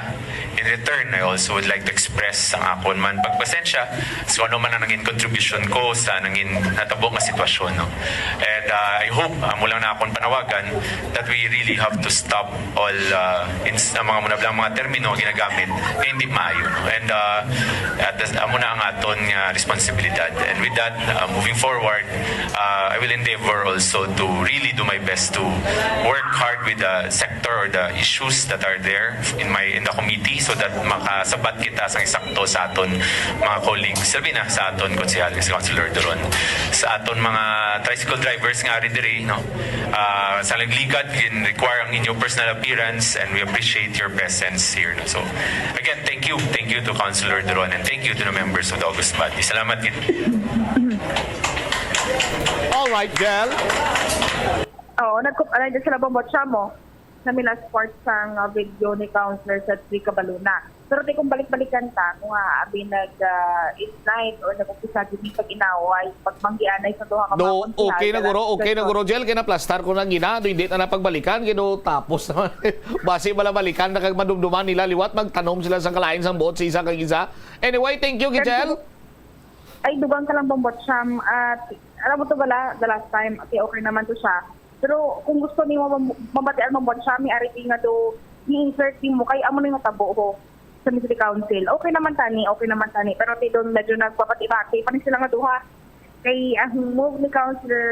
In return, I also would like to express ang akon man pagpasensya sa ano man ang nangin contribution ko sa nangin natabo nga sitwasyon, no? And, ah, I hope, ah, amo lang na akon panawagan that we really have to stop all, ah, ins-, ang mga muna lang mga termino nga ginagamit nga hindi maayo, no? And, ah, at, amo na ang aton nga responsibilidad. And with that, ah, moving forward, uh, I will endeavor also to really do my best to work hard with the sector or the issues that are there in my, in the committee so that makasabat kita sang eksakto sa aton mga colleagues, sabi na sa aton konsehal, si Councilor Duron, sa aton mga tricycle drivers nga ari diri, no? Uh, sa nagligad, gin-require ang inyo personal appearance and we appreciate your presence here, no? So, again, thank you. Thank you to Councilor Duron and thank you to the members of the August Body. Salamat gid. All right, Jel. Oo, nagkup-, ano, dyan sila Bombo Chamo. Sa Milas Sports sang, uh, video ni Councilor Cedric Cabaluna. Pero di kung balik-balikan ta, kung nga abi nag, uh, ignite or nag-umpisa gid ni pag-inaway, pagmanggianay sa duha ka mga No, konsehal okay na sa guro, last okay na session. Guro Jel, kay na-plastar ko na gina, hindi na napagbalikan, gino tapos naman. Basi bala balikan na kag madumduman nila liwat, magtanom sila sa kalain sang buot sa isa kag isa. Anyway, thank you, Gijel. Ay, dugang ka lang, Bombo Cham. At alam mo to bala, the last time, okay, okay naman to siya. Pero kung gusto nimo mab-, mabatian, Bombo Cham, may ari nga do, i-insert nimo kay amo na yung natabo ho sa City Council. Okay naman tani, okay naman tani. Pero ti doon medyo nagpapati-pati pa ni sila nga duha. Kay ang move ni Councilor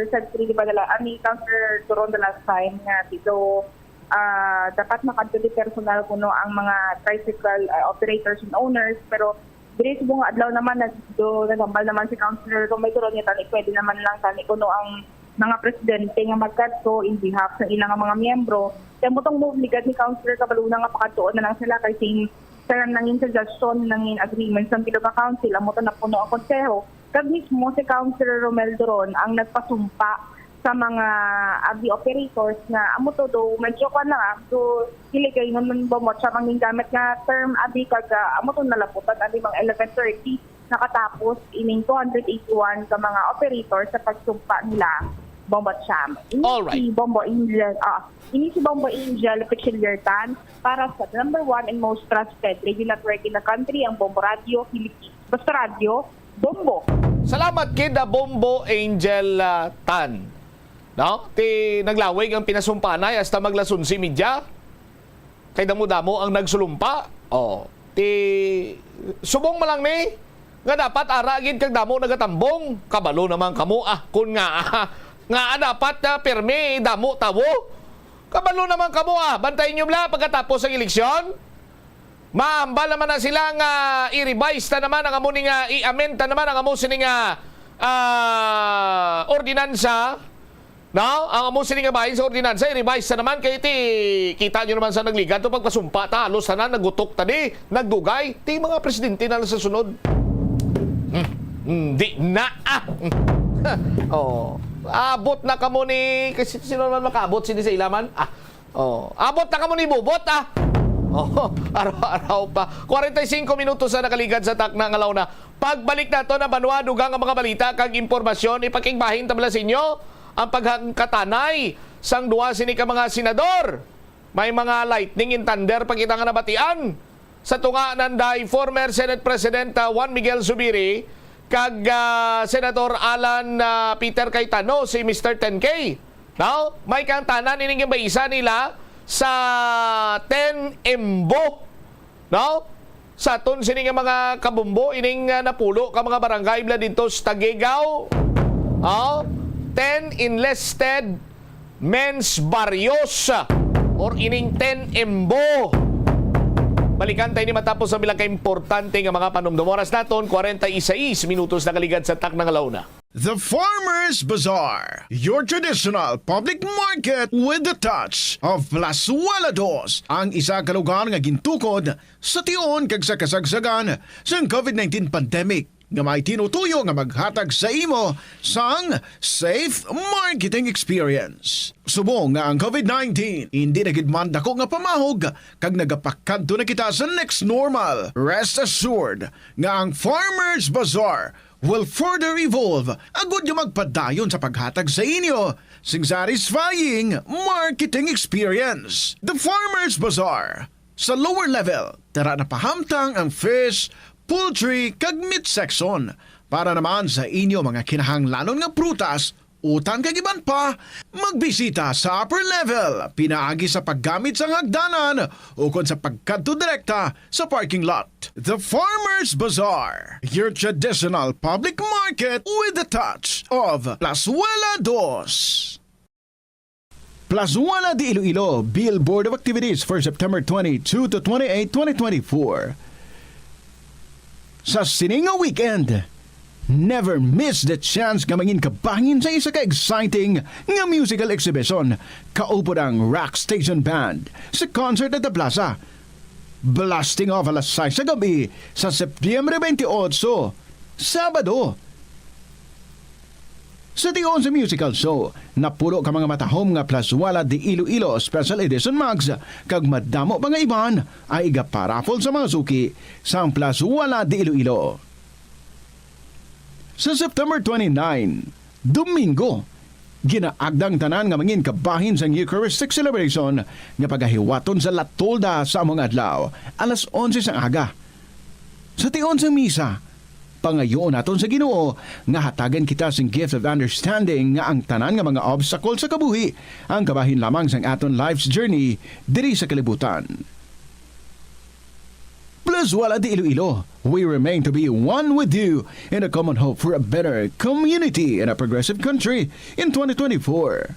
Sadri, di ba, dala, ah, ni Councilor Turon the last time nga dito, ah, dapat makadto di personal kuno ang mga tricycle, ah, operators and owners, pero diri sa mga adlaw naman nag do nagambal naman si Councilor Romel Turon nga tani pwede naman lang tani kuno ang mga presidente nga magkadto in behalf sa ilang mga miyembro. Kaya mo tong move ni gad ni Councilor Cabaluna nga pakadtuon na lang sila kay sing sa nangin suggestion, nangin agreement sa bilog nga council, amo to napuno ang konseho. Kag mismo si Councilor Romel Duron ang nagpasumpa sa mga abi operators nga amo to do medyo kwan lang, ah, do hiligay nun man ba mo siya ang gamit nga term abi kag, ah, amo to nalaputan abi mga eleven thirty nakatapos ining two hundred eighty-one ka mga operator sa pagsumpa nila Bombo Cham. Ini Alright. Si Bombo Angel, ah, ini si Bombo Angel Pichiliertan para sa number one and most trusted radio network in the country, ang Bombo Radio Philippines. Basta Radio, Bombo. Salamat kid, ah, Bombo Angel, ah, Tan. No? Ti naglawig ang pinasumpanay hasta maglas onse medya. Kay damo-damo ang nagsulumpa. Oh, ti subong man lang ni nga dapat ara gid kag damo nagatambong. Kabalo naman kamo, ah, kun nga, ah, nga, ah, dapat, ah, pirmi damo tawo. Kabalo naman kamo, ah, bantayin nyo bala pagkatapos ang eleksyon. Maambal naman na sila nga i-revise ta naman ang amo ni nga i-amend ta naman ang amo sini nga, ah, ordinansa. No? Ang amo sini nga bahin sa ordinansa, i-revise na naman kay ti kita nyo naman sa nagligad to pagpasumpa ta, halos tanan nagutok ta di, nagdugay, ti mga presidente na lang sa sunod. Hmm, hindi na, ah. Oh, abot na kamo ni, kasi sino naman makaabot sini sa ilaman? Ah, oh, abot na kamo ni Bubot, ah. Oh, araw-araw pa. Kwarenta y singko minutos na nakaligad sa takna nga launa. Pagbalik nato na banwa, dugang ang mga balita kag impormasyon, ipakigbahin ta bala sa inyo ang paghangkatanay sang duha sini ka mga senador. May mga lightning and thunder pa kita nga nabatian sa tunga nanday former Senate President, ah, Juan Miguel Zubiri kag, ah, Senator Alan, ah, Peter Cayetano, si Mister Ten K. Now, may kang tanan ining ginbaisa nila sa Ten Embo. No? Sa aton sini nga mga kabumbo, ining, ah, napulo ka mga barangay bala didto sa Taguigao. Oh, ten enlisted men's barrios, ah, or ining ten Embo. Balikan tayo ni matapos ang bilang ka importante nga mga panumdum. Oras naton, kwarenta y seis minutos nakaligad sa takna nga launa. The Farmers Bazaar, your traditional public market with the touch of Plazuela Dos, ang isa ka lugar nga gintukod sa tion kag sa kasagsagan sang COVID nineteen pandemic, nga may tinutuyo nga maghatag sa imo sang safe marketing experience. Subong nga ang COVID nineteen hindi na gid man dako nga pamahog kag nagapakadto na kita sa next normal, rest assured nga ang Farmers Bazaar will further evolve agud nga magpadayon sa paghatag sa inyo sing satisfying marketing experience. The Farmers Bazaar, sa lower level, tara na pahamtang ang fish, poultry, kag meat section. Para naman sa inyo mga kinahanglanon nga prutas, utan kag iban pa, magbisita sa upper level pinaagi sa paggamit sang hagdanan ukon sa pagkadto direkta sa parking lot. The Farmers Bazaar, your traditional public market with the touch of Plazuela Dos. Plazuela de Iloilo, Billboard of Activities for September twenty-two to twenty-eight, twenty twenty-four. Sa sini nga weekend, never miss the chance nga mangin kabahin sa isa ka exciting nga musical exhibition, kaupod ang Rock Station Band, sa concert at the Plaza. Blasting off alas sais sa gabi sa Setyembre twenty-eight, Sabado. Sa tion sa musical show, napulo ka mga matahom nga Plazuela de Iloilo Special Edition mugs kag madamo pa nga iban ang igaparaffle sa mga suki sang Plazuela de Iloilo. Sa September twenty-nine, Domingo, ginaagda ang tanan nga mangin kabahin sang Eucharistic celebration nga pagahiwaton sa La Tolda sa amo nga adlaw, alas onse sang aga. Sa tion sang misa, pangayoon naton sa Ginoo nga hatagan kita sing gift of understanding nga ang tanan nga mga obstacle sa kabuhi ang kabahin lamang sang aton life's journey diri sa kalibutan. Plazuela de Iloilo, we remain to be one with you in a common hope for a better community and a progressive country in twenty twenty-four.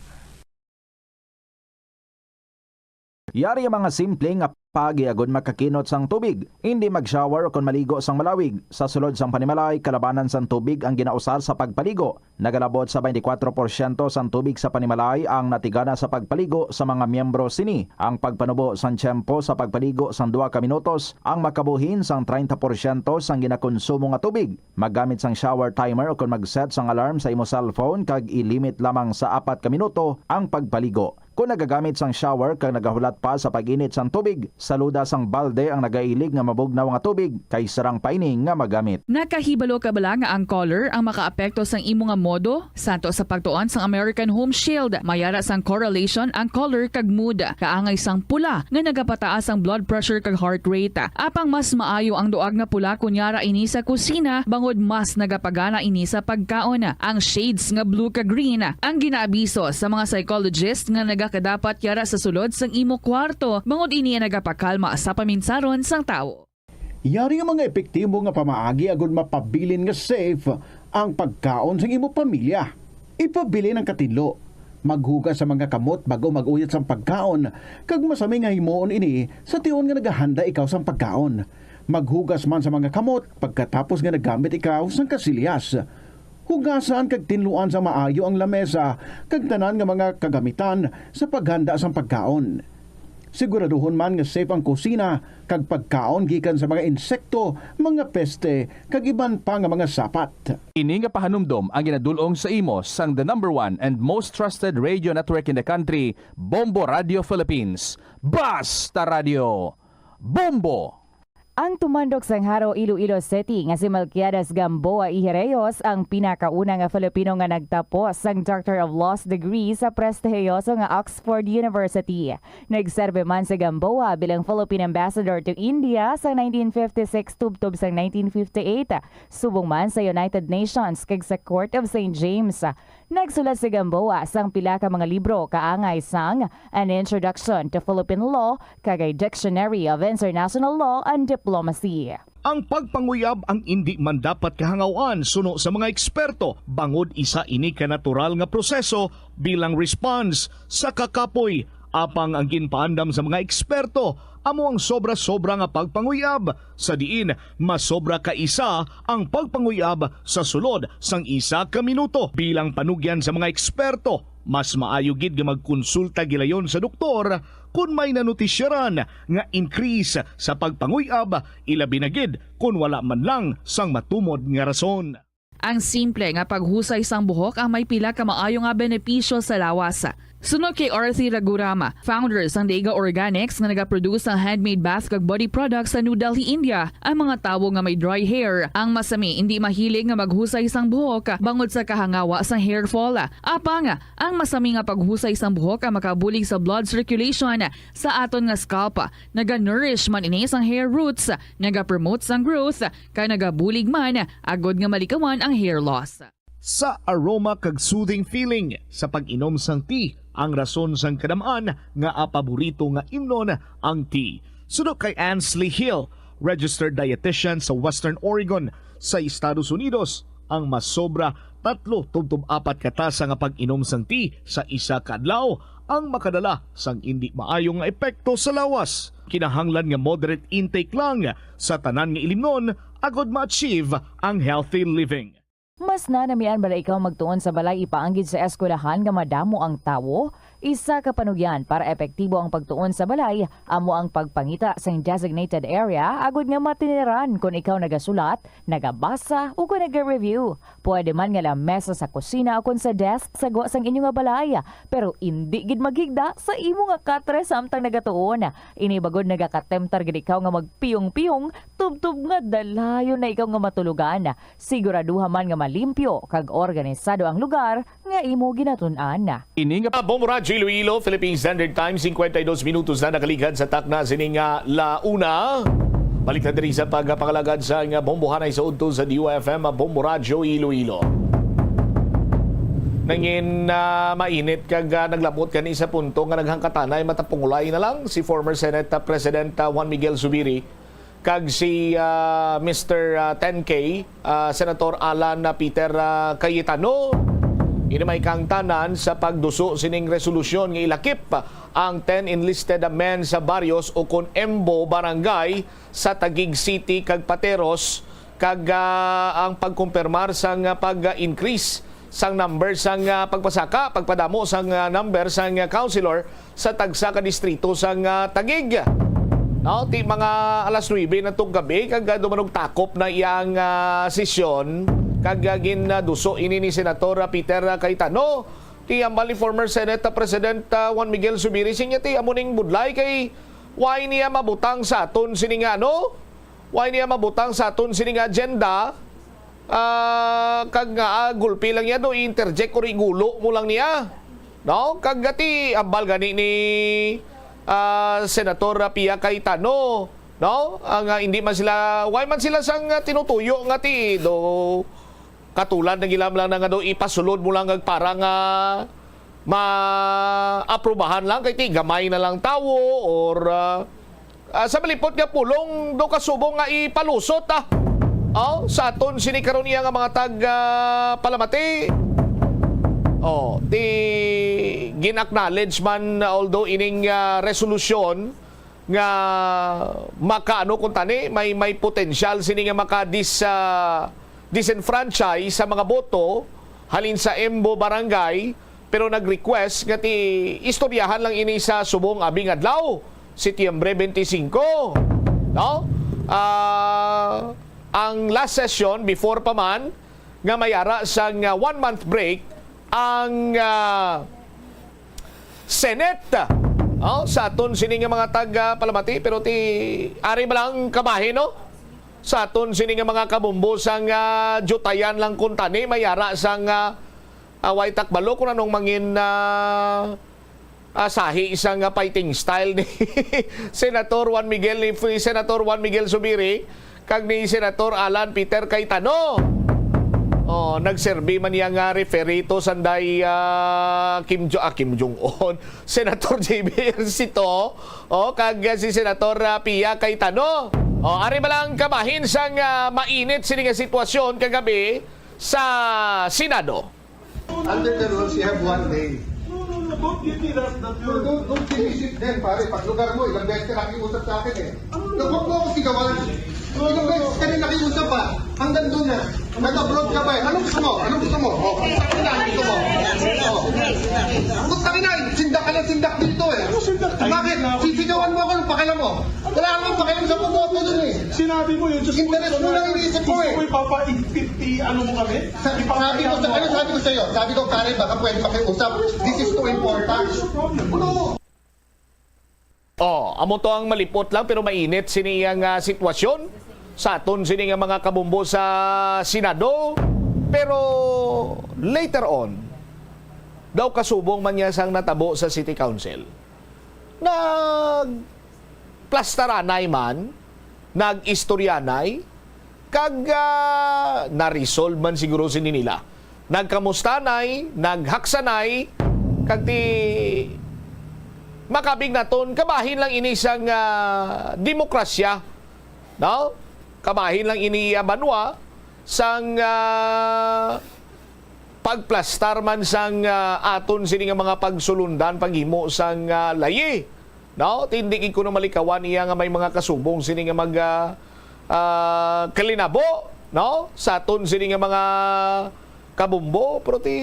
Yari ang mga simple nga paagi agud makakinot sang tubig. Indi mag-shower ukon maligo sang malawig. Sa sulod sang panimalay, kalabanan sang tubig ang ginausar sa pagpaligo. Nagalabot sa twenty-four porsyento sang tubig sa panimalay ang natigana sa pagpaligo sa mga miyembro sini. Ang pagpanubo sang tiyempo sa pagpaligo sang duha ka minutos ang makabuhin sang treinta porsyento sang ginakonsumo nga tubig. Maggamit sang shower timer ukon mag-set sang alarm sa imo cellphone kag i-limit lamang sa apat ka minuto ang pagpaligo. Kon nagagamit sang shower kag nagahulat pa sa pag-init sang tubig, saluda sang balde ang nagailig nga mabugnaw nga tubig kay sarang pa ini nga magamit. Nakahibalo ka bala nga ang color ang makaapekto sang imo nga modo? Santo sa pagtuon sang American Home Shield, may ara sang correlation ang color kag mood. Kaangay sang pula nga nagapataas ang blood pressure kag heart rate. Apang mas maayo ang duag nga pula kon yara ini sa kusina, bangod mas nagapagana ini sa pagkaon. Ang shades nga blue kag green ang ginaabiso sa mga psychologist nga nagakadapat yara sa sulod sang imo kwarto, bangod ini ang nagapakalma sa paminsaron sang tawo. Yari ang mga epektibo nga pamaagi agud mapabilin nga safe ang pagkaon sang imo pamilya. Ipabilin ang katinlo. Maghugas sa mga kamot bag-o mag-uyat sang pagkaon, kag masami nga himuon ini sa tion nga nagahanda ikaw sang pagkaon. Maghugas man sa mga kamot pagkatapos nga naggamit ikaw sang kasilyas. Hugasan kag tinluan sa maayo ang lamesa kag tanan nga mga kagamitan sa paghanda sang pagkaon. Siguraduhon man nga safe ang kusina kag pagkaon gikan sa mga insekto, mga peste, kag iban pa nga mga sapat. Ini nga pahanumdom ang ginadul-ong sa imo sang the number one and most trusted radio network in the country, Bombo Radio Philippines. Basta Radio, Bombo! Ang tumandok sang Jaro, Iloilo City nga si Melquiades Gamboa y Herreos ang pinakauna nga Filipino nga nagtapos sang Doctor of Laws degree sa prestihiyoso nga Oxford University. Nagserbe man si Gamboa bilang Philippine Ambassador to India sa nineteen fifty-six tubtob sang nineteen fifty-eight, subong man sa United Nations kag sa Court of Saint James. Nagsulat si Gamboa sang pila ka mga libro kaangay sang An Introduction to Philippine Law kag a Dictionary of International Law and Diplomacy. Ang pagpanguyab ang indi man dapat kahangaw-an suno sa mga eksperto, bangod isa ini ka natural nga proseso bilang response sa kakapoy. Apang ang ginpaandam sa mga eksperto amo ang sobra-sobra nga pagpanguy-ab, sa diin mas sobra ka isa ang pagpanguy-ab sa sulod sang isa ka minuto. Bilang panugyan sa mga eksperto, mas maayo gid nga magkonsulta gilayon sa doktor kon may nanutisyaran nga increase sa pagpanguy-ab, ilabi na gid kon wala man lang sang matumod nga rason. Ang simple nga paghusay sang buhok ang may pila ka maayo nga benepisyo sa lawas. Suno kay Arthi Ragurama, founder sang Daiga Organics nga nagaproduce sang handmade bath kag body products sa New Delhi, India, ang mga tawo nga may dry hair ang masami indi mahilig nga maghusay sang buhok bangod sa kahangawa sang hair fall. Apang, ang masami nga paghusay sang buhok ang makabulig sa blood circulation sa aton nga scalp. Naga-nourish man ini sang hair roots, nagapromote sang growth, kag nagabulig man agod nga malikawan ang hair loss. Sa aroma kag soothing feeling sa pag-inom sang tea ang rason sang kadam-an nga paborito nga imnon ang tea. Suno kay Ansley Hill, registered dietitian sa Western Oregon sa Estados Unidos, ang mas sobra tatlo tubtob apat ka tasa nga pag-inom sang tea sa isa ka adlaw ang makadala sang indi maayo nga epekto sa lawas. Kinahanglan nga moderate intake lang sa tanan nga ilimnon agod ma-achieve ang healthy living. Mas nanamian bala ikaw magtuon sa balay ipaanggid sa eskwelahan nga madamo ang tawo? Isa ka panugyan para epektibo ang pagtuon sa balay amo ang pagpangita sang designated area agud nga matiniran kon ikaw nagasulat, nagabasa, ukon naga-review. Pwede man nga lamesa sa kusina ukon sa desk sa gwa sang inyo nga balay, pero indi gid maghigda sa imo nga katre samtang nagatuon. Ini bagod nagakatemptar gid ikaw nga magpiyong-piyong tubtob nga dalayon na ikaw nga matulogan. Siguraduha man nga malimpyo kag organisado ang lugar nga imo ginatun-an. Ini nga Bombo Radyo Iloilo, Philippine Standard Time, singkwenta y dos minutos na nakaligad sa takna sini nga la una. Balik na diri sa pagpangalagad sa nga bombohanay sa udto sa D U F M, Bombo Radyo Iloilo. Nangin ah, mainit kag ah, naglabot kani sa punto nga naghangkatanay matapungulay na lang si former Senate ah, President ah, Juan Miguel Zubiri kag si ah, Mister ah, ten K, ah, Senator Alan ah, Peter ah, Cayetano. Ini may kaangtanan sa pagduso sining resolusyon nga ilakip ang ten enlisted men sa Barrios ukon Embo Barangay sa Taguig City kag Pateros, kag ah, ang pagkumpirmar sang ah, pag-increase sang number sang ah, pagpasaka, pagpadamo sang ah, number sang ah, councilor sa tagsa ka distrito sang ah, Taguig. No, ti mga alas nuebe na tong gabi kag ah, dumanog takop na iyang ah, sesyon kag ah, ginduso ini ni Senator ah, Peter ah, Cayetano. Ti hambal ni former Senate ah, President ah, Juan Miguel Zubiri, siya ti amo ning budlay kay why niya mabutang sa aton sini nga ano? Why niya mabutang sa aton sini nga agenda? Ah, kag nga ah, gulpi lang niya do i-interject or igulo mo lang niya. No? Kag gati hambal gani ni ah, Senator Pia Cayetano, no? Ang ah, hindi man sila, why man sila sang ah, tinutuyo nga ti do katulad na gilamlang na nga do ipasulod mo lang ag para nga maaprubahan lang kay ti gamay na lang tawo or ah, ah, sa malipot nga pulong do kasubong nga ipalusot ah. Oh, sa aton sini karon iya nga mga tag ah, palamati. Oh, ti gin-acknowledge man although ining ah, resolusyon nga makaano kung tani may may potensyal sini nga maka dis ah, disenfranchise sa mga boto halin sa Embo Barangay, pero nag-request nga ti istoryahan lang ini sa subong abing adlaw, Setyembre twenty-five, no? Ah, ang last session before pa man nga may ara sang ah, one month break ang ah, Senate. Oh, sa aton sini nga mga taga palamati, pero ti ari ba lang kamahin, no? Sa aton sini nga mga kabombo sang ah, jutayan lang kung tani may ara sang ah, ah, way takbalo kung anong mangin ah, ah, sahi sang ah, fighting style ni Senator Juan Miguel, ni Senator Juan Miguel Zubiri kag ni Senator Alan Peter Cayetano. Oh, nagserbi man niya nga referee to sanday ah, Kim Jo-, ah, Kim Jong-un, Senator J B Ejercito, oh, kag ah, si Senator ah, Pia Cayetano. Oh, ari ba lang kabahin sang ah, mainit sini nga sitwasyon kagabi sa Senado? Under the rules, you have one day. Don't give me that, that you're... Don't, don't give me shit then, pare. Pag lugar mo, ilang beses ka nakiusap sa akin eh. Ano? Huwag mo ako sigawan. Ilang beses ka rin nakiusap, ah. Hanggang doon na. Nag-abroad ka ba eh? Anong gusto mo? Anong gusto mo? Oh, putang ina, ano gusto mo? Oh. Putang ina, sindak ka na sindak dito eh. Ano sindak? Bakit? Sisigawan mo ako, anong pakialam mo? Wala akong pakialam sa pagboto dun eh. Sinabi mo yun, just... Interes mo lang iniisip ko eh. Gusto mo ipapa-, i-, i-, i-, ano mo kami? Sa-, sabi ko sa, ano sabi ko sa'yo? Sabi ko, "Pare, baka pwede makiusap. This is too important." Ano? Oh, amo to ang malipot lang pero mainit sini iyang, ah, sitwasyon sa aton sini nga mga kabombo sa Senado. Pero later on, daw kasubong man niya sang natabo sa City Council. Nagplastaranay man, nag-istoryanay, kag, ah, na-resolve man siguro sini nila. Nagkamustanay, naghaksanay, kag ti makabig naton, kabahin lang ini sang, ah, demokrasya, no? Kabahin lang ini, ah, banwa sang, ah, pagplastar man sang, ah, aton sini nga mga pagsulundan, paghimo sang, ah, layi. No? Ti hindi gid kuno malikawan iya nga may mga kasubong sini nga mag, ah, ah, kalinabo, no? Sa aton sini nga mga kabombo, pero ti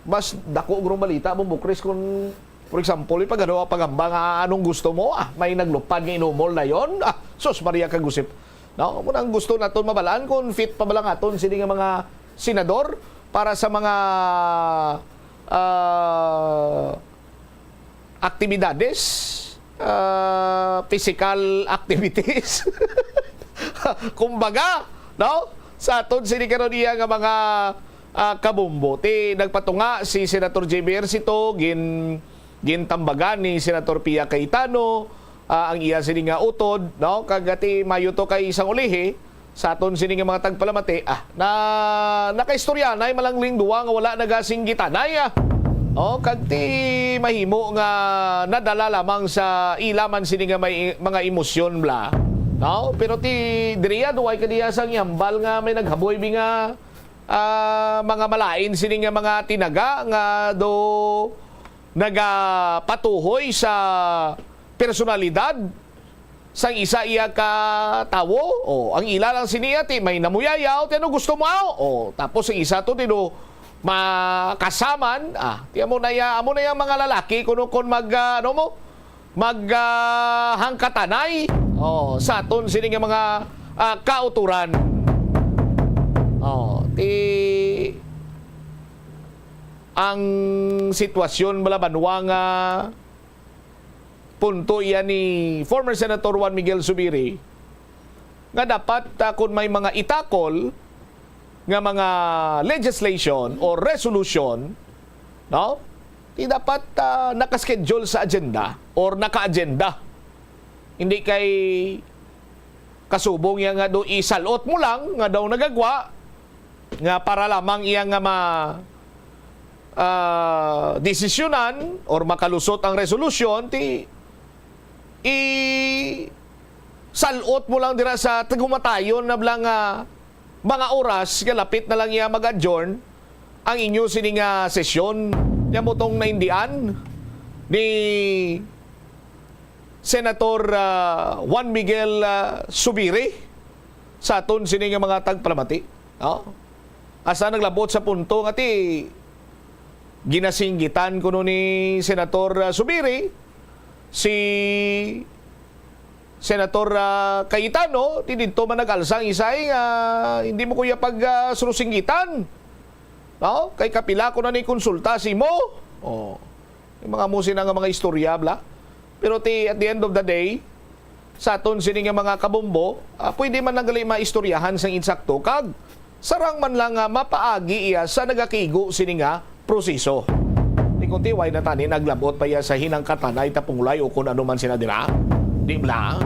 mas dako guro balita, Bombo Chris, kung, for example, ipagano ang pagamba nga anong gusto mo, ah, may naglupad nga inumol na yon. Ah, sus, Maria Kagusip. No? Muna ang gusto naton mabalaan kung fit pa ba lang aton sini nga mga senador para sa mga, ah, aktibidades, ah, physical activities. Kumbaga, no? Sa aton sini karon iya nga mga, ah, kabombo. Ti nagpatunga si Senator J B Ejercito, gin-, gintambagan ni Senator Pia Cayetano, ah, ang iya sini nga utod, no? Kag ti mayo to kay sang ulihi, sa aton sini nga mga tagpalamati, ah, na nakaistoryanay malangling duwa nga wala nagasinggitanay, ah. Oh, kag ti mahimo nga nadala lamang sa ila man sini nga may mga emosyon bla. No? Pero ti diriya duway ka diya sang ihambal nga may naghaboy bi nga, ah, mga malain sini nga mga tinaga nga do nagapatuhoy sa personalidad sang isa iya ka tawo. O, ang ila lang sini ti may namuyayaw, ti ano gusto mo? O, tapos ang isa to ti do makasaman, ah, ti amo na ya, amo na yang mga lalaki kuno kon mag, ah, ano mo, mag, ah, hangkatanay. O, sa aton sini nga mga, ah, kauturan. O, ti ang sitwasyon bala banwa nga punto iya ni former Senator Juan Miguel Zubiri nga dapat, ah, kung may mga itakol nga mga legislation or resolution, no? Di dapat, ah, nakaschedule sa agenda or naka-agenda. Hindi kay kasubong iya nga do isalot mo lang nga daw nagagwa nga para lamang iya nga ma, ah, desisyonan or makalusot ang resolusyon, ti i-salot mo lang dira sa tigumatayon na bala nga mga oras nga lapit na lang iya mag-adjourn ang inyo sini nga sesyon. Niya mo tong naindian ni Senator, ah, Juan Miguel, ah, Zubiri sa aton sini nga mga tagpalamati, no? Asa naglabot sa punto nga ti ginasinggitan kuno ni Senator, ah, Zubiri si Senator, ah, Cayetano, ti didto man nag-alsa ang isa nga hindi mo kuya pag, ah, surusinggitan. No? Kay kapila ko na ni konsulta si mo. Oh. Yung mga mo sina nga mga istorya, bla. Pero ti, at the end of the day, sa aton sini nga mga kabombo, ah, pwede man nang gali maistoryahan sang insakto kag sarang man lang nga mapaagi iya sa nagakigo sini nga proseso. Di kunti, way na tani naglabot pa iya sa hinangkatanay tapungulay o kung ano man sina dira. Di bla?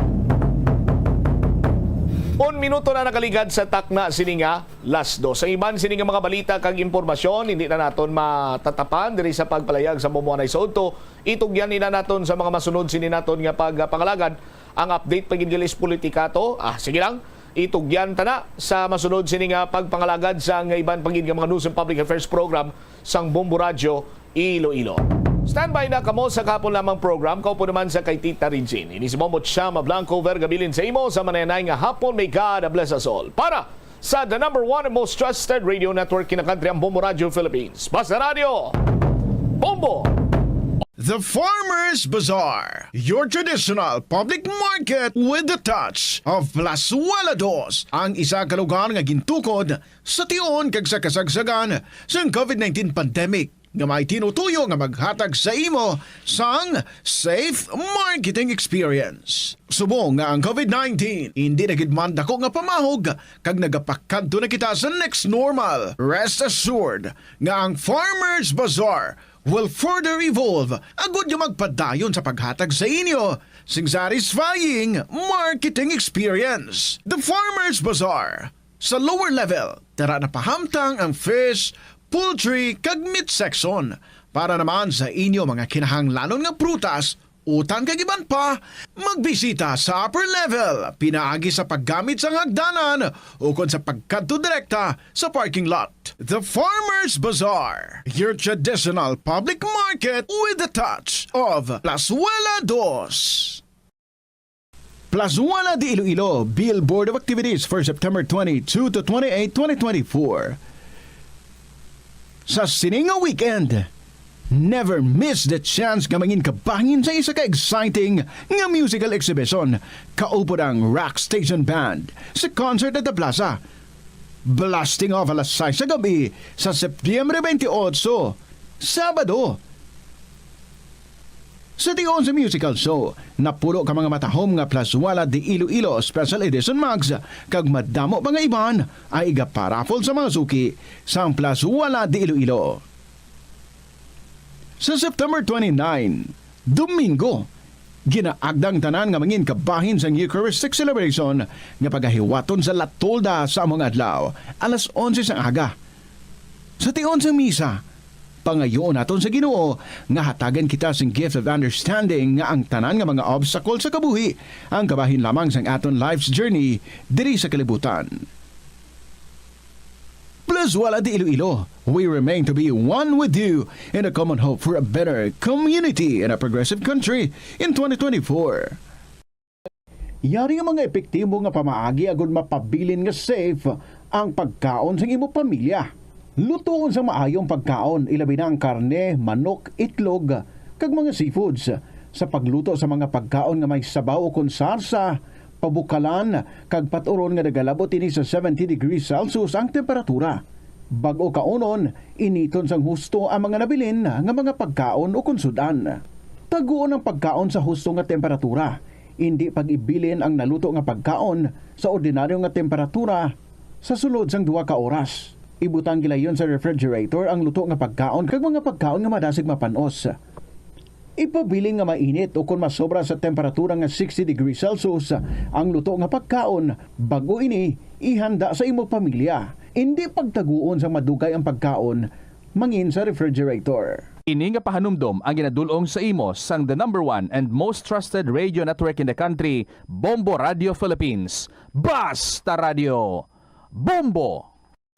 Un minuto na nakaligad sa takna sini nga las dos. Ang iban sini nga mga balita kag impormasyon, hindi na naton matatapan diri sa pagpalayag sa bumuanay sa udto. Itugyan nila naton sa mga masunod sini naton nga pagpangalagad ang update pa gid gali sa politika to. Ah, sige lang. Itugyan ta na sa masunod sini nga pagpangalagad sa nga iban pa gid nga mga news and public affairs program sang Bombo Radyo Iloilo. Standby na kamo sa kahapon lamang program. Kaupo naman sa kay Tita Regine. Ini si Momo Chama Blanco, vergabilin sa imo sa manayanay nga hapon. May God bless us all. Para sa the number one and most trusted radio network in the country, ang Bombo Radio Philippines. Basta Radio, Bombo! The Farmers Bazaar, your traditional public market with the touch of Plazuela Dos, ang isa ka lugar nga gintukod sa tion kag sa kasagsagan sang COVID nineteen pandemic, nga may tinutuyo nga maghatag sa imo sang safe marketing experience. Subong nga ang COVID nineteen indi na gid man dako nga pamahog, kag nagapakadto na kita sa next normal, rest assured nga ang Farmers Bazaar will further evolve agud nga magpadayon sa paghatag sa inyo sing satisfying marketing experience. The Farmers Bazaar, sa lower level, tara na pahamtang ang fish, poultry, kag meat section. Para naman sa inyo mga kinahanglanon nga prutas, utan kag iban pa, magbisita sa upper level pinaagi sa paggamit sang hagdanan ukon sa pagkadto direkta sa parking lot. The Farmers Bazaar, your traditional public market with the touch of Plazuela Dos. Plazuela de Iloilo, Billboard of Activities for September twenty-two to twenty-eight, twenty twenty-four. Sa sini nga weekend, never miss the chance nga mangin kabahin sa isa ka exciting nga musical exhibition kaupod ang Rock Station Band sa concert at the plaza. Blasting off alas sais sa gabi sa Setyembre twenty-eight, Sabado. Sa tion sa musical show, napuno ka mga matahom nga Plazuela de Iloilo Special Edition mugs, kag madamo pa nga iban ang igaparaffle sa mga suki sang Plazuela de Iloilo. Sa September twenty-nine, Domingo, ginaagda ang tanan nga mangin kabahin sang Eucharistic celebration nga pagahiwaton sa La Tolda sa amo nga adlaw, alas onse sang aga. Sa tion sang misa, pangayoon naton sa Ginoo nga hatagan kita sing gift of understanding nga ang tanan nga mga obstacle sa kabuhi ang kabahin lamang sang aton life's journey diri sa kalibutan. Plazuela de Iloilo, we remain to be one with you in a common hope for a better community and a progressive country in twenty twenty-four. Yari ang mga epektibo nga pamaagi agud mapabilin nga safe ang pagkaon sang imo pamilya. Lutoon sang maayo ang pagkaon, ilabi na ang karne, manok, itlog, kag mga seafoods. Sa pagluto sa mga pagkaon nga may sabaw ukon sarsa, pabukalan, kag pat-uron nga nagalabot ini sa seventy degrees Celsius ang temperatura. Bag-o kaunon, initon sang husto ang mga nabilin nga mga pagkaon ukon sud-an. Taguon ang pagkaon sa husto nga temperatura. Indi pag-ibilin ang naluto nga pagkaon sa ordinaryo nga temperatura sa sulod sang duha ka oras. Ibutang gilayon sa refrigerator ang luto nga pagkaon kag mga pagkaon nga madasig mapan-os. Ipabilin nga mainit ukon masobra sa temperatura nga sixty degrees Celsius ang luto nga pagkaon bag-o ini ihanda sa imo pamilya. Indi pagtaguon sang madugay ang pagkaon mangin sa refrigerator. Ini nga pahanumdom ang ginadul-ong sa imo sang the number one and most trusted radio network in the country, Bombo Radio Philippines. Basta Radio, Bombo!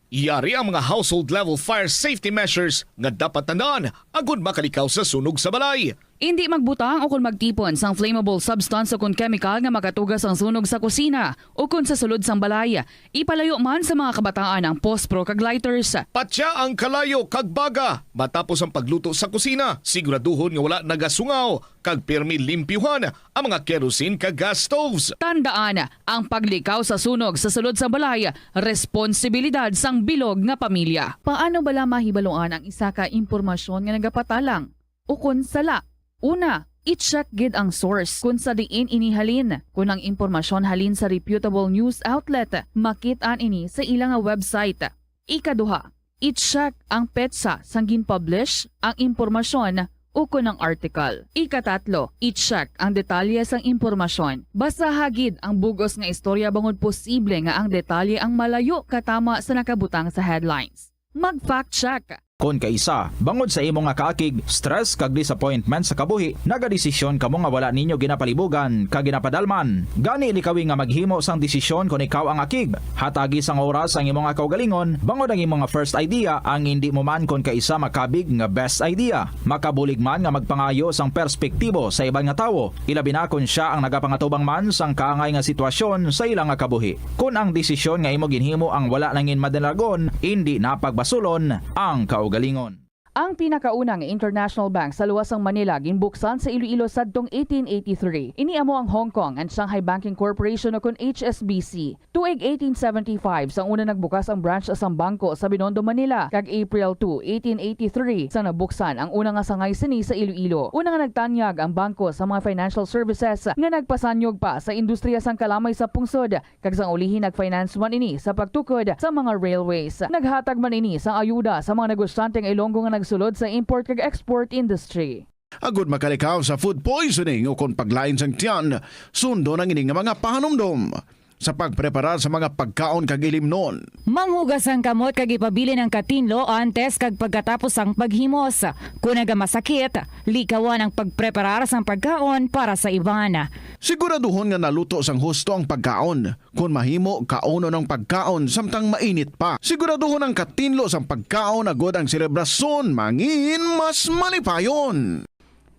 Yari ang mga household level fire safety measures nga dapat tandaan agud makalikaw sa sunog sa balay. Indi magbutang o kon magtipon sang flammable substance o kon chemical nga makatuga sang sunog sa kusina o kon sa sulod sang balay. Ipalayo man sa mga kabataan ang pospro kag lighters. Patya ang kalayo kag baga matapos ang pagluto sa kusina. Siguraduhon nga wala nagasungaw kag pirmi limpyuhan ang mga kerosene kag gas stoves. Tandaan, ang paglikaw sa sunog sa sulod sang balay, responsibilidad sang bilog nga pamilya. Paano bala mahibaluan ang isa ka impormasyon nga nagapatalang ukon sala? Una, i-check gid ang source kon sa diin ini halin. Kon ang impormasyon halin sa reputable news outlet, makit-an ini sa ila nga website. Ikaduha, i-check ang petsa sang gin-publish ang impormasyon ukon ang article. Ikatatlo, i-check ang detalye sang impormasyon. Basaha gid ang bug-os nga istorya bangod posible nga ang detalye ang malayo katama sa nakabutang sa headlines. Mag-fact check. Kon kaisa, bangod sa imo nga kaakig, stress kag disappointment sa kabuhi, nagadesisyon kamo nga wala ninyo ginapalibugan kag ginapadalman. Gani, likawi nga maghimo sang desisyon kon ikaw ang akig. Hatagi sang oras ang imo nga kaugalingon, bangod ang imo nga first idea ang indi mo man kon kaisa makabig nga best idea. Makabulig man nga magpangayo sang perspektibo sa iban nga tawo, ilabi na kon sia ang nagapangatubang man sang kaangay nga sitwasyon sa ila nga kabuhi. Kon ang desisyon nga imo ginhimo ang wala nangin madalagon, indi na pagbasulon ang kaugalingon. Ang pinakauna nga international bank sa luwas sang Manila ginbuksan sa Iloilo sadtong eighteen eighty-three. Ini amo ang Hong Kong and Shanghai Banking Corporation, o kon H S B C. Tuig eighteen seventy-five sang una nagbukas ang branch sang bangko sa Binondo, Manila, kag April two, eighteen eighty-three sang nabuksan ang una nga sangay sini sa Iloilo. Una nga nagtanyag ang bangko sa mga financial services nga nagpasanyog pa sa industriya sang kalamay sa pungsod, kag sang ulihi nag-finance man ini sa pagtukod sa mga railways. Naghatag man ini sang ayuda sa mga negosyante nga Ilonggo nga nagsulod sa import kag export industry. Agud makalikaw sa food poisoning o kon paglain sang tiyan, sundon ang ini nga mga pahanumdom. Sa pagpreparar sa mga pagkaon kag ilimnon. Manghugas ang kamot kag ipabilin ang katinlo antes kag pagkatapos sang paghimos. Kon nagamasakit, likawan ang pagpreparar sang pagkaon para sa iban. Siguraduhon nga naluto sang husto ang pagkaon. Kon mahimo, kaunon ang pagkaon samtang mainit pa. Siguraduhon ang katinlo sang pagkaon agud ang selebrasyon mangin mas malipayon.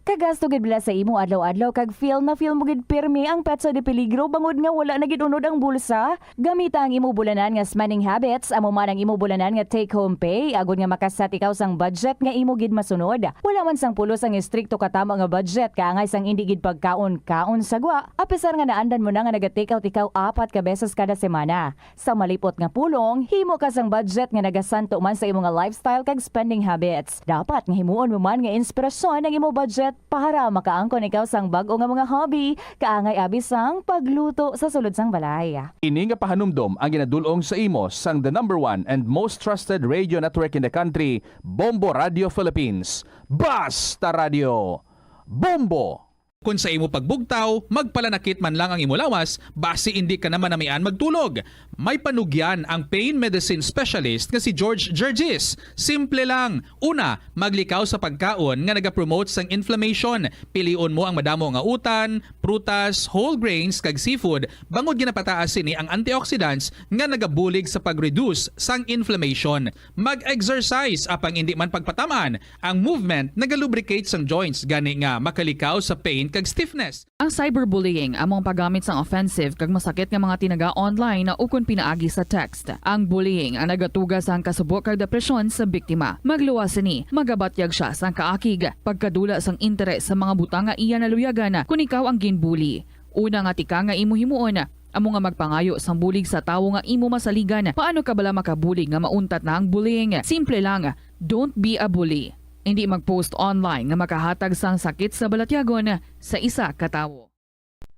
Kagasto gid bala sa imo adlaw-adlaw kag feel na feel mo gid pirmi ang petsa de peligro bangod nga wala na gid unod ang bulsa? Gamita ang imo bulanan nga spending habits, amo man ang imo bulanan nga take-home pay, agud nga makaset ikaw sang budget nga imo gid masunod. Wala man sang pulos ang estrikto katama nga budget, kaangay sang indi gid pagkaon-kaon sa gwa, apisar nga naandan mo na nga naga-take out ikaw apat ka beses kada semana. Sa malipot nga pulong, himo ka sang budget nga nagasanto man sa imo nga lifestyle kag spending habits. Dapat nga himuon mo man nga inspirasyon ang imo budget para makaangkon ikaw sang bag-o nga mga hobby, kaangay abi sang pagluto sa sulod sang balay. Ini nga pahanumdom ang ginadul-ong sa imo sang the number one and most trusted radio network in the country, Bombo Radio Philippines. Basta Radio, Bombo! Kon sa imo pagbugtaw, magpalanakit man lang ang imo lawas, basi indi ka na manamian magtulog. May panugyan ang pain medicine specialist nga si George Gergis. Simple lang. Una, maglikaw sa pagkaon nga nagapromote sang inflammation. Pilion mo ang madamo nga utan, prutas, whole grains, kag seafood, bangod ginapataas sini ang antioxidants nga nagabulig sa pag-reduce sang inflammation. Mag-exercise, apang indi man pagpatam-an. Ang movement nagalubricate sang joints, gani nga makalikaw sa pain kag stiffness. Ang cyberbullying amo ang paggamit sang offensive kag masakit nga mga tinaga online ukon pinaagi sa text. Ang bullying ang nagatuga sang kasubo kag depresyon sa biktima. Magluwas sini, magabatyag sia sang kaakig, pagkadula sang interes sa mga butang nga iya naluyagan kon ikaw ang ginbully. Una nga tikang nga imo himuon, amo nga magpangayo sang bulig sa tawo nga imo masaligan. Paano ka bala makabulig nga mauntat na ang bullying? Simple lang, don't be a bully. Indi mag-post online nga makahatag sang sakit sa balatyagon sa isa ka tawo.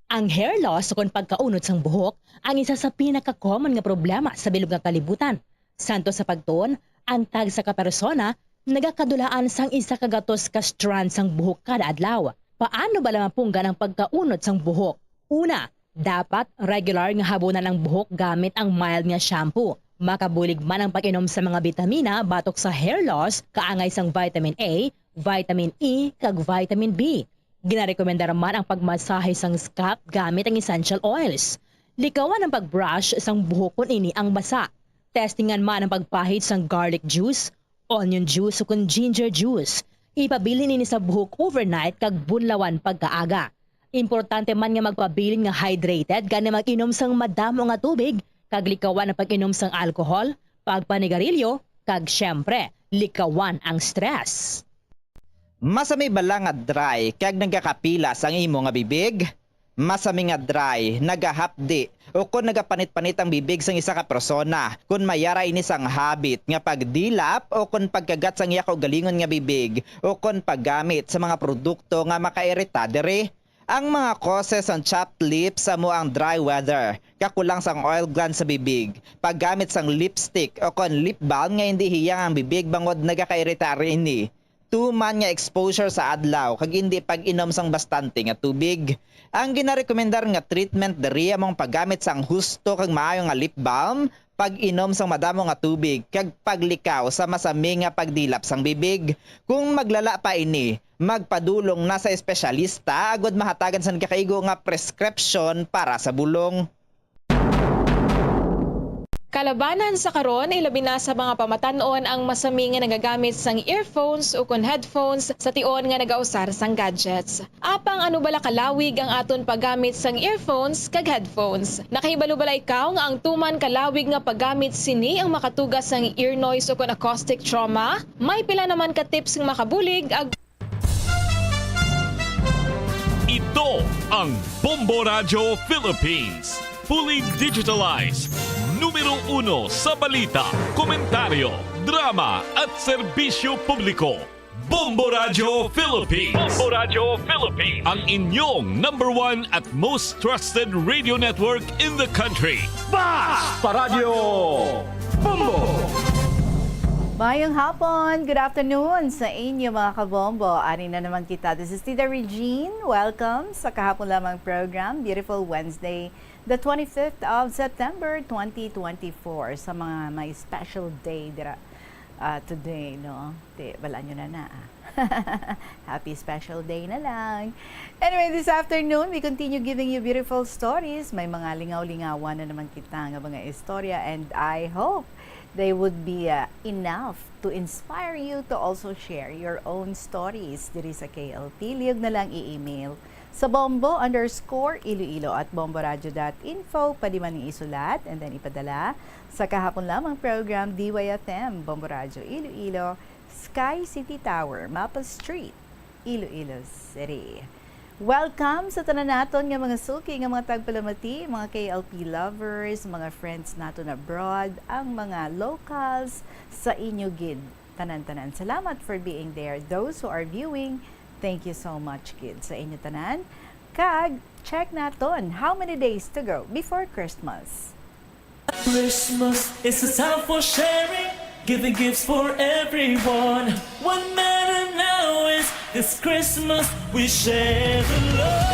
Ang hair loss ukon pagkaunod sang buhok ang isa sa pinaka-common nga problema sa bilog nga kalibutan. Santo sa pagtuon, ang tagsa ka persona nagakadulaan sang isa ka gatos ka strand sang buhok kada adlaw. Paano bala mapunggan ang pagkaunod sang buhok? Una, dapat regular nga habunan ang buhok gamit ang mild nga shampoo. Makabulig man ang pag-inom sa mga bitamina batok sa hair loss, kaangay sang vitamin A, vitamin E, kag vitamin B. Ginarekomendar man ang pagmasahe sang scalp gamit ang essential oils. Likawan ang pag-brush sang buhok kon ini ang basa. Testingan man ang pagpahid sang garlic juice, onion juice, ukon ginger juice. Ipabilin ini sa buhok overnight kag bunlawan pagkaaga. Importante man nga magpabilin nga hydrated, gani mag-inom sang madamo nga tubig, kag likawan ang pag-inom sang alcohol, pagpanigarilyo, kag, siyempre, likawan ang stress. Masami bala nga dry kag nagakapilas ang imo nga bibig? Masami nga dry, nagahapdi, ukon nagapanit-panit ang bibig sang isa ka persona. Kon may ara ini sang habit nga pagdilap ukon pagkagat sang iya kaugalingon nga bibig, ukon paggamit sa mga produkto nga makairita diri. Ang mga causes sang chapped lips amo ang dry weather, kakulang sang oil gland sa bibig, paggamit sang lipstick ukon lip balm nga indi hiyang ang bibig bangod nagakairita ini. Tuman nga exposure sa adlaw kag indi pag-inom sang bastante nga tubig. Ang ginarekomendar nga treatment diri amo ang paggamit sang husto kag maayo nga lip balm, pag-inom sang madamo nga tubig, kag paglikaw sa masami nga pagdilap sang bibig. Kung maglala pa ini, magpadulong na sa espesyalista agod mahatagan sang gikaigo nga prescription para sa bulong. Kalabanan sa karon, ilabi na sa mga pamatan-on ang masami nga nagagamit sang earphones ukon headphones sa tion nga nagausar sang gadgets. Apang ano bala kalawig ang aton paggamit sang earphones kag headphones? Nakahibalo bala ikaw nga ang tuman kalawig nga paggamit sini ang makatuga sang ear noise ukon acoustic trauma? May pila naman ka tips nga makabulig ag- Ito ang Bombo Radyo Philippines. Fully digitalized. Numero uno sa balita, komentaryo, drama at serbisyo publiko. Bombo Radyo Philippines. Bombo Radyo Philippines. Ang inyong number one at most trusted radio network in the country. Basta Radyo Bombo! Mayong hapon! Good afternoon sa inyo, mga kabombo. Ari na naman kita. This is Tita Regine. Welcome sa kahapon lamang program, Beautiful Wednesday, the twenty-fifth of September, twenty twenty-four. Sa mga may special day dira, ah, today, no? Di, wala nyo na na, ah. Happy special day na lang. Anyway, this afternoon, we continue giving you beautiful stories. May mga lingaw-lingawan na naman kita nga mga istorya, and I hope they would be, uh, enough to inspire you to also share your own stories diri sa K L P. Lihog na lang i-email sa bombo underscore iloilo at bomboradio dot info. Pwede man ning isulat and then ipadala sa kahapon lamang program, D Y F M, Bombo Radyo Iloilo, Sky City Tower, Maple Street, Iloilo City. Welcome sa tanan naton nga mga suki nga mga tagpalamati, mga K L P lovers, mga friends naton abroad, ang mga locals, sa inyo gid tanan-tanan. Salamat for being there. Those who are viewing, thank you so much gid sa inyo tanan. Kag check naton, how many days to go before Christmas? Christmas is a time for sharing, giving gifts for everyone. What matter now is this Christmas we share the love.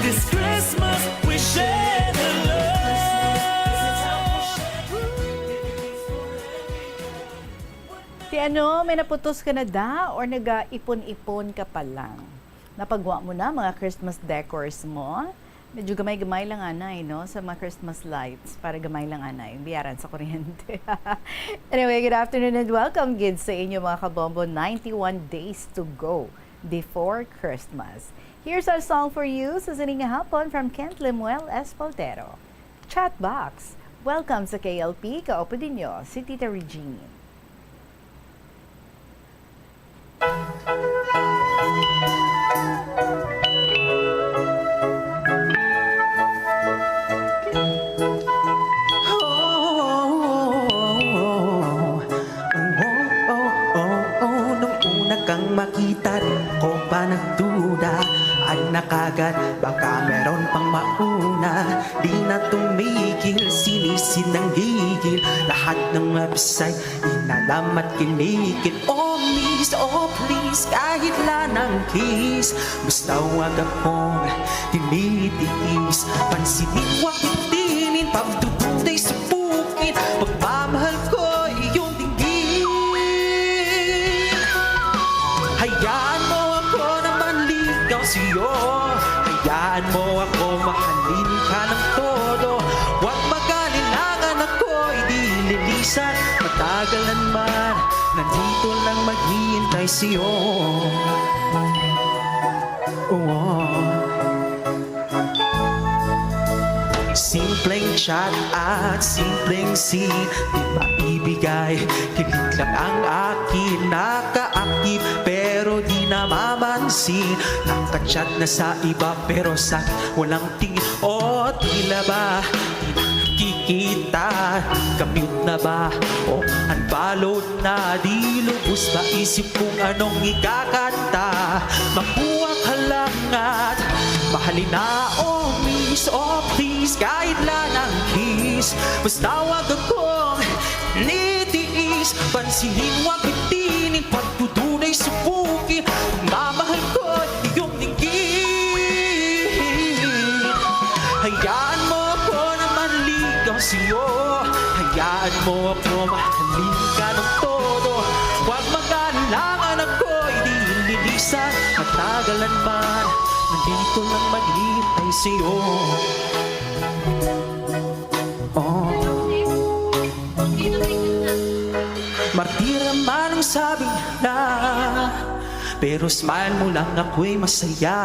This Christmas we share the love. Ti ano, may naputos ka na da or nagaipon-ipon ka pa lang? Napagwa mo na mga Christmas decors mo? Medyo gamay-gamay lang anay, no, sa mga Christmas lights para gamay lang anay biyaran sa kuryente. Anyway, good afternoon and welcome gid sa inyo mga kabombo. Ninety-one days to go before Christmas. Here's our song for you sa sining nga hapon from Kent Lemuel Espaldero. Chat Box. Welcome sa K L P, kaupod ninyo si Tita Regine. Nung una kang makita, di ko pa nagduda. Anak agad, baka meron pang mauna. Di na tumigil, sinisid ng gigil. Lahat ng website, inalamat, kinikit. Oh miss, oh please, kahit lang kiss. Basta wag akong tinitiis. Pansinin, wag itinin, pagdududay sa bukid. Pagmamahal ko, iyong dinggin. Hayaan mo ako na manligaw sa'yo. Hayaan mo ako mahalin ka ng todo. Huwag mag-alinlangan, ako'y di lilisan. Matagalan man, nandito lang maghihintay sa'yo. Oh. Simpleng chat at simpleng scene, di maibigay. Kilig lang ang akin nakaakit, pero di namamansin. Nakachat na sa iba, pero sa walang tingin. O tila ba di nakikita? Kamute na ba o unfollow na? Di lubos maisip kung anong ikakanta. Makuha ka lang at mahalin na. Oh miss, oh please, kahit lang ang kiss. Basta wag akong nitiis. Pansinin, wag bitinin, pagdududay sa bukid. Pagmamahal ko, iyong linggis. Sa'yo, hayaan mo ako mahalin ka ng todo. Huwag mag-alinlangan, ako'y di lilisan. Matagalan man, nandito lang maghihintay sa'yo. Oh. Martir man ang sabi nila, pero smile mo lang ako'y masaya.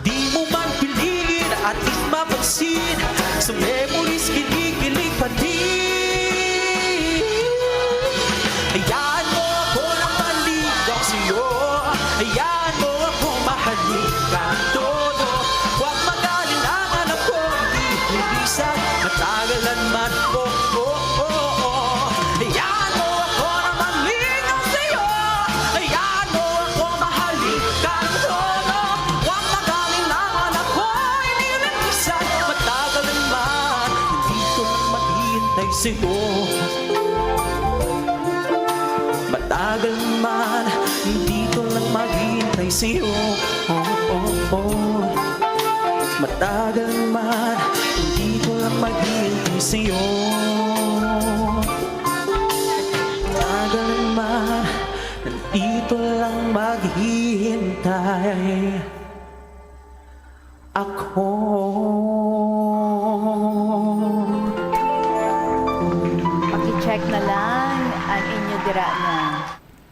Di mo man piligin at di mapansin sa memories, kinikilig pa din. Hayaan mo ako na maligaw sa'yo. Hayaan mo ako mahalin ka ng todo. Huwag mag-alinlangan, ako'y di lilisan. Matagalan man, oh, oh, oh, oh. Hayaan mo ako na maligaw sa'yo. Hayaan mo ako mahalin ka ng todo. Huwag mag-alinlangan, ako'y di lilisan. Matagalan man, nandito lang maghihintay sa'yo. Matagal man, dito lang maghihintay sa'yo. Oh, oh, oh. Matagal man, dito lang maghihintay sa'yo. Matagal man, dito lang maghihintay ako. Paki-check na lang ang inyo dira nga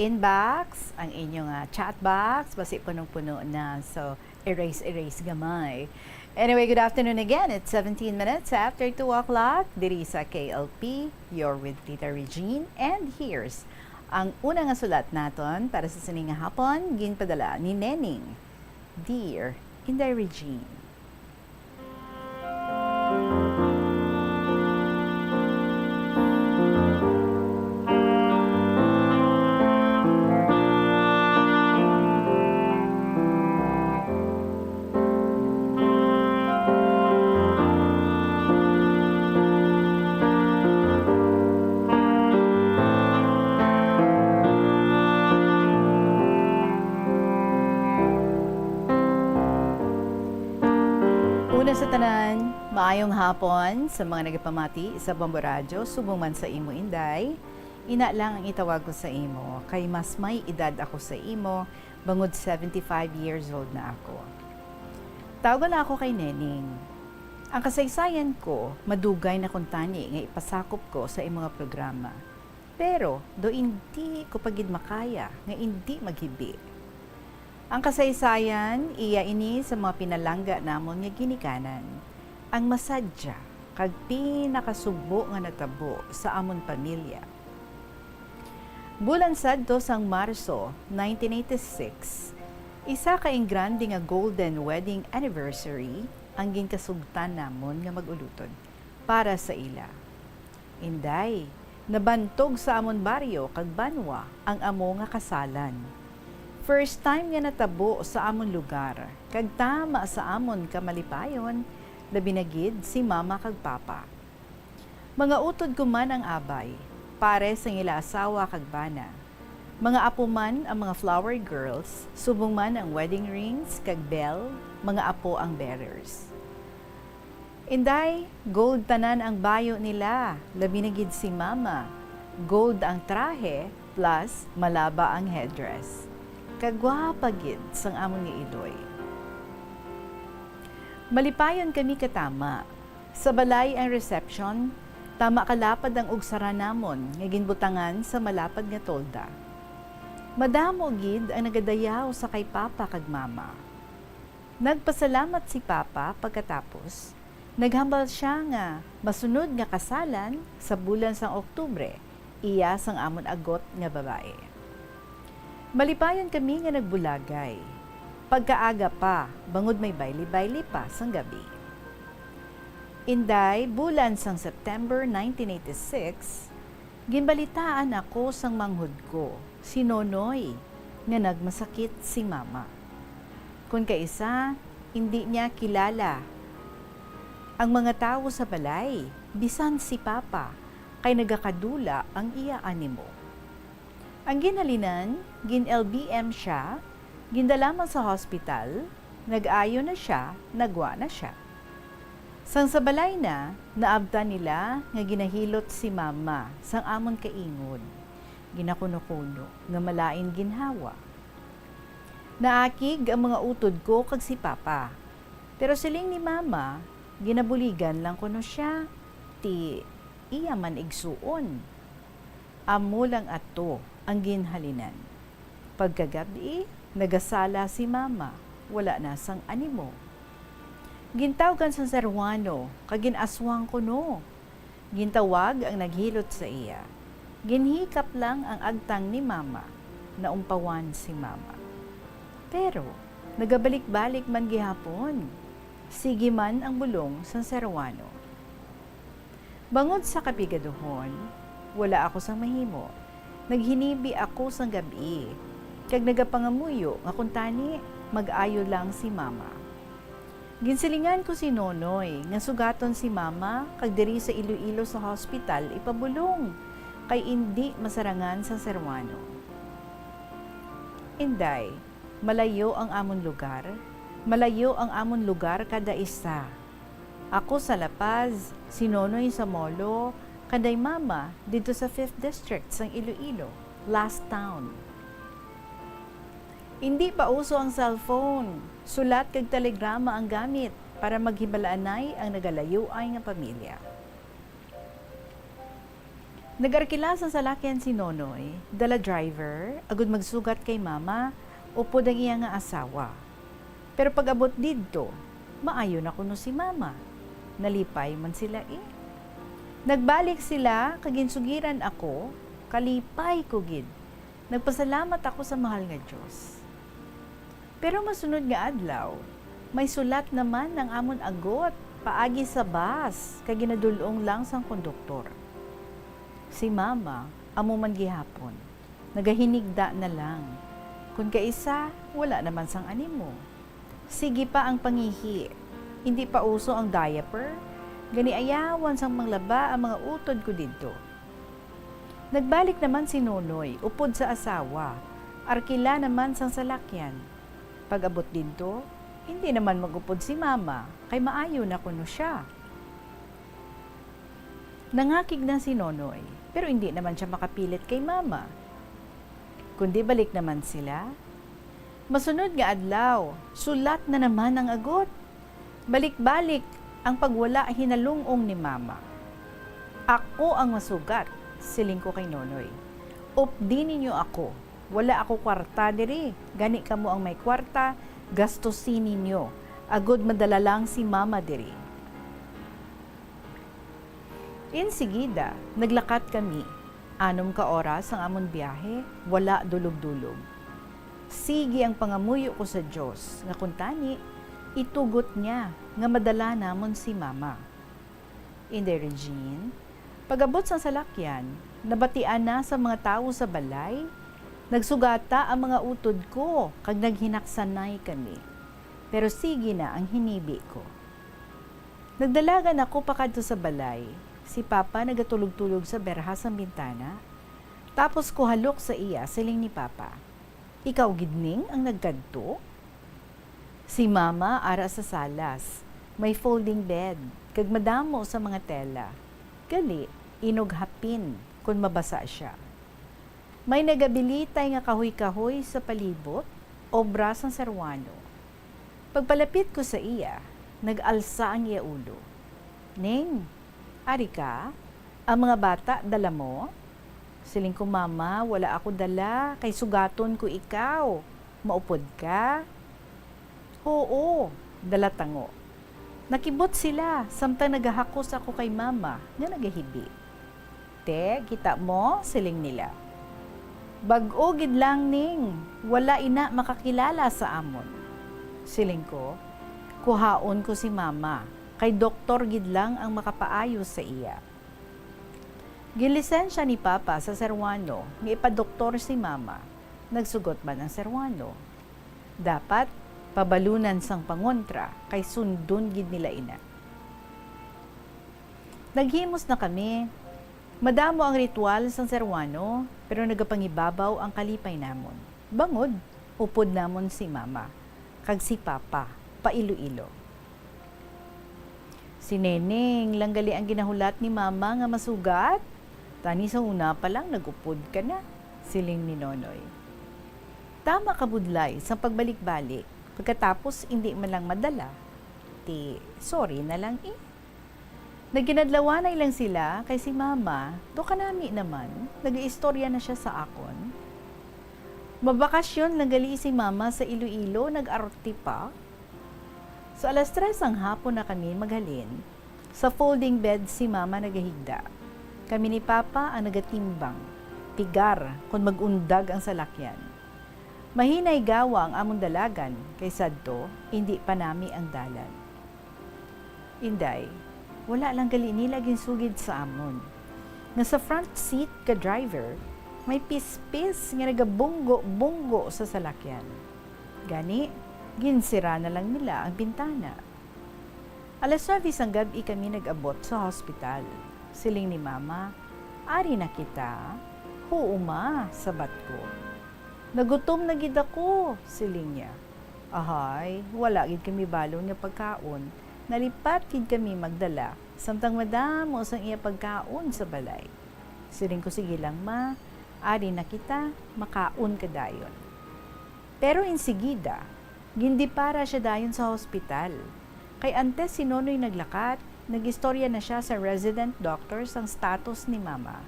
inbox, ang inyo nga chat box, basi punong-puno na. So, erase, erase gamay. Anyway, good afternoon again. It's seventeen minutes after two o'clock. Diri sa K L P, you're with Tita Regine. And here's ang una nga sulat naton para sa sini nga hapon, ginpadala ni Neneng. Dear Inday Regine. Una sa tanan, maayong hapon sa mga nagapamati sa Bombo Radyo, subong man sa imo, Inday. Ina lang ang itawag ko sa imo, kay mas may edad ako sa imo, bangod seventy-five years old na ako. Tawga lang ako kay Neneng. Ang kasaysayan ko, madugay na kuntani nga ipasakop ko sa imo nga programa. Pero, do indi ko pa gid makaya nga indi maghibi. Ang kasaysayan, iya ini sa mga pinalangga namon nga ginikanan, ang masadya kag pinakasubo nga natabo sa amon pamilya. Bulan sadto sang Marso nineteen eighty-six, isa ka ingrande nga golden wedding anniversary ang ginkasugtan namon nga mag-ulotod para sa ila. Inday, nabantog sa amon baryo kag banwa ang amo nga kasalan. First time nga natabo sa amon lugar, kag tama sa amon kamalipayon, labi na gid si Mama kag Papa. Mga utod ko man ang abay, pares sang ila asawa kag bana. Mga apo man ang mga flower girls, subong man ang wedding rings kag bell, mga apo ang bearers. Inday, gold tanan ang bayo nila, labi na gid si Mama. Gold ang trahe, plus malaba ang headdress. Kagwapa gid sang amon nga iloy. Malipayon kami katama. Sa balay ang reception, tama kalapad ang ugsaran namon nga ginbutangan sa malapad nga tolda. Madamo gid ang nagadayaw sa kay Papa kag Mama. Nagpasalamat si Papa pagkatapos, naghambal sia nga masunod nga kasalan sa bulan sang Oktubre, iya sang amon agot nga babayi. Malipayon kami nga nagbulagay. Pagkaaga pa, bangod may bayle-bayle pa sang gabi. Inday, bulan sang September nineteen eighty-six, ginbalitaan ako sang manghod ko, si Nonoy, nga nagmasakit si Mama. Kon kaisa, indi niya kilala ang mga tawo sa balay, bisan si Papa, kay nagakadula ang iya animo. Ang ginhalinan, gin-L B M sia, gindala man sa hospital, nag-ayo na sia, nagwa na sia. Sang sa balay na, naabtan nila nga ginahilot si Mama sang amon kaingod. Ginakuno-kuno nga malain ginhawa. Naakig ang mga utod ko kag si Papa. Pero siling ni Mama, ginabuligan lang kuno siya, ti iya man igsuon. Amo lang ato ang ginhalinan. Pagkagab-i, nagasala si Mama, wala na sang animo. Gintawgan sang seruano kag gin-aswang kuno. Gintawag ang naghilot sa iya. Ginhikap lang ang agtang ni Mama, naumpawan si Mama. Pero nagabalik-balik man gihapon. Sige man ang bulong sang seruano. Bangod sa kapigaduhon, wala ako sang mahimo. Naghinibi ako sang gab-i, kag nagapangamuyo nga kuntani mag-ayo lang si Mama. Ginsilingan ko si Nonoy nga sugaton si Mama kag diri sa Iloilo sa hospital ipabulong, kay indi masarangan sang seruano. Inday, malayo ang amon lugar, malayo ang amon lugar kada isa. Ako sa La Paz, si Nonoy sa Molo, kanday Mama didto sa Fifth District sang Iloilo, last town. Indi pa uso ang cellphone, sulat kag telegrama ang gamit para maghibal-anay ang nagalayuay nga pamilya. Nag-arkila sang salakyan si Nonoy, dala driver, agud magsugat kay Mama, upod ang iya nga asawa. Pero pag-abot didto, maayo na kuno si Mama. Nalipay man sila, eh. Nagbalik sila kag ginsugiran ako, kalipay ko gid. Nagpasalamat ako sa mahal nga Dios. Pero masunod nga adlaw, may sulat naman ang amon agot paagi sa bus kag ginadul-ong lang sang konduktor. Si Mama amo man gihapon, nagahinigda na lang. Kon kaisa, wala naman sang animo. Sige pa ang pangihi. Hindi pa uso ang diaper. Gani ayawan sang manglaba ang mga utod ko didto. Nagbalik naman si Nonoy upod sa asawa. Arkila naman sang salakyan. Pag-abot didto, hindi naman mag-upod si Mama kay maayo na kuno siya. Nangakig na si Nonoy, pero hindi naman siya makapilit kay Mama. Kundi balik naman sila. Masunod nga adlaw, sulat na naman ang agot. Balik-balik ang pagwala hinalung-ong ni Mama. "Ako ang masugat," siling ko kay Nonoy. "Updi ninyo ako. Wala ako kwarta diri. Gani kamo ang may kwarta, gastusi ninyo. Agod madala lang si Mama diri." Insigida, naglakat kami. Anom ka oras ang amon biyahe, wala dulog-dulog. Sige ang pangamuyo ko sa Dios nga kuntani, itugot niya nga madala namon si Mama. Inday Regine, pag-abot sang salakyan, nabatian na sa mga tawo sa balay. Nagsugata ang mga utod ko kag naghinaksanay kami. Pero sige na ang hinibi ko. Nagdalagan ako pakadto sa balay. Si Papa nagatulog-tulog sa berha sang bintana. Tapos kuhalok sa iya, siling ni Papa, "Ikaw gid, Ning, ang nagkadto?" Si Mama ara sa salas. May folding bed, kag madamo sa mga tela. Gali, inog hapin kon mabasa sia. May nagabilitay nga kahoy-kahoy sa palibot, obra sang seruano. Pagpalapit ko sa iya, nag-alsa ang iya ulo. "Ning, ari ka? Ang mga bata dala mo?" Siling ko, "Mama, wala ako dala, kay sugaton ko ikaw. Maupod ka?" "Huo, dala tango." Nakibot sila, samtang nagahakos ako kay Mama nga nagahibi. "Te, kita mo?" siling nila. "Bag-o gid lang, Ning, wala ina makakilala sa amon." Siling ko, "Kuhaon ko si Mama, kay doktor gid lang ang makapaayo sa iya." Ginlisensya ni Papa sa seruano nga ipadoktor si Mama. Nagsugot man ang seruano. Dapat pabalunan sang pangontra kay sundon gid nila ina. Naghimos na kami. Madamo ang ritual sang seruano, pero nagapangibabaw ang kalipay namon. Bangod, upod namon si Mama kag si Papa pa Iloilo. Si Neneng lang gali ang ginahulat ni Mama nga masugat. Tani sa una pa lang nag-upod ka na, siling ni Nonoy. Tama ka budlay sa pagbalik-balik, pagkatapos indi man lang madala, ti sorry na lang eh. Nagkinadlawanay lang sila kay si Mama, do kanami naman, nagaistorya na siya sa akon. Mabakasyon lang gali si Mama sa Iloilo, nag-arte pa. So alas tres ang hapon na kami maghalin. Sa folding bed si Mama nagahigda. Kami ni Papa ang nagatimbang, pigar kon mag-undag ang salakyan. Mahinay gawa ang amon dalagan kay sadto indi pa nami ang dalan. Inday, wala lang gali nila ginsugid sa amon nga sa front seat ka driver may pispis nga nagabunggo-bunggo sa salakyan. Gani, ginsira na lang nila ang bintana. Alas nuwebe sang gab-i kami nag-abot sa hospital. Siling ni Mama, "Ari na kita?" "Huo, Ma," sabat ko. "Nagutom na gid ako," siling niya. Ahay, wala gid kami balon nga pagkaon. Nalipat gid kami magdala, samtang madamo sang iya pagkaon sa balay. Siling ko, "Sige lang, Ma, ari na kita, makaon ka dayon." Pero insigida, gindipara siya dayon sa hospital. Kay antes si Nonoy naglakat, nag-istorya na siya sa resident doctor sang status ni Mama.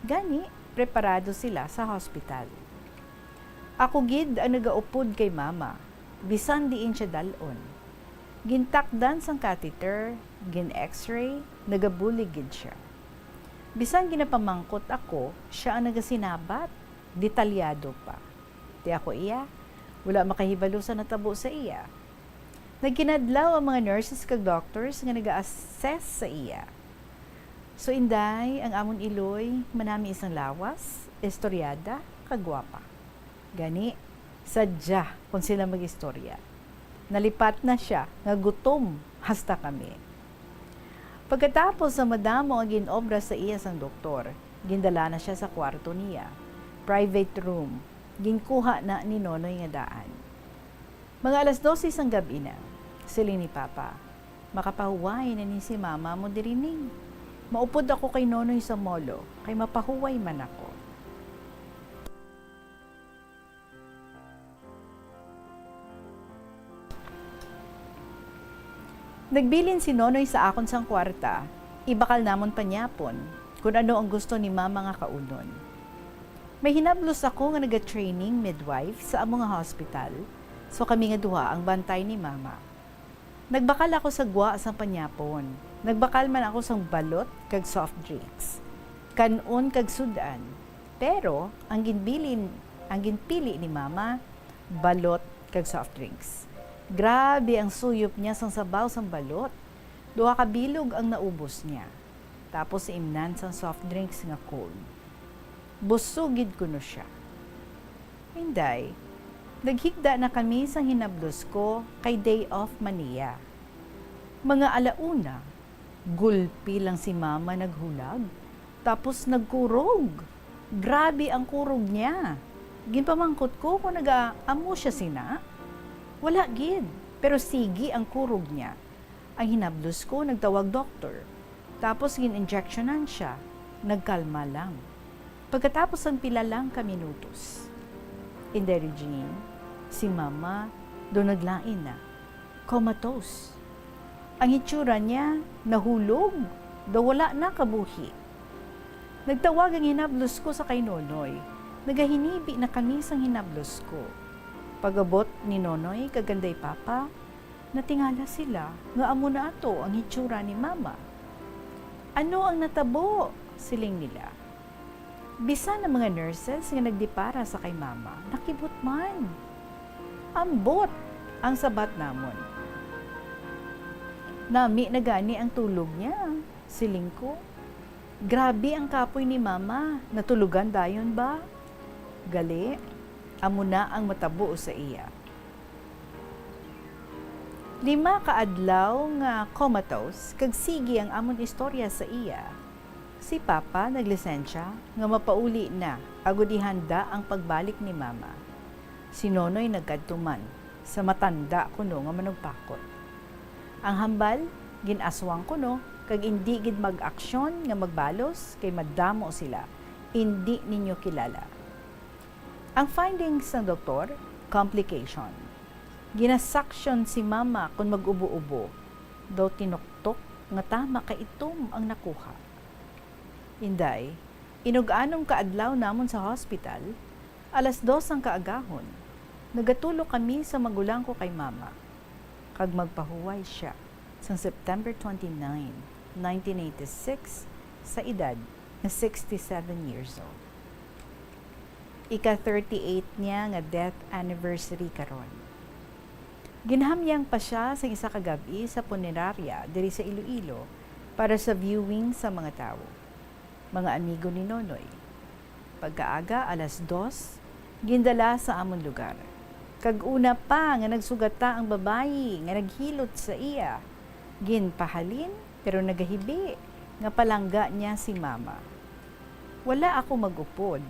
Gani, preparado sila sa hospital. Ako gid ang nagaupod kay Mama, bisan diin siya dal-on. Gintakdan sang catheter, gin-X-ray, nagabulig gid siya. Bisan ginapamangkot ako, siya ang nagasinabat, detalyado pa. Ti ako iya, wala makahibalo sa natabo sa iya. Nagkinadlaw ang mga nurses kag doctors nga naga-assess sa iya. So, Inday, ang amon Iloy, manami sang lawas, istoryada, kag gwapa. Gani, sadya kon sila mag-istorya. Nalipat na siya nga gutom hasta kami. Pagkatapos sa madamo nga gin-obra sa iya sang doktor, gindala na siya sa kwarto niya, private room, ginkuha na ni Nonoy nga daan. Mga alas dose sang gab-i na, siling ni Papa, "Makapahuway na ni si Mama mo diri, Ning. Maupod ako kay Nonoy sa molo, kay mapahuway man ako." Nagbilin si Nonoy sa akon sang kwarta, ibakal namon panyapon kon ano ang gusto ni Mama nga kaunon. May hinablos ako nga naga-training midwife sa amo nga hospital, so kami nga duha ang bantay ni Mama. Nagbakal ako sa gwa sang panyapon. Nagbakal man ako sang balot kag soft drinks, kan-on kag sud-an. Pero ang ginbilin, ang ginpili ni Mama, balot kag soft drinks. Grabe ang suyop niya sang sabaw sang balot. Duha ka bilog ang naubos niya. Tapos imnan sang soft drinks nga cold. Busog gid kuno siya. Inday, naghigda na kami sang hinablos ko kay day off man niya. Mga alauna, gulpi lang si Mama naghulag, tapos nagkurog. Grabe ang kurog niya. Ginpamangkot ko kung nagaamo siya sina. Wala gid, pero sige ang kurog niya. Ang hinablos ko, nagtawag doktor. Tapos gin-injectionan siya. Nagkalma lang. Pagkatapos sang pila lang ka minutos, Inday Regine, si Mama do naglain na. Comatose. Ang hitsura niya, nahulog, daw wala na kabuhi. Nagtawag ang hinablos ko sa kay Nonoy. Nagahinibi na kami sang hinablos ko. Pag-abot ni Nonoy kag kanday Papa, natingala sila nga amo na ato ang hitsura ni Mama. "Ano ang natabo?" siling nila. Bisan ang mga nurses nga nagdipara sa kay Mama, nakibot man. "Ambot," ang sabat namon. "Nami na gani ang tulog niya," siling ko. "Grabe ang kapoy ni Mama, natulugan dayon ba?" Gali, amo na ang matabo sa iya. Lima ka adlaw nga comatose kag sige ang amon istorya sa iya. Si Papa naglisensya nga mapauli na agod ihanda ang pagbalik ni Mama. Si Nonoy nagkadto man sa matanda kuno nga manugpakot. Ang hambal, Gin-aswang kuno kag indi gid mag-aksyon nga magbalos kay madamo sila indi ninyo kilala. Ang findings sang doktor, complication. Ginasuction si mama kon mag-ubo-ubo, daw tinuktok nga tama kay itom ang nakuha. Inday, inug-anom ka adlaw namon sa hospital, alas dos ang kaagahon, nagatulok kami sa magulang ko kay mama, kag magpahuway sia sang September twenty-nine, nineteen eighty-six, sa edad nga sixty-seven years old. Ika thirty-eight niya nga death anniversary karon. Ginhamyang pa sia sang isa ka gab-i sa punerarya diri sa Iloilo para sa viewing sa mga tawo, mga amigo ni Nonoy. Pagkaaga alas dos, gindala sa amon lugar. Kag una pa nga nagsugata ang babayi nga naghilot sa iya, ginpahalin pero nagahibi nga palangga niya si mama. Wala ako mag-upod.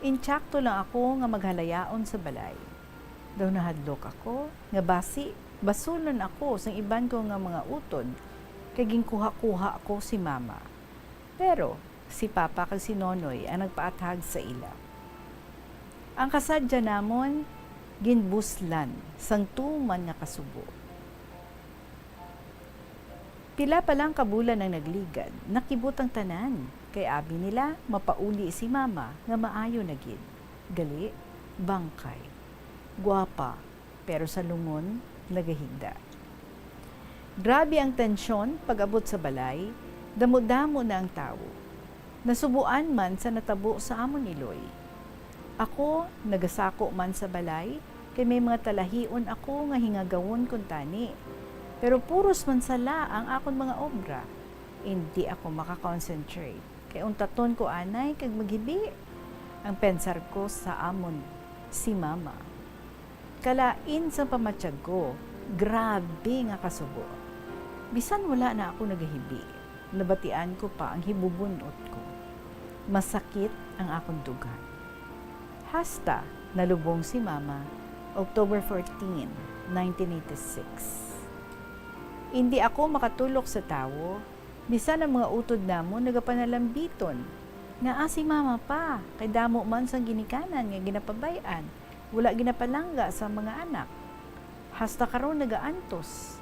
Intsakto lang ako nga maghalayaon sa balay. Daw nahadlok ako nga basi basulon ako sang iban ko nga mga utod kay ginkuha-kuha ko si mama. Pero si Papa kag si Nonoy ang nagpaathag sa ila. Ang kasadya namon ginbuslan sang tuman nga kasubo. Pila pa lang ka bulan ang nagligad, nakibot ang tanan, kay abi nila mapauli si Mama nga maayo na gid. Gali, bangkay. Gwapa, pero sa lungon, nagahigda. Grabe ang tensyon pag-abot sa balay, damo-damo na ang tawo. Nasubuan man sa natabo sa amon iloy. Ako nagasako man sa balay, kay may mga talahion ako nga hingagawon kuntani. Pero puros man sala ang akon mga obra. Indi ako maka-concentrate, kay untaton ko anay kag maghibi. Ang pensar ko sa amon si Mama. Kalain sang pamatyag ko, grabe nga kasubo. Bisan wala na ako nagahibi, nabatian ko pa ang hibubun-ot ko. Masakit ang akon dughan. Hasta nalubong si Mama, October fourteen, nineteen eighty-six. Indi ako makatulok sa tawo, bisan ang mga utod namon nagapanalambiton. Ngaa si Mama pa, kay damo man sang ginikanan nga ginapabay-an, wala ginapalangga sa mga anak. Hasta karon nagaantos,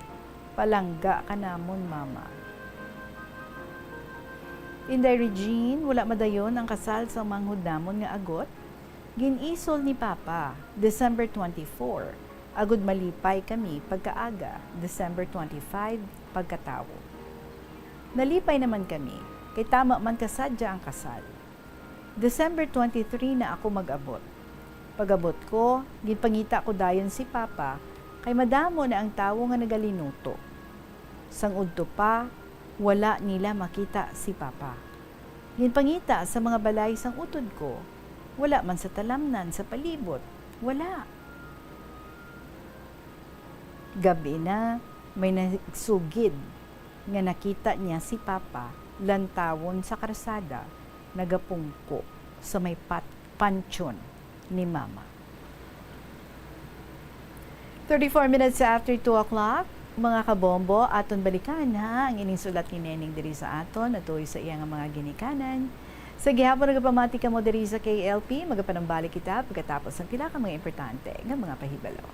"Palangga ka namon, Mama." Inday Regine, wala madayon ang kasal sa manghod namon nga agot. Gin-isol ni Papa, December twenty-four, agud malipay kami pagkaaga, December twenty-five, pagkatawo. Nalipay naman kami, kay tama man kasadya ang kasal. December twenty-three na ako mag-abot. Pag-abot ko, ginpangita ko dayon si Papa, kay madamo na ang tawo nga nagalinuto. Sang udto pa, wala nila makita si Papa. Ginpangita sa mga balay sang utod ko, wala man sa talamnan sa palibot, wala. Gab-i na, may nagsugid nga nakita niya si Papa lantawon sa karsada, nagapungko sa may pat-, pantyon ni Mama. Thirty-four minutes after two o'clock, mga kabombo, aton balikan, ha, ang ining sulat ni Neneng diri sa aton, natuloy sa iya nga mga ginikanan. Sa gihapon, nagapamati kamo diri sa K L P, magapanumbalik kita pagkatapos sang pila ka mga importante nga mga pahibalo.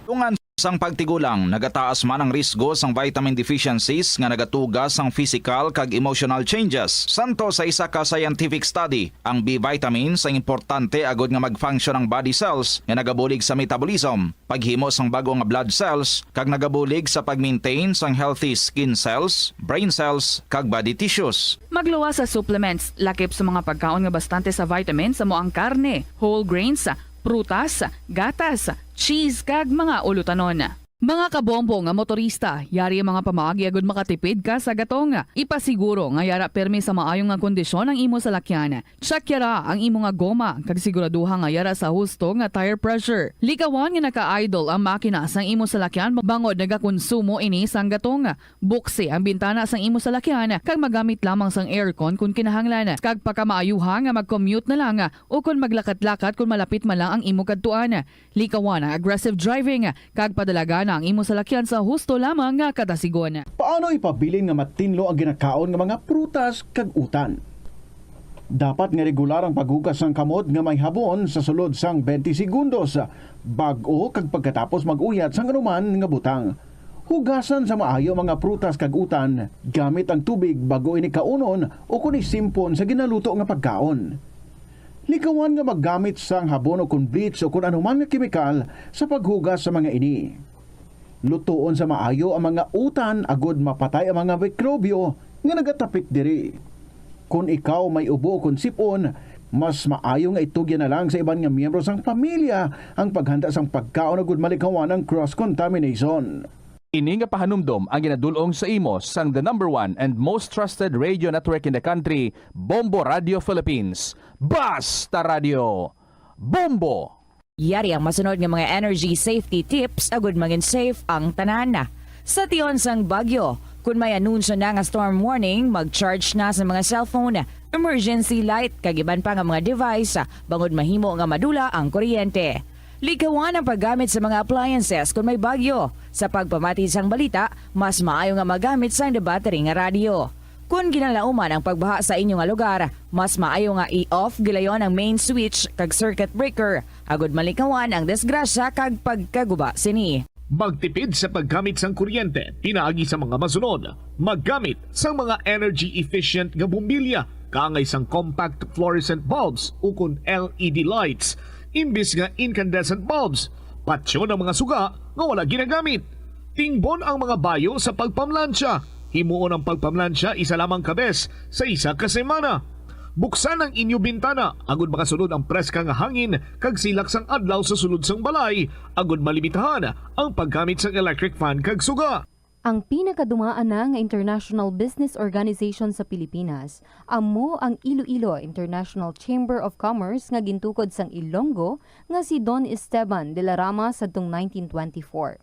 Dungan sang pagtigulang, nagataas man ang risgo sang vitamin deficiencies nga nagatuga sang physical kag emotional changes. Santo sa isa ka scientific study, ang B vitamins ang importante agud nga mag-function ang body cells nga nagabulig sa metabolism, paghimo sang bag-o nga blood cells, kag nagabulig sa pag-maintain sang healthy skin cells, brain cells, kag body tissues. Magluwas sa supplements, lakip sa mga pagkaon nga bastante sa vitamins, amo ang karne, whole grains, prutas, gatas, cheese, kag mga ulutanon. Mga kabombo nga motorista, yari ang mga pamaagi agud makatipid ka sa gatong. Ipasiguro nga yara pirmi sa maayo nga kondisyon ang imo salakyan. Check yara ang imo nga goma, kag siguraduha nga yara sa husto nga tire pressure. Likawan nga naka-idle ang makina sang imo salakyan bangod nagakonsumo ini sang gatong. Buksi ang bintana sang imo salakyan kag magamit lamang sang aircon kon kinahanglan, kag pakamaayuha nga mag-commute na lang o kon maglakat-lakat kon malapit man lang ang imo kadtuan. Likawan ang aggressive driving kag padalagan na ang imo salakyan sa husto lamang nga kadasigon. Paano ipabilin nga matinlo ang ginakaon nga mga prutas kag utan? Dapat nga regular ang paghugas sang kamot nga may habon sa sulod sang twenty segundos, bag-o kag pagkatapos mag-uyat sang anuman nga butang. Hugasan sa maayo ang mga prutas kag utan gamit ang tubig bag-o ini kaunon o kon isimpon sa ginaluto nga pagkaon. Likawan nga maggamit sang habon o kon bleach o kon anuman nga kemikal sa paghugas sa mga ini. Lutoon sa maayo ang mga utan agod mapatay ang mga mikrobyo nga nagatapik diri. Kon ikaw may ubo o kon sip-on, mas maayo nga itugyan na lang sa iban nga miyembro sang pamilya ang paghanda sang pagkaon agud malikawan ang cross-contamination. Ini nga pahanumdom ang ginadul-ong sa imo sang the number one and most trusted radio network in the country, Bombo Radio Philippines. Basta Radio! Bombo! Yari ang masunod nga mga energy safety tips agud mangin safe ang tanan. Sa tion sang bagyo, kun may anunsyo na nga storm warning, mag-charge na sa mga cellphone, emergency light, kag iban pa nga mga device, bangod mahimo nga madula ang kuryente. Likawan ang paggamit sa mga appliances kun may bagyo. Sa pagpamati sang balita, mas maayo nga magamit sang debattery nga radyo. Kon ginalauman ang pagbaha sa inyo nga lugar, mas maayo nga i-off gilayon ang main switch kag circuit breaker, agud malikawan ang disgrasya kag pagkaguba sini. Magtipid sa paggamit sang kuryente pinaagi sa mga masunod: maggamit sang mga energy-efficient nga bombilya kaangay sang compact fluorescent bulbs ukon L E D lights imbis nga incandescent bulbs. Patyon ang mga suga nga wala ginagamit. Tingbon ang mga bayo sa pagpamlansya. Himuon ang pagpamlansya isa lamang ka bes sa isa ka semana. Buksan ang inyo bintana agud makasulod ang preska nga hangin kag silak sang adlaw sa sulod sang balay, agud malimitahan ang paggamit sang electric fan kag suga. Ang pinakadumaan na nga international business organization sa Pilipinas amo ang Iloilo International Chamber of Commerce nga gintukod sang Ilonggo nga si Don Esteban de la Rama sadtong nineteen twenty-four.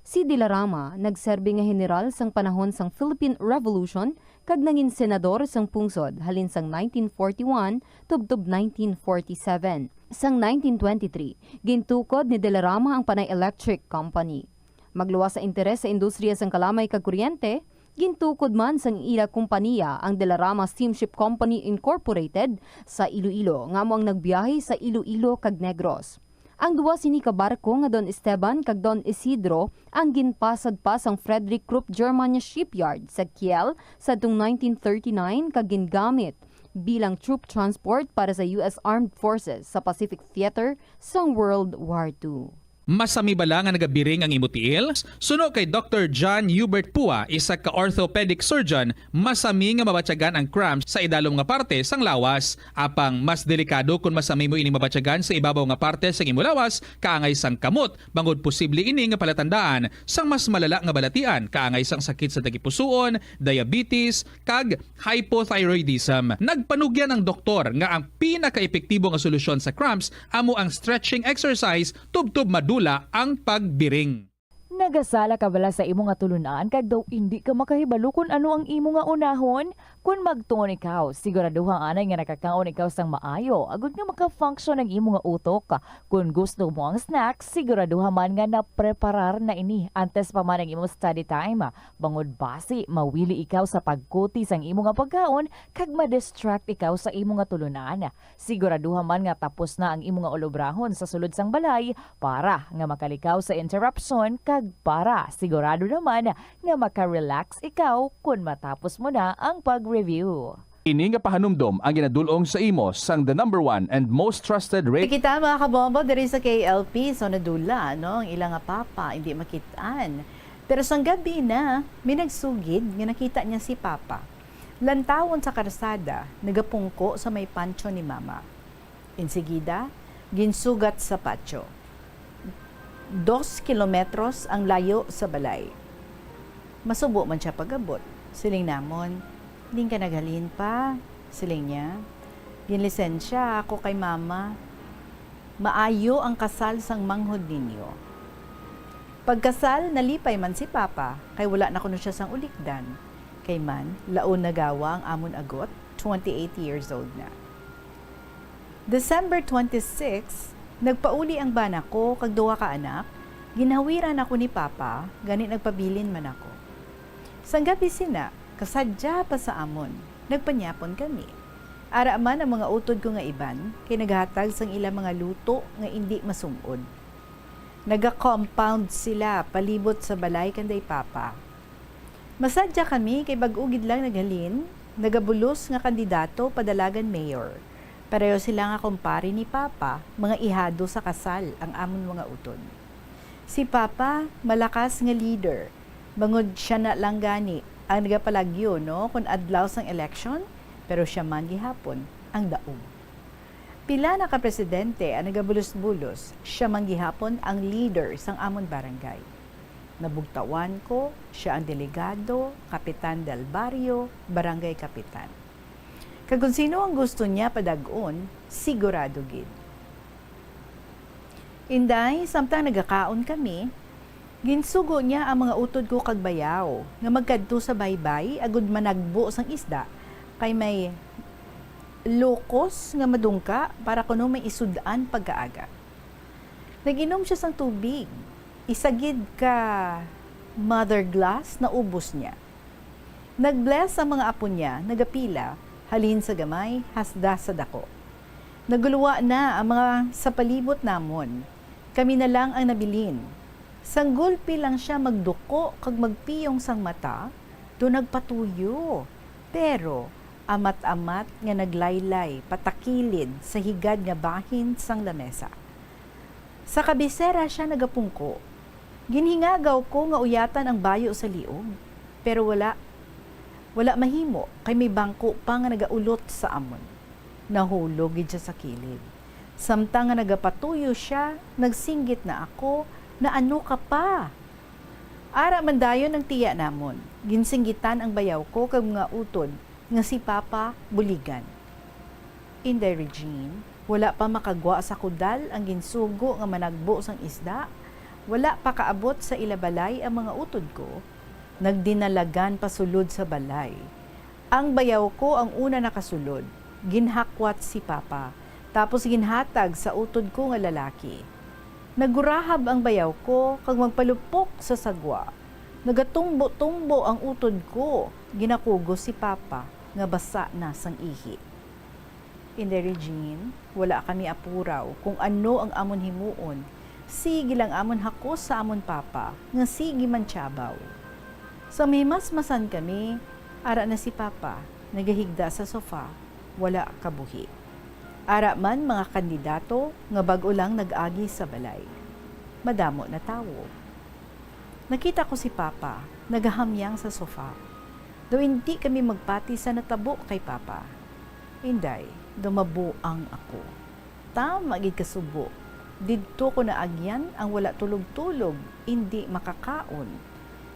Si de la Rama nagserbi nga heneral sang panahon sang Philippine Revolution kag nangin senador sang pungsod halin sang nineteen forty-one tubtob nineteen forty-seven. Sang nineteen twenty-three, gintukod ni de la Rama ang Panay Electric Company. Magluwas sa interes sa industriya sang kalamay kag kuryente, gintukod man sang ila kompaniya ang De La Rama Steamship Company Incorporated sa Iloilo, nga amo ang nagbiyahe sa Iloilo kag Negros. Ang duwa sini ka barko nga Don Esteban kag Don Isidro ang ginpasad pa sang Frederick Krupp German Shipyard sa Kiel sadtong nineteen thirty-nine kag gingamit bilang troop transport para sa U S Armed Forces sa Pacific Theater sang World War Two. Masami bala nga nagabiring ang imo tiil? Suno kay Doktor John Hubert Pua, isa ka orthopedic surgeon, masami nga mabatyagan ang cramps sa idalom nga parte sang lawas. Apang mas delikado kon masami mo ini mabatyagan sa ibabaw nga parte sang imo lawas, kaangay sang kamot, bangod posible ini nga palatandaan sang mas malala nga balatian, kaangay sang sakit sa tagipusoon, diabetes, kag hypothyroidism. Nagpanugyan ang doktor nga ang pinakaepektibo nga solusyon sa cramps amo ang stretching exercise tubtob madula ang pagbiring. Nagasala ka bala sa imo nga tulunan kag daw indi ka makahibalo kon ano ang imo nga unahon? Kon magtuon ikaw, siguraduha anay nga nakakaon ikaw sang maayo agod nga maka-function ang imo nga utok. Kon gusto mo ang snack, siguraduha man nga napreparar na ini antes pa man ang imo study time. Bangod basi mawili ikaw sa pagkuti sang imo nga pagkaon kag ma-distract ikaw sa imo nga tulunan. Siguraduha man nga tapos na ang imo nga ulobrahon sa sulod sang balay para nga makalikaw sa interruption kag para sigurado naman nga maka-relax ikaw kon matapos mo na ang pag-review. Ini nga pahanumdom ang ginadul-ong sa imo sang the number one and most trusted radio. Kita mga kabombo diri sa K L P, so nadula no ang ila nga papa, hindi makit-an. Pero sang gabi na, may nagsugid nga nakita niya si papa. Lantawon sa karsada, nagapungko sa may pancho ni mama. Insigida, ginsugat sa patio. Dos kilometros ang layo sa balay. Masubo man siya pag-abot. Siling namon, "Diin ka naghalin pa?" siling niya. "Ginlisensya ako kay mama." Maayo ang kasal sang manghod ninyo. Pagkasal, nalipay man si Papa, kay wala na kuno siya sang ulikdan. Kay man, laon na gawa ang amon agot, twenty-eight years old na. December twenty-six, nagpauli ang bana ko kag duha ka anak, Ginhawiran ako ni Papa, gani nagpabilin man ako. Sang gab-i sina, kasadya pa sa amon, nagpanyapon kami. Ara man ang mga utod ko nga iban, kay naghatag sang ila mga luto nga indi masum-od. Naga-compound sila palibot sa balay kanday Papa. Masadya kami kay bag-o gid lang naghalin, nagabulos nga kandidato padalagan mayor. Pareho sila nga kumpare ni Papa, mga ihado sa kasal ang amon mga utod. Si Papa, malakas nga leader, bangod sia na lang gani ang nagapalagyo, no, kon adlaw sang eleksyon, pero sia man gihapon ang daog. Pila na ka presidente ang nagabulos-bulos, sia man gihapon ang leader sang amon barangay. Nabugtawan ko, sia ang delegado, kapitan del barrio, barangay kapitan. Kag kon sino ang gusto niya padag-on, sigurado gid. Inday, samtang nagakaon kami, ginsugo niya ang mga utod ko kag bayaw nga magkadto sa baybay agud managbo sang isda, kay may locust nga madungka para kuno may isud-an pagkaaga. Nag-inom sia sang tubig. Isa gid ka mother glass naubos niya. Nag-bless ang mga apo niya, nagapila, halin sa gamay, hasda sa dako. Naguluwa na ang mga sa palibot namon. Kami na lang ang nabilin. Sang gulpi lang sia magduko kag magpiyong sang mata, do nagpatuyo. Pero amat-amat nga naglaylay patakilid sa higad nga bahin sang lamesa. Sa kabisera sia nagapungko. Ginhingagaw ko nga uyatan ang bayo sa liog, pero wala. Wala mahimo, kay may bangko pa nga nagaulot sa amon. Nahulog gid sia sa kilid. Samtang nga nagapatuyo sia, nagsinggit na ako, "Naano ka pa?" Ara man dayon ang tiya namon. Ginsinggitan ang bayaw ko kag mga utod nga si Papa buligan. Inday Regine, wala pa makagwa sa kudal ang ginsugo nga managbo sang isda, wala pa kaabot sa ila balay ang mga utod ko, nagdinalagan pasulod sa balay. Ang bayaw ko ang una nakasulod, ginhakwat si Papa, tapos ginhatag sa utod ko nga lalaki. Nagurahab ang bayaw ko kag magpalupok sa sagwa. Nagatumbo-tumbo ang utod ko, ginakugos si Papa nga basa na sang ihi. Inday Regine, wala kami apuraw kung ano ang amon himuon. Sige lang amon hakos sa amon papa nga sige mantiyabaw. Sa mahimasmasan kami, ara na si Papa, nagahigda sa sofa, wala kabuhi. Ara man mga kandidato nga bag-o lang nag-agi sa balay. Madamo na tawo. Nakita ko si Papa, nagahamyang sa sofa. Daw indi kami magpati sa natabo kay Papa. Inday, daw mabuang ako. Tama gid ka subo. Didto ko naagyan ang wala tulog-tulog, indi makakaon.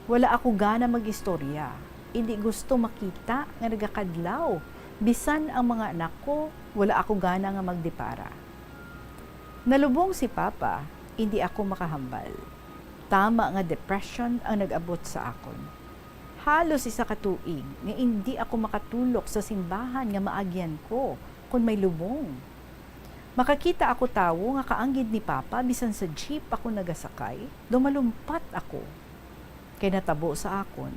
Wala ako gana mag-istorya. Indi gusto makita nga nagakadlaw. Bisan ang mga anak ko, wala ako gana nga magdipara. Nalubong si Papa, indi ako makahambal. Tama nga depression ang nag-abot sa akon. Halos isa ka tuig nga indi ako makatulok sa simbahan nga maagyan ko kon may lubong. Makakita ako tawo nga kaanggid ni Papa bisan sa jeep ako nagasakay, daw malumpat ako. Kay natabo sa akon,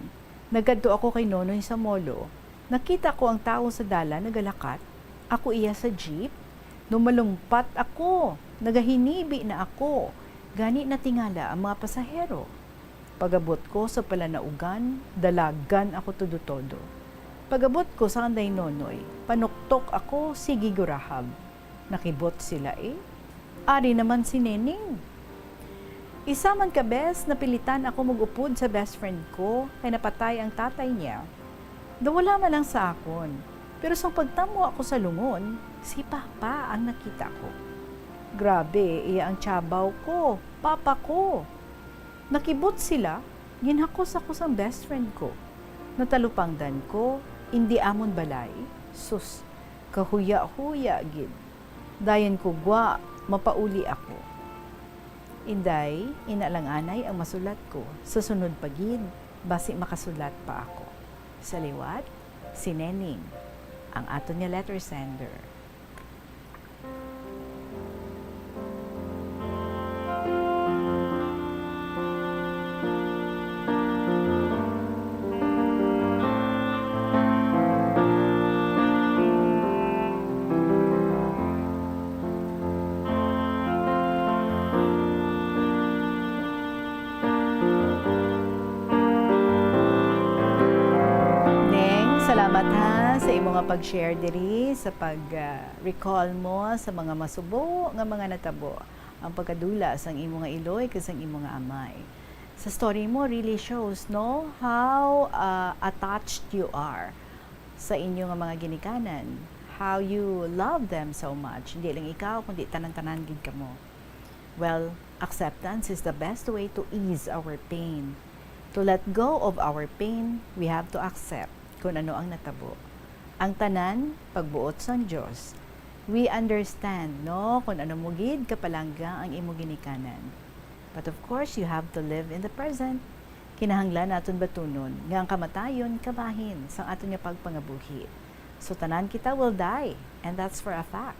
nagkadto ako kay Nonoy sa molo. Nakita ko ang tawo sa dalan nagalakat, ako iya sa jeep. Daw malumpat ako, nagahinibi na ako. Gani natingala ang mga pasahero. Pag-abot ko sa palanaugan, dalagan ako todo-todo. Pag-abot ko sa kanday Nonoy, panuktok ako, sige gurahab. Nakibot sila, eh. Ari naman si Neneng. Isa man ka bes, napilitan ako mag-upod sa best friend ko, kay napatay ang tatay niya. Daw wala man lang sa akon, pero sang pagtamwa ko sa lungon, si Papa ang nakita ko. Grabe, iya ang tiyabaw ko, Papa ko. Nakibot sila, ginhakos ako sang best friend ko. Natalupangdan ko, indi amon balay. Sus, kahuya-huya gid. Dayon ko gwa, mapauli ako. Inday, ina lang anay ang masulat ko. Sa sunod pa gid, basi makasulat pa ako. Sa liwat, si Neneng, ang aton nga letter sender. Imo nga pag-share diri sa pag, ah, recall mo sa mga masubo nga mga natabo, ang pagkadula sang imo nga iloy kag sang imo nga amay. Sa story mo really shows, no, how, ah, attached you are sa inyo nga mga ginikanan, how you love them so much. Hindi lang ikaw, kundi tanan-tanan gid kamo. Well, acceptance is the best way to ease our pain. To let go of our pain, we have to accept kung ano ang natabo. Ang tanan, pagbuot sang Dios. We understand, no, kung ano mo gid kapalangga ang imo ginikanan. But of course, you have to live in the present. Kinahanglan naton batunon nga ang kamatayon kabahin sang aton nga pagpangabuhi. So, tanan kita will die, and that's for a fact.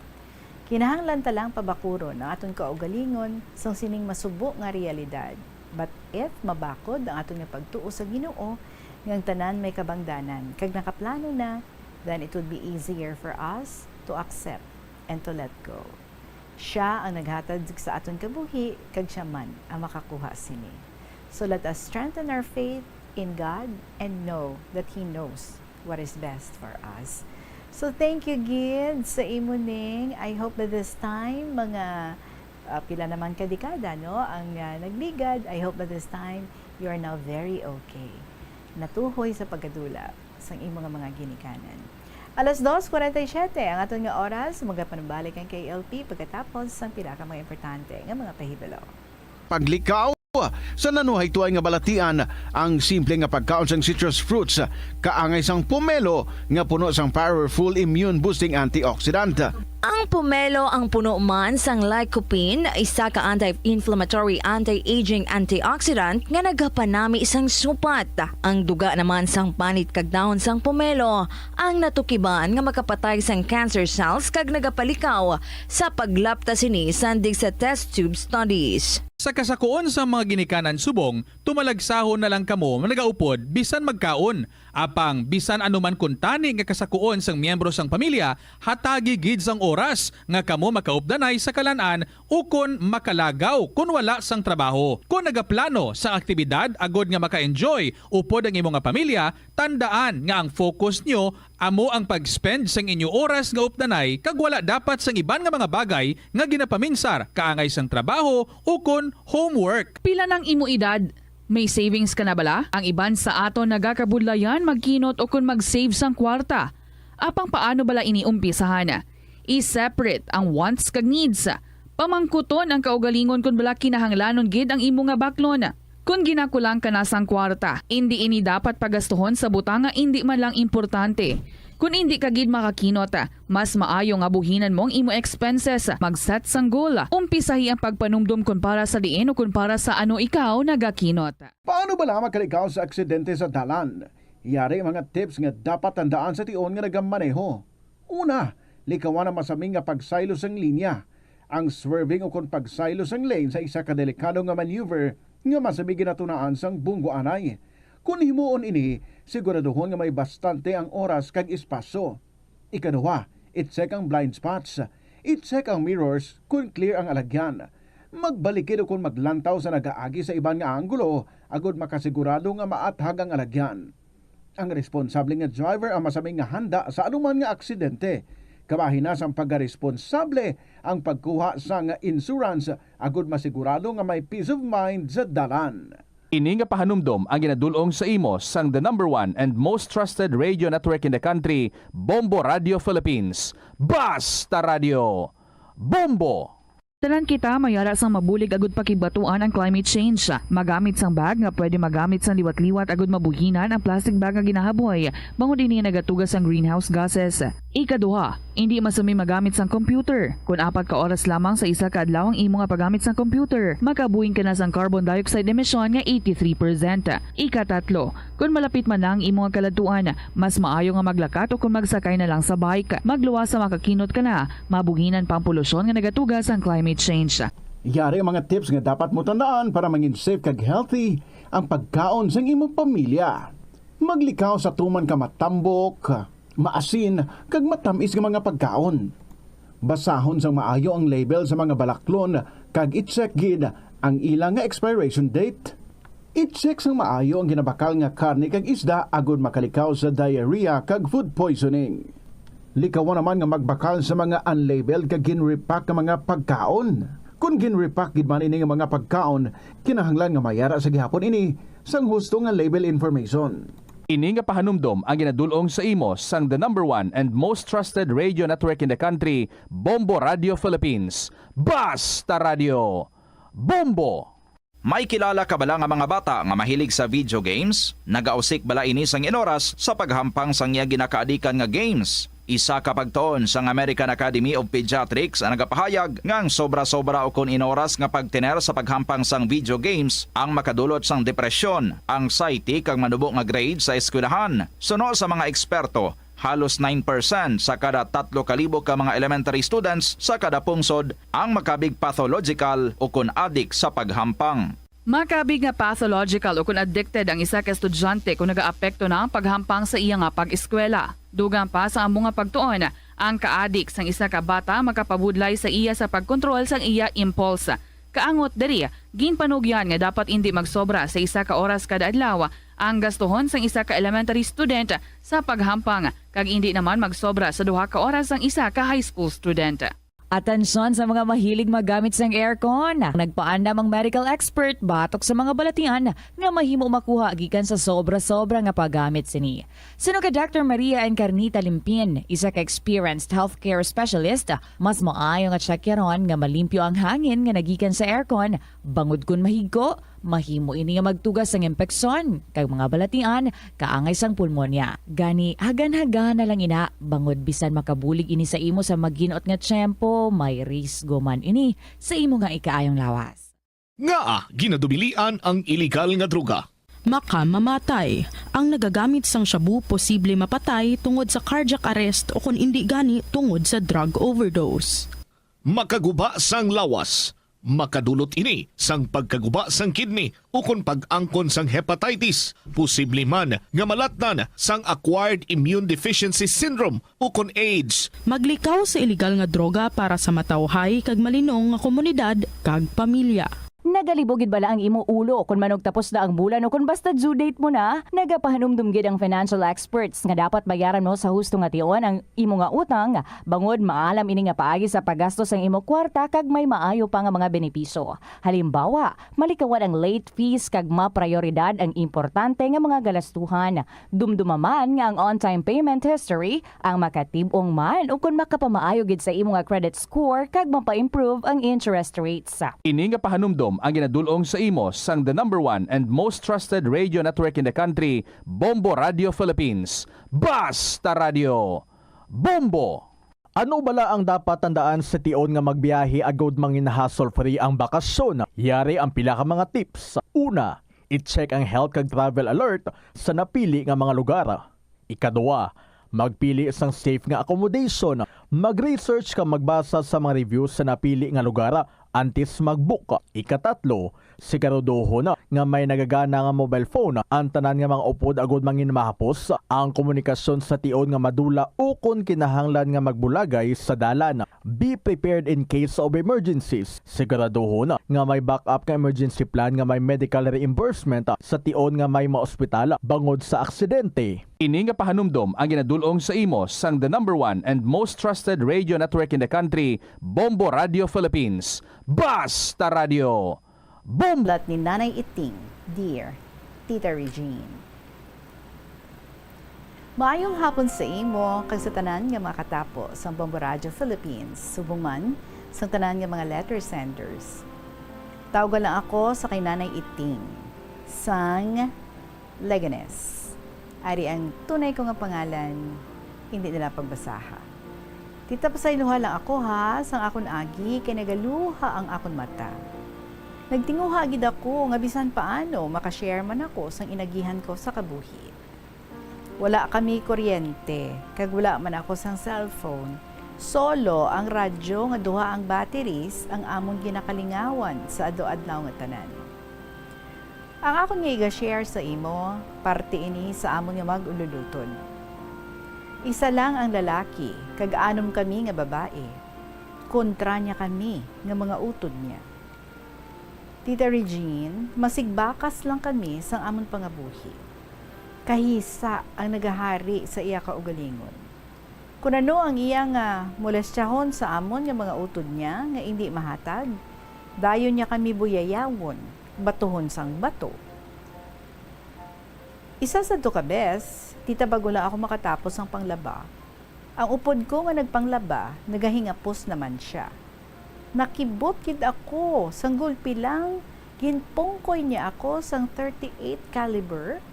Kinahanglan ta lang pabakuron ang aton kaugalingon sang sining masubo nga realidad. But if mabakod ang aton nga pagtuo sa Ginoo, nga ang tanan may kabangdanan, kag nakaplano na, then it would be easier for us to accept and to let go. Siya ang naghatag sa aton kabuhi, kag siya man ang makakuha sini. So let us strengthen our faith in God and know that He knows what is best for us. So thank you gid sa imo ning. I hope that this time, mga, ah, pila naman ka dekada, no, ang, ah, nagligad, I hope that this time you are now very okay. Natuhoy sa pagkadula sang imo nga mga ginikanan. Alas dos kuwarenta y siyete ang aton nga oras, magapanubalik ang K L P pagkatapos sang pila ka mga importante nga mga pahibalo. Paglikaw sa nanuhay tuay nga balatian, ang simple nga pagkaon sang citrus fruits kaangay sang pomelo nga puno sang powerful immune boosting antioxidant. Ang pomelo ang puno man sang lycopene, isa ka anti-inflammatory, anti-aging antioxidant nga nagapanami sang supat. Ang duga naman sang panit kag dahon sang pomelo ang natukiban nga makapatay sang cancer cells kag nagapalikaw sa paglapta sini sandig sa test tube studies. Sa kasakuon sang mga ginikanan subong, tumalagsahon na lang kamo nagaupod bisan magkaon. Apang bisan ano man kuntani nga kasakuon sang miyembro sang pamilya, hatagi gid sang oras nga kamo makaupdanay sa kalan-an ukon makalagaw kon wala sang trabaho. Kon nagaplano sang aktibidad agod nga maka-enjoy upod ang imo nga pamilya, tandaan nga ang focus nyo amo ang pag-spend sang inyo oras nga updanay kag wala dapat sang iban nga mga bagay nga ginapaminsar kaangay sang trabaho ukon homework. Pila nang imo edad? May savings ka na bala? Ang iban sa aton nagakabudlayan magkinot ukon mag-save sang kwarta. Apang paano bala ini umpisahan? I-separate ang wants kag needs. Pamangkuton ang kaugalingon kon bala kinahanglanon gid ang imo nga baklon. Kon ginakulang ka na sang kwarta, indi ini dapat pagastuhon sa butang nga indi man lang importante. Kon indi ka gid makakinot, mas maayo nga buhinan mo ang imo expenses. Mag-set sang goal. Umpisahi ang pagpanumdom kon para sa diin o kon para sa ano ikaw nagakinot. Paano bala makalikaw sa aksidente sa dalan? Yari mga tips nga dapat tandaan sa tion nga nagamaneho. Una, likawan ang masaming nga pagsaylo sang linya. Ang swerving ukon pagsaylo sang lane sa isa ka delikado nga maneuver nga masamig ginatunaan sang bunggoanay. Kon himuon ini, siguraduhon nga may bastante ang oras kag espasyo. Ikaduha, i-check ang blind spots. I-check ang mirrors kon clear ang alagyan. Magbalikid ukon maglantaw sa nagaagi sa iban nga anggulo agod makasigurado nga maathag ang alagyan. Ang responsable nga driver ang masaming nga handa sa anuman nga aksidente. Kabahin na sang pagkaresponsable ang pagkuha sang insurance agod masigurado nga may peace of mind sa dalan. Ini nga pahanumdom ang ginadul-ong sa imo sang the number one and most trusted radio network in the country, Bombo Radio Philippines. Basta Radio! Bombo! Tanan kita may ara sang mabulig agud pakigbatuan ang climate change. Magamit sang bag nga pwede magamit sang liwat-liwat agud mabuhinan ang plastic bag nga ginahaboy, bangod ini nagatuga sang greenhouse gases. Ikaduha, indi masami magamit sang computer kon apat ka oras lamang sa isa ka adlaw ang imo nga paggamit sang computer. Makabuhing ka na sang carbon dioxide emission nga eighty-three percent. Ikatatlo, kon malapit man na ang imo nga kaladtuan, mas maayo nga maglakat o kon magsakay na lang sa bike. Magluwas sa makakinot ka na, mabuhinan pa ang polusyon nga nagatuga sang climate change. Yari ang mga tips nga dapat mo tandaan para mangin safe kag healthy ang pagkaon sang imong pamilya. Maglikaw sa tuman ka matambok, maasin, kag matamis nga mga pagkaon. Basahon sang maayo ang label sa mga balaklon kag i-check gid ang ila nga expiration date. I-check sang maayo ang ginabakal nga karne kag isda agod makalikaw sa diarrhea kag food poisoning. Likawan naman nga magbakal sa mga unlabeled kag ginrepack nga mga pagkaon. Kon ginrepack gid man ini nga mga pagkaon, kinahanglan nga mayara sa gihapon ini sang husto nga label information. Ini nga pahanumdom ang ginadul-ong sa imo sang the number one and most trusted radio network in the country, Bombo Radio Philippines. Basta Radio! Bombo! May kilala ka bala nga mga bata nga mahilig sa video games? Nagausik bala ini sang inoras sa paghampang sang iya ginakaadikan nga games? Isa ka pagtuon sang American Academy of Pediatrics ang nagapahayag nga ang sobra-sobra ukon inoras nga pagtener sa paghampang sang video games ang makadulot sang depresyon, anxiety, kag manubo nga grade sa eskwelahan. Suno sa mga eksperto, halos nine percent sa kada tatlo ka libo ka mga elementary students sa kada pungsod ang makabig pathological ukon adik sa paghampang. Makabig nga pathological ukon addicted ang isa ka estudyante kon nagaapekto na ang paghampang sa iya nga pag-eskwela. Dugang pa sa amo nga pagtuon, ang kaadik sang isa ka bata makapabudlay sa iya sa pagkontrol sang iya impulse. Kaangot diri, ginpanugyan nga dapat indi magsobra sa isa ka oras kada adlaw ang gastuhon sang isa ka elementary student sa paghampang, kag indi naman magsobra sa duha ka oras ang isa ka high school student. Atensyon sa mga mahilig maggamit sang aircon. Nagpaandam ang medical expert batok sa mga balatian nga mahimo makuha gikan sa sobra-sobra nga paggamit sini. Suno kay Doctor Maria Encarnita Limpin, isa ka experienced healthcare specialist, mas maayo nga tsakyaron nga malimpyo ang hangin nga nagikan sa aircon, bangod kon mahigko, mahimo ini nga magtuga sang impeksyon kag mga balatian kaangay sang pulmonya. Gani, hagan-hagana lang ina, bangod bisan makabulig ini sa imo sa maginot nga tiyempo, may risgo man ini sa imo nga ikaayong lawas. Ngaa ginadubilian ang iligal nga droga? Makamamatay. Ang nagagamit sang shabu posible mapatay tungod sa cardiac arrest o kon indi gani tungod sa drug overdose. Makaguba sang lawas. Makadulot ini sang pagkaguba sang kidney ukon pag-angkon sang hepatitis, posible man nga malatnan sang acquired immune deficiency syndrome ukon AIDS. Maglikaw sa iligal nga droga para sa matawhay kag malinong nga komunidad kag pamilya. Nagalibog gid bala ang imo ulo kon manugtapos na ang bulan o kon basta due date mo na? Nagapahanumdom gid ang financial experts nga dapat bayaran mo sa husto nga tion ang imo nga utang, bangod maalam ini nga paagi sa paggasto sang imo kwarta kag may maayo pa nga mga benepisyo. Halimbawa, malikawan ang late fees kag maprayoridad ang importante nga mga galastuhan. Dumduma man nga ang on-time payment history ang makatib-ong man ukon makapamaayo gid sa imo nga credit score kag mapa-improve ang interest rates. Ini nga pahanumdom ang ginadul-ong sa imo sang the number one and most trusted radio network in the country, Bombo Radio Philippines. Basta Radio! Bombo! Ano bala ang dapat tandaan sa tion nga magbiyahe agud mangin hassle-free ang bakasyon? Yari ang pila ka mga tips. Una, i-check ang health kag travel alert sa napili nga mga lugar. Ikaduha, magpili sang safe nga accommodation. Mag-research kag magbasa sa mga reviews sa napili nga lugar antes mag-book. Ikatatlo, siguraduhon nga may nagagana nga mobile phone ang tanan nga mga upod agud mangin mahapos ang komunikasyon sa tion nga madula ukon kinahanglan nga magbulagay sa dalan. Be prepared in case of emergencies. Siguraduhon nga may backup nga emergency plan nga may medical reimbursement sa tion nga may maospital bangod sa aksidente. Ini nga pahanumdom ang ginadul-ong sa imo sang the number one and most trusted radio network in the country, Bombo Radio Philippines. Basta Radio! Bombo! Sulat ni Nanay Iting, Dear Tita Regine. Maayong hapon sa imo kag sa tanan nga makatapo sang Bombo Radio Philippines, subong man sang tanan nga mga letter senders. Tawga lang ako sa kay Nanay Iting, sang Leganes. Ari ang tunay ko nga pangalan, hindi nila pagbasaha. Tita, pasayloha lang ako, ha, sang akon agi kay nagaluha ang akon mata. Nagtinguha gid ako nga bisan paano maka-share man ako sang inagihan ko sa kabuhi. Wala kami kuryente, kag wala man ako sang cellphone. Solo ang radyo nga duha ang batteries ang amon ginakalingawan sa adlaw-adlaw nga tanan. Ang akon nga iga-share sa imo, parte ini sa amon nga mag-ululutod. Isa lang ang lalaki, kag anom kami nga babayi. Kontra niya kami nga mga utod niya. Tita Regine, masigbakas lang kami sang amon pangabuhi. Kahisa ang nagahari sa iya kaugalingon. Kon ano ang iya nga molestyahon sa amon nga mga utod niya nga indi mahatag, dayon niya kami buyayawon, batuhon sang bato. Isa sadto ka bes, tita, bag-o lang ako makatapos sang panglaba, ang upod ko nga nagpanglaba, nagahingapos naman sia. Nakibot gid ako, sang gulpi lang, ginpungkoy niya ako sang thirty-eight caliber.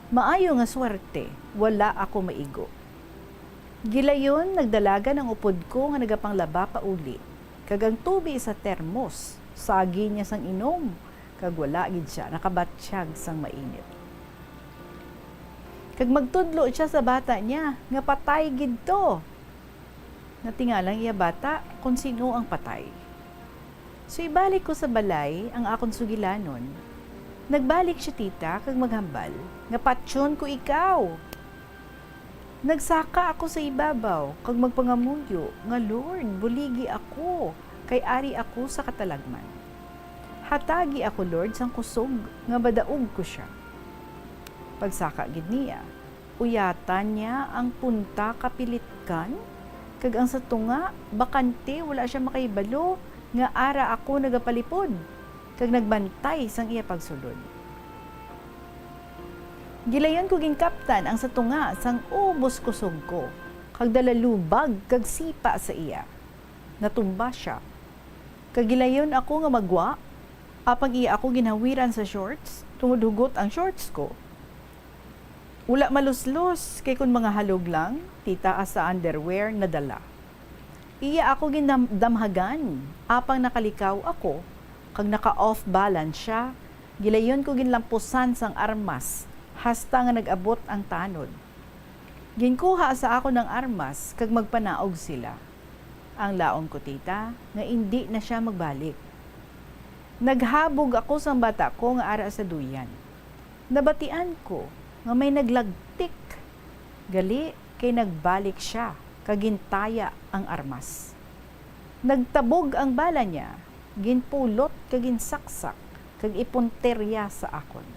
Maayo nga swerte, wala ako maigo. Gilayon, nagdalagan ang upod ko nga nagapanglaba pauli, kag ang tubi sa termos, sagi niya sang inom, kag wala gid sia nakabatyag sang mainit. Kag magtudlo sia sa bata niya nga patay gid to. Natingala ang iya bata kon sin-o ang patay. So, ibalik ko sa balay ang akon sugilanon. Nagbalik sia, tita, kag maghambal nga patyon ko ikaw. Nagsaka ako sa ibabaw kag magpangamuyo nga, "Lord, buligi ako, kay ari ako sa katalagman. Hatagi ako, Lord, sang kusog nga madaog ko sia." Pagsaka gid niya, uyatan niya ang punta ka pilitkan, kag ang sa tunga bakante, wala sia makahibalo nga ara ako nagapalipod kag nagbantay sang iya pagsulod. Gilayon ko ginkaptan ang sa tunga sang ubos kusog ko, kag dala lubag kag sipa sa iya. Natumba sia. Kag gilayon ako nga magwa, apang iya ako ginhawiran sa shorts, tungod hugot ang shorts ko. Wala maluslos, kay kon mga halog lang, tita, asa underwear nadala. Iya ako gindam-, damhagan, apang nakalikaw ako, kag naka-off balance sia. Gilayon ko ginlampusan sang armas, hasta nga nag-abot ang tanod. Ginkuha sa akon ang armas, kag magpanaog sila. Ang laom ko, tita, nga indi na sia magbalik. Naghabog ako sang bata ko nga ara sa duyan. Nabatian ko nga may naglagtik. Gali kay nagbalik sia kag gintaya ang armas. Nagtabog ang bala niya, ginpulot kag ginsaksak kag ipunterya sa akon.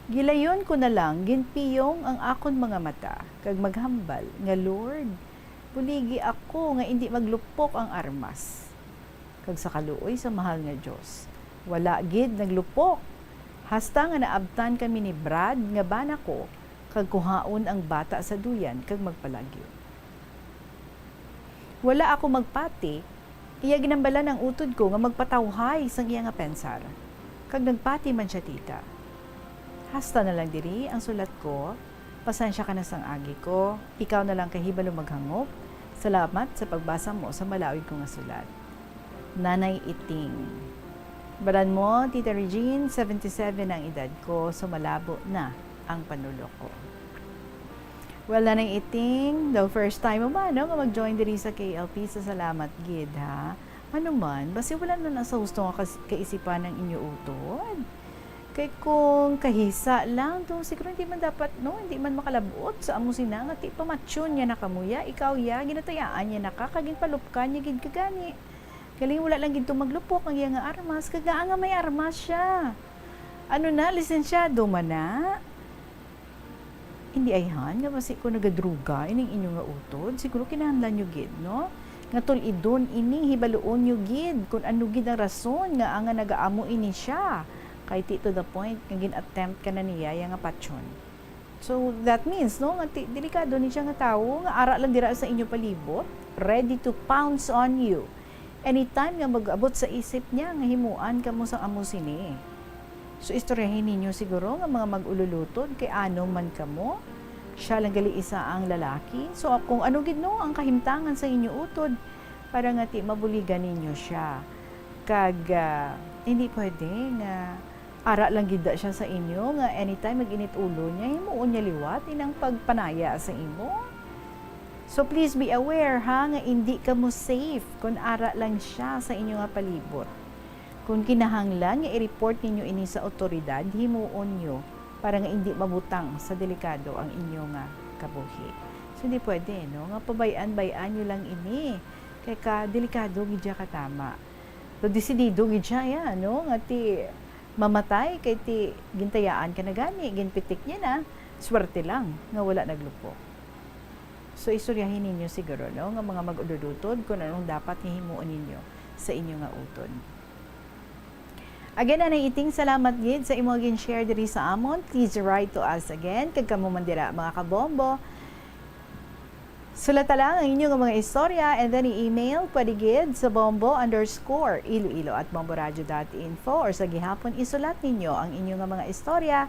Gilayon ko na lang ginpiyong ang akon mga mata kag maghambal nga, "Lord, buligi ako nga indi maglupok ang armas." Kag sa kaluoy sa mahal nga Dios, wala gid naglupok, hasta nga naabtan kami ni Brad nga bana ko, kag kuhaon ang bata sa duyan kag magpalagyo. Wala ako magpati, iya ginambalan ang utod ko nga magpatawhay sang iya nga pensar, kag nagpati man sia, tita. Hasta na lang diri ang sulat ko. Pasensya ka na sang agi ko. Ikaw na lang kahibalo maghangop. Salamat sa pagbasa mo sa malaut ko nga sulat. Nanay Iting. Balan mo, Tita Regine, seventy-seven ang edad ko, so malabo na ang panulok ko. Well, Nanay Iting, the first time mo ba, no, nga mag-join diri sa K L P, sa salamat gid, ha? Ano man, basi wala na na sa husto nga kas-, kaisipan ang inyo utod. Kay kung kahisa lang to, siguro hindi man dapat, no, hindi man makalabot sa amo sina nga ti pamatyon niya na kamo ya, ikaw ya, ginatayaan niya na ka, kag ginpalupkan niya gid ka gani. Galing wala lang gid to maglupok ang iya nga armas, kag ngaa nga may armas siya. Ano na, lisensyado man na? Hindi ayhan nga basi ko nagadruga ining inyo nga utod, siguro kinahanglan nyo gid, no? Nga tul-idon ini, hibaluon nyo gid kung ano gid ang rason nga ang nga nagaamo ini siya. Kay ti to the point nga gin-attempt ka na niya ya nga patyon. So, that means, no, nga ti-, delikado ni siya nga tawo nga ara lang dira sa inyo palibot, ready to pounce on you. Anytime nga mag-abot sa isip niya nga himuan kamo sang amo sini. So, istoryahin ninyo siguro nga mga mag-ululutod kay ano man kamo. Siya lang gali isa ang lalaki. So, kung ano gid, no, ang kahimtangan sa inyo utod para nga ti mabuligan ninyo siya. Kag, ah, hindi pwede nga ara lang gid siya sa inyo nga anytime mag-init ulo niya, himuon niya liwat inang pagpanaya sa imo. So please be aware, ha, nga indi kamo safe kon ara lang siya sa inyo nga palibot. Kon kinahanglan nga i-report ninyo ini sa awtoridad, himuon nyo para nga indi mabutang sa delikado ang inyo nga kabuhi. So, hindi pwede, no, nga pabay-an-bay-an nyo lang ini, kay ka delikado gid siya katama. So, desidido gid siya, ya, no? Nga ti mamatay kay ti gintayaan ka na gani, ginpitik niya na, swerte lang nga wala naglupo. So, istoryahin ninyo siguro, no, nga mga mag-ududutod kung anong dapat nga himuon ninyo sa inyo nga utod. Again, Nanay Iting, salamat gid sa imo gin-share diri sa amon. Please write to us again. Kag kamo man dira, mga kabombo, sulata lang ang inyo nga mga istorya and then i-email, pwede gid sa bombo underscore iloilo at bomboradio dot info, or sa gihapon isulat ninyo ang inyo nga mga istorya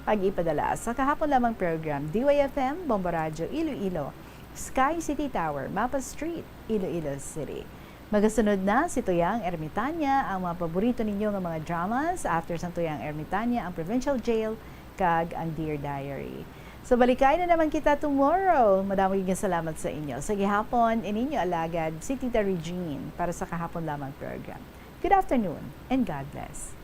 pag ipadala sa kahapon lamang program, D Y F M, Bombo Radio Iloilo, Sky City Tower, Mapa Street, Iloilo City. Magasunod na si Tuyang Ermitanya, ang mga paborito ninyo nga mga dramas, after sang Tuyang Ermitanya, ang Provincial Jail, kag ang Dear Diary. So, balikay na naman kita tomorrow. Madamo gid nga salamat sa inyo. Sa gihapon, ininyo alagad, si Tita Regine, para sa kahapon lamang program. Good afternoon and God bless.